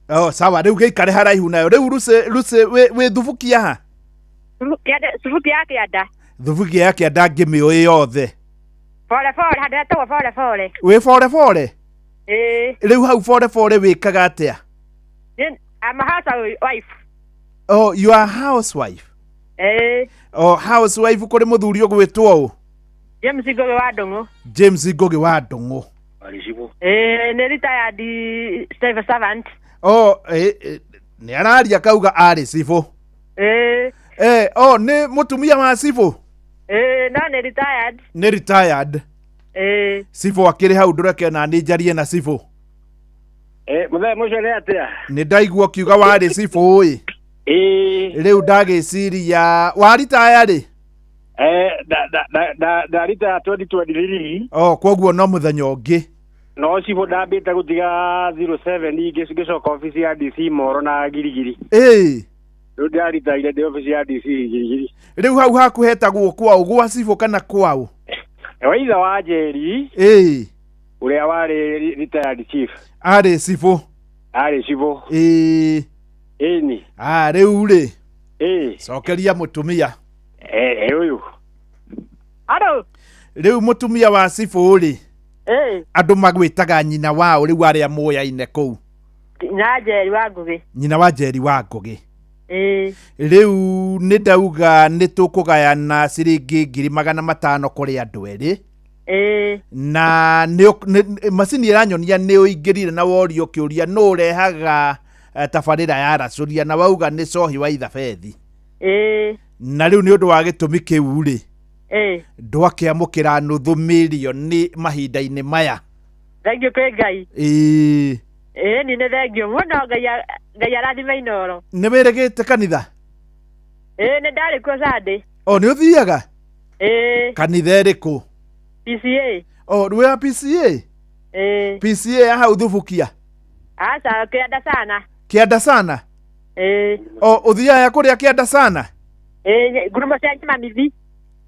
Oh, sawa rĩu gĩikare haraihu nayo rĩu Lucy Lucy wĩ thubukia ha? Thubukia kĩanda. Thubukia ya kĩanda ngĩmĩũĩ yothe. Pole pole handũ hetagwo pole pole. Wĩ bore bore? Ĩĩ. Rĩu hau bore bore wĩkaga atĩa? I'm a housewife. Oh, you are a housewife. Ĩĩ. Oh, housewife kũrĩ mũthuri ũgwĩtwo ũ? James Ngũgĩ wa Ndũng'ũ. James Ngũgĩ wa Ndũng'ũ. Ĩĩ nĩ retired civil servant. Oh, nĩ araria kauga arĩ cibũ. Ĩĩ. Eh, oh, nĩ mũtumia wa cibũ? Ĩĩ no nĩ retired. Nĩ retired. Ĩĩ. Cibũ akĩrĩ hau ndũreke na nĩ njarie na cibũ. Mũthee mũcio nĩ atĩa? Nĩ ndaigua ũkiuga warĩ cibũ ĩ. Ĩĩ. Rĩu ndagĩciria waritaya rĩ? Ndaritaya 2023. Oh, kwoguo no mũthenya ũngĩ. No cibũ ndambĩte gũtiga 07 ngĩcoka obici ya DC Moro na Girigiri. Ĩĩ. Rĩu ndĩraritaire ndĩ obici ya DC Girigiri. Rĩu hau haku hetagwo kwaũ gwa cibũ kana kwaũ? Waitha wa Njeri. Ĩĩ. Ũrĩa warĩ retired chief. Arĩ cibũ. Arĩ cibũ. Ĩĩ. Ĩni. Ah, rĩu rĩ. Ĩĩ. Cokeria mũtumia. Ũyũ. Alo. Rĩu mũtumia wa cibũ rĩ. Ĩĩ. Andũ magwĩtaga nyina wao rĩu arĩa moyaine kũu. Nyina Njeri wa Ngũgĩ. Nyina wa Njeri wa Ngũgĩ. Ĩĩ. Rĩu nĩ ndauga nĩ tũkũgayana ciringi 500,000 kũrĩ andũ erĩ. Ĩĩ. Na nĩ macini ĩranyonia nĩ ũingĩrire na worio kĩũria nũ ũrehaga tabarĩra ya racũria na wauga nĩ cohi wa ithabethi. Ĩĩ. Na rĩu nĩ ũndũ wa gĩtũmi kĩu rĩ. Ĩĩ. Ndwakĩamũkĩra 500,000 mahinda-inĩ maya. Thengiũ kwĩ Ngai. Ĩĩ. Ĩĩ ni nĩ thengiũ mũno Ngai arathime Inooro. Nĩ wĩrĩgĩte kanitha? Ĩĩ nĩ ndarĩ kuo Sunday. O nĩ ũthiaga? Ĩĩ. Kanitha ĩrĩkũ? PCA. O rĩ wa PCA? Ĩĩ. PCA ya hau Thubukia? Aca kĩanda sana. Kĩanda sana? Ĩĩ. O ũthiaga kũrĩa kĩanda sana? Ĩĩ ngurumo cia Nyamamithi.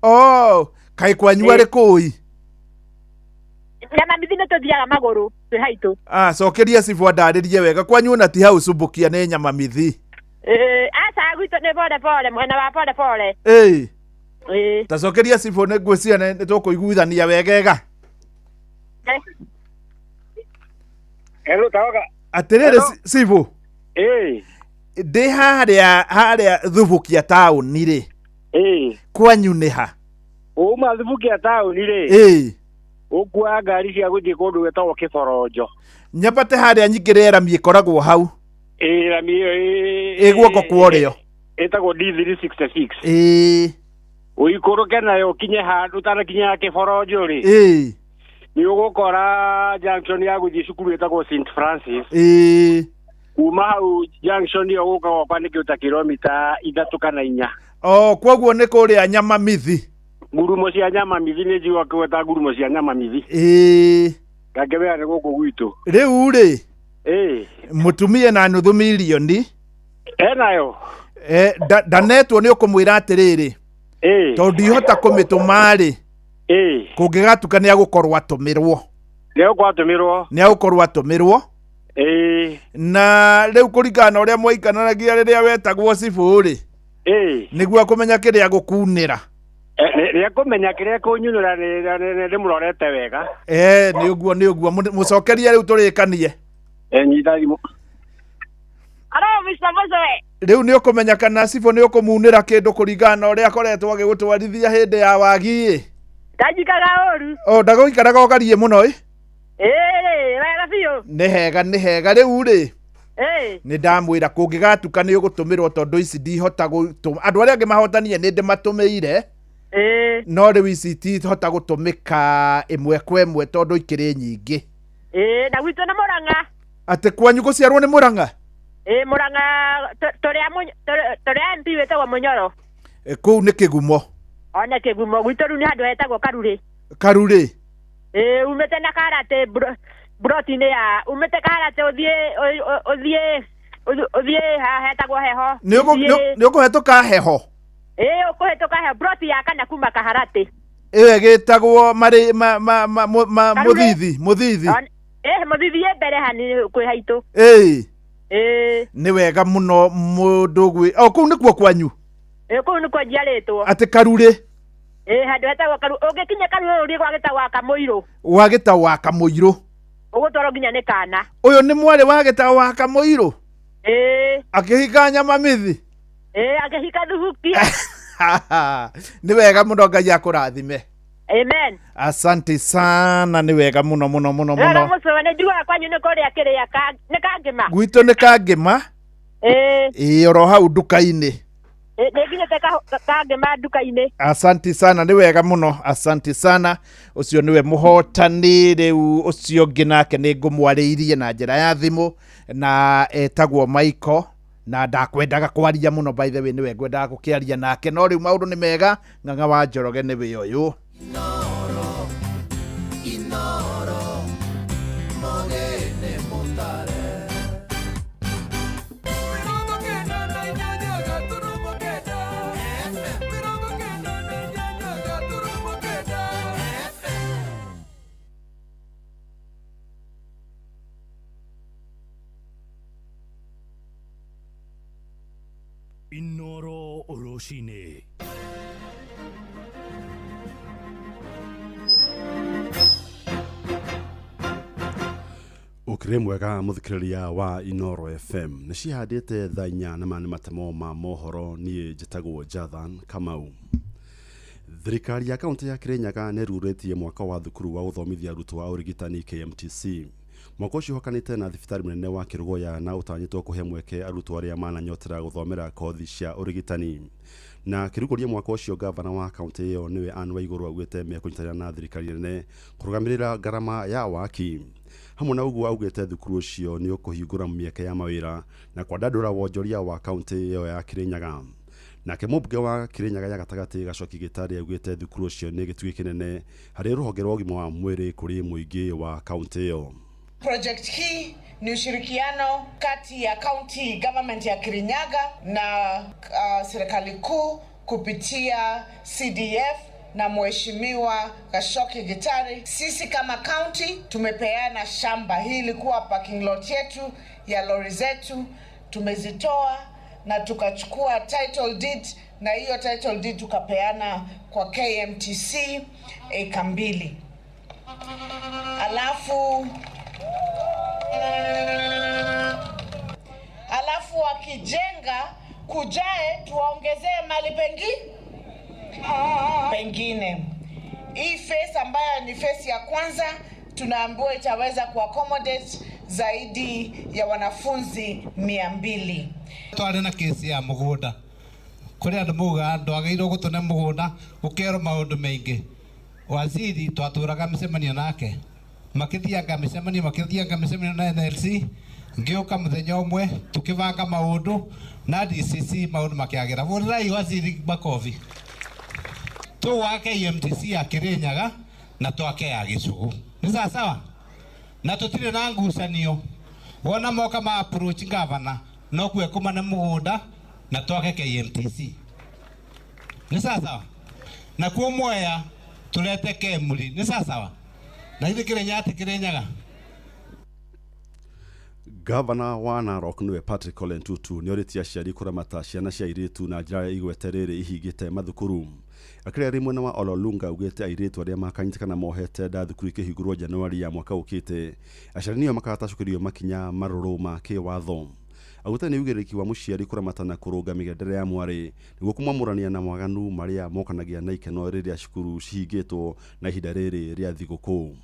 Oh, kaĩ kwanyu arĩ kũi? Nyamamithi nĩ tũthiaga magũrũ twĩ haitũ. Ah, cokeria cibũ andarĩrie wega kwanyu ona ti hau Subukia nĩ Nyamamithi. Ĩĩ, aca gwitũ nĩ pole pole mwena wa pole pole. Ĩĩ. Ĩĩ. Ta cokeria cibũ nĩ ngwĩciria nĩ tũkũiguithania wegega. Hello, tawaga. Atĩrĩrĩ cibũ. Ĩĩ. Ndĩ harĩa Thubukia taũni rĩ. Ĩĩ. Kwanyu nĩ ha? Uma Thubukia taũni rĩ. Ĩĩ. Ũkuoya ngari cia gũthiĩ kũndũ gwĩtagwo Kĩboronjo. Nyambate harĩa nyingĩre rami ĩkoragwo hau. Ĩĩ rami ĩyo ĩ guoko kwa ũrĩo. Ĩtagwo D366. Ĩĩ. Ũikũrũke nayo ũkinye handũ ũtanakinya Kĩboronjo rĩ. Ĩĩ. Nĩ ũgũkora junction ya gũthiĩ cukuru ĩtagwo St Francis. Ĩĩ. Kuma hau junction ĩyo gũka gwakwa nĩ kĩndũ ta kilomita 3 kana 4. Oh, kwoguo nĩ kũrĩa Nyamamithi. Ngurumo cia Nyamamithi nĩ njiguaga kũgweta ngurumo cia Nyamamithi. Ĩĩ. Ngakĩmenya nĩ gũkũ gwitũ. Rĩu rĩ. Ĩĩ. Mũtumia na 500,000. Enayo. Ndanetwo nĩ ũkũmwĩra atĩrĩrĩ. Ĩĩ. Tondũ ndihota kũmĩtũma rĩ. Ĩĩ. Kũngĩgatuka nĩ agũkorwo atũmĩrwo. Nĩ agũkorwo atũmĩrwo. Nĩ agũkorwo atũmĩrwo. Ĩĩ. Na rĩu kũringana na ũrĩa mwaikananagia rĩrĩa wetagwo cibũ rĩ, Ĩĩ. nĩguo akũmenya kĩrĩa gũkunĩra. Nĩ akũmenya kĩrĩa kũnyunũra, nĩ ndĩmũrorete wega. Nĩ ũguo, nĩ ũguo. Mũcokerie rĩu tũrĩkanie. Nyita thimũ. Hello, Mr. Musowe. Rĩu nĩ ũkũmenya kana cibũ nĩ ũkũmunĩra kĩndũ kũringana na ũrĩa akoretwo agĩgũtwarithia hĩndĩ ya wagi. Ndanjikaga ũru. O ndagũikaraga ũgarie mũno ĩ. Ĩĩ, wega biũ. Nĩ hega, nĩ hega. Rĩu rĩ, Ĩĩ. nĩ ndamwĩra kũngĩgatuka nĩ ũgũtũmĩrwo, tondũ ici ndihota gũtũma andũ arĩa angĩ mahotanie nĩ ndĩmatũmĩire. Ĩĩ. No rĩu ici itihota gũtũmĩka ĩmwe kwa ĩmwe tondũ ikĩrĩ nyingĩ. Ĩĩ, na gwitũ nĩ Mũrang'a. Atĩ kwanyu gũciarwo nĩ Mũrang'a? Ĩĩ, Mũrang'a tũrĩa MP wĩtagwo Mũnyoro. Kũu nĩ Kĩgumo. One Kĩgumo, gwitũ rĩu nĩ handũ hetagwo Karurĩ. Karurĩ. Ĩĩ, umĩte na Karate broti-inĩ ya umĩte Karate ũthiĩ haha hetagwo Heho. Nĩ ũkũhetũka Heho. Ĩĩ, ũkũhetũka Heho, broti ya kana kuma Kaharatĩ. Ĩyo ĩgĩtagwo marĩ ma Karurĩ. Mũthithi, Mũthithi. Mũthithi ĩ mbere hanini kwĩ haitũ. Ĩĩ. Ĩĩ. Nĩ wega mũno mũndũ gwĩ o kũu nĩkuo kwanyu. Ĩĩ, kũu nĩkuo njiarĩtwo. Atĩ Karurĩ. Ĩĩ, handũ hetagwo Karu, ũngĩkinya Karurĩ ũthiĩ gwa gĩtagwo wa Kamũirũ. Gwa gĩtagwo wa Kamũirũ. Ũgũtwarwo nginya nĩ kana. Ũyũ nĩ mwarĩ wa gĩtagwo wa Kamũirũ. Ĩĩ. Akĩhika Nyamamithi. Ĩĩ, akĩhika Thuhuki. Nĩ wega mũno, Ngai akũrathime. Amen. Asante sana, nĩ wega mũno mũno mũno Wega mũno. Mũcowe, nĩ njiguaga kwanyu nĩ kũrĩa kĩrĩa nĩ Kangĩma. Gwitũ nĩ Kangĩma. Ĩĩ. Ĩĩ, oro hau nduka-inĩ. Nĩ nginyĩte Kangĩma nduka-inĩ. Asante sana, nĩ wega mũno, asante sana. Ũcio nĩwe mũhotani. Rĩu ũcio ũngĩ nake nĩ ngũmwarĩirie na njĩra ya thimũ na etagwo Michael, na ndakwendaga kwaria mũno, by the way nĩwe ngwendaga gũkĩaria nake, no rĩu maũndũ nĩ mega. Ng'ang'a wa Njoroge nĩwe ũyũ. Inoro, mogene mutare. Inoro Rũcinĩ. Ũkĩrĩ mwega mũthikĩrĩria wa Inoro FM, nĩ cihandĩte thaa 4 na ma nĩ matemo ma mohoro. Niĩ njĩtagwo Jathan Kamau. Thirikari ya kaunti ya Kirinyaga nĩ ĩrurĩtie mwaka wa thukuru wa gũthomithia arutwo a ũrigitani KMTC. Mwaka ũcio ũhakanĩte na thibitarĩ mũnene wa Kĩrũgũya na ũtanyĩtwo kũhe mweke arutwo arĩa mananyotera gũthomera kothi cia ũrigitani. Na kĩrugũria mwaka ũcio, gavana wa kaunti ĩyo nĩwe Anne Waigũrũ augĩte mekũnyitanĩra na thirikari nene kũrũgamĩrĩra ngarama ya waki. Hamwe na ũguo, augĩte thukuru ũcio nĩ ũkũhingũra mĩeke ya mawĩra na kwandandũra wonjoria wa kaunti ĩyo ya Kirinyaga. Nake mũmbunge wa Kirinyaga ya gatagatĩ Gacoki Gĩtarĩ augĩte thukuru ũcio nĩ gĩtugĩ kĩnene harĩ rũhonge rwa ũgima wa mwĩrĩ kũrĩ mũingĩ wa kaunti ĩyo. Project hii ni ushirikiano kati ya county government ya Kirinyaga na serikali kuu kupitia CDF na Mheshimiwa Gashoki Gitari. Sisi kama county tumepeana shamba. Hii ilikuwa parking lot yetu ya lori zetu, tumezitoa na tukachukua title deed, na hiyo title deed tukapeana kwa KMTC eka 2. Alafu wakijenga kujae tuwaongezee mali pengine. Hii phase ambayo ni phase ya kwanza tunaambiwa itaweza kuaccommodate zaidi ya wanafunzi 200. Twari na kesi ya mugunda kuri andu maugaga ndwagĩrĩirwo gũtũne mũgũnda gũkerwo maũndũ maingĩ. Waziri twatũraga mĩcemanio nake, makĩthianga mĩcemanio na NLC, ngĩũka mũthenya ũmwe tũkĩbanga maũndũ na DCC, maũndũ makĩagĩra. Bũrĩrai waziri makobi. Tũgwake EMTC ya Kirinyaga na twake ya Gĩcugu. Nĩ sawa sawa? Na tũtirĩ na ngucanio. Wona moka ma approach gavana no kue kũmane mũgũnda na twake KMTC. Nĩ sawa sawa? Na kuo Mwea tũrete Kemuri. Nĩ sawa sawa? Na ithuĩ Kirinyaga ti Kirinyaga. Gavana wa Narok nĩwe Patrick Ole Ntutu nĩorĩtie aciari kũramata ciana cia airĩtu na njĩra ya igwete rĩrĩ ihingĩte mathukuru. Akĩrĩa arĩ mwena wa Ololunga augĩte airĩtu arĩa makanyitĩkana mohete nda thukuru ikĩhingũrwo Januari ya mwaka ũkĩte aciari nĩo makatacũkĩrio makinya marũrũ ma kĩwatho. Augĩte nĩ ũigĩrĩrĩki wa mũciari kũramata na kũrũnga mĩgendere ya mwarĩ nĩguo kũmwamũrania na mwaganu marĩa mokanagia na ikeno rĩrĩa cukuru cihingĩtwo na ihinda rĩrĩ rĩa thigũkũ.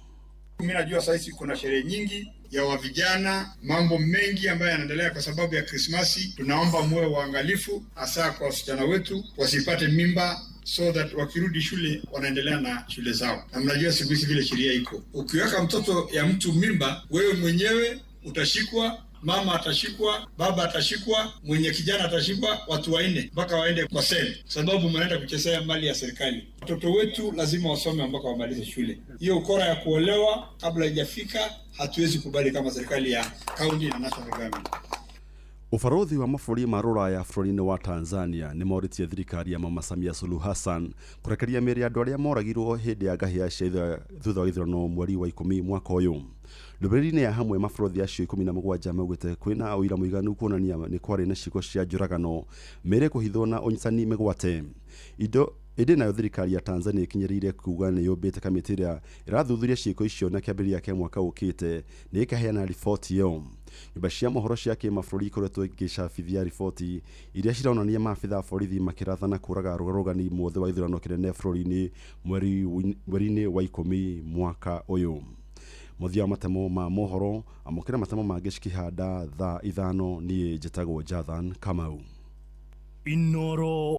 Mimi najua sasa kuna sherehe nyingi ya wa vijana, mambo mengi ambayo yanaendelea kwa sababu ya Krismasi. Tunaomba muwe waangalifu, hasa kwa wasichana wetu wasipate mimba, so that wakirudi shule wanaendelea na shule zao. Na mnajua siku hizi vile sheria iko, ukiweka mtoto ya mtu mimba, wewe mwenyewe utashikwa, mama atashikwa, baba atashikwa, mwenye kijana atashikwa, watu wanne mpaka waende kwa sel, sababu mnaenda kuchezea mali ya serikali. Watoto wetu lazima wasome mpaka wamalize shule. Hiyo ukora ya kuolewa kabla haijafika hatuwezi kubali kama serikali ya county na national government. Ubarothi wa mabũrũri ma rũraya bũrũri-inĩ wa Tanzania nĩ morĩtie thirikari ya Mama Samia Suluhu Hassan kũrekereria mĩĩrĩ ya andũ arĩa moragirwo hĩndĩ ya ngahĩha cia thutha wa gĩthurano mweri wa 10 mwaka ũyũ. Ndũmĩrĩri-inĩ ya hamwe mabũrũri acio 17 maugĩte kwĩna ũira mũiganu kuonania nĩ kwarĩ na ciĩko cia njũragano, mĩĩrĩ kũhithwo na ũnyitani mĩgwate. Indo ĩndĩ nayo thirikari ya Tanzania ĩkinyĩrĩire kuga nĩ yũmbĩte kamĩtĩ ĩrĩa ĩrathuthuria ciĩko icio na kĩambĩrĩria kĩa mwaka ũkĩte nĩ ĩkaheana riboti ĩyo. Nyũmba cia mohoro cia kĩmabũrũri ikoretwo igĩcabithia riboti iria cironania maabitha a borithi makĩratha na kũraga arũrũngani mũthĩ wa gĩthurano kĩnene bũrũri-inĩ mweri-inĩ wa 10 mwaka ũyũ. Mũthia wa matemo ma mohoro amũkĩra matemo mangĩ cikĩhanda thaa 5 niĩ njĩtagwo Jathan Kamau. Inoro.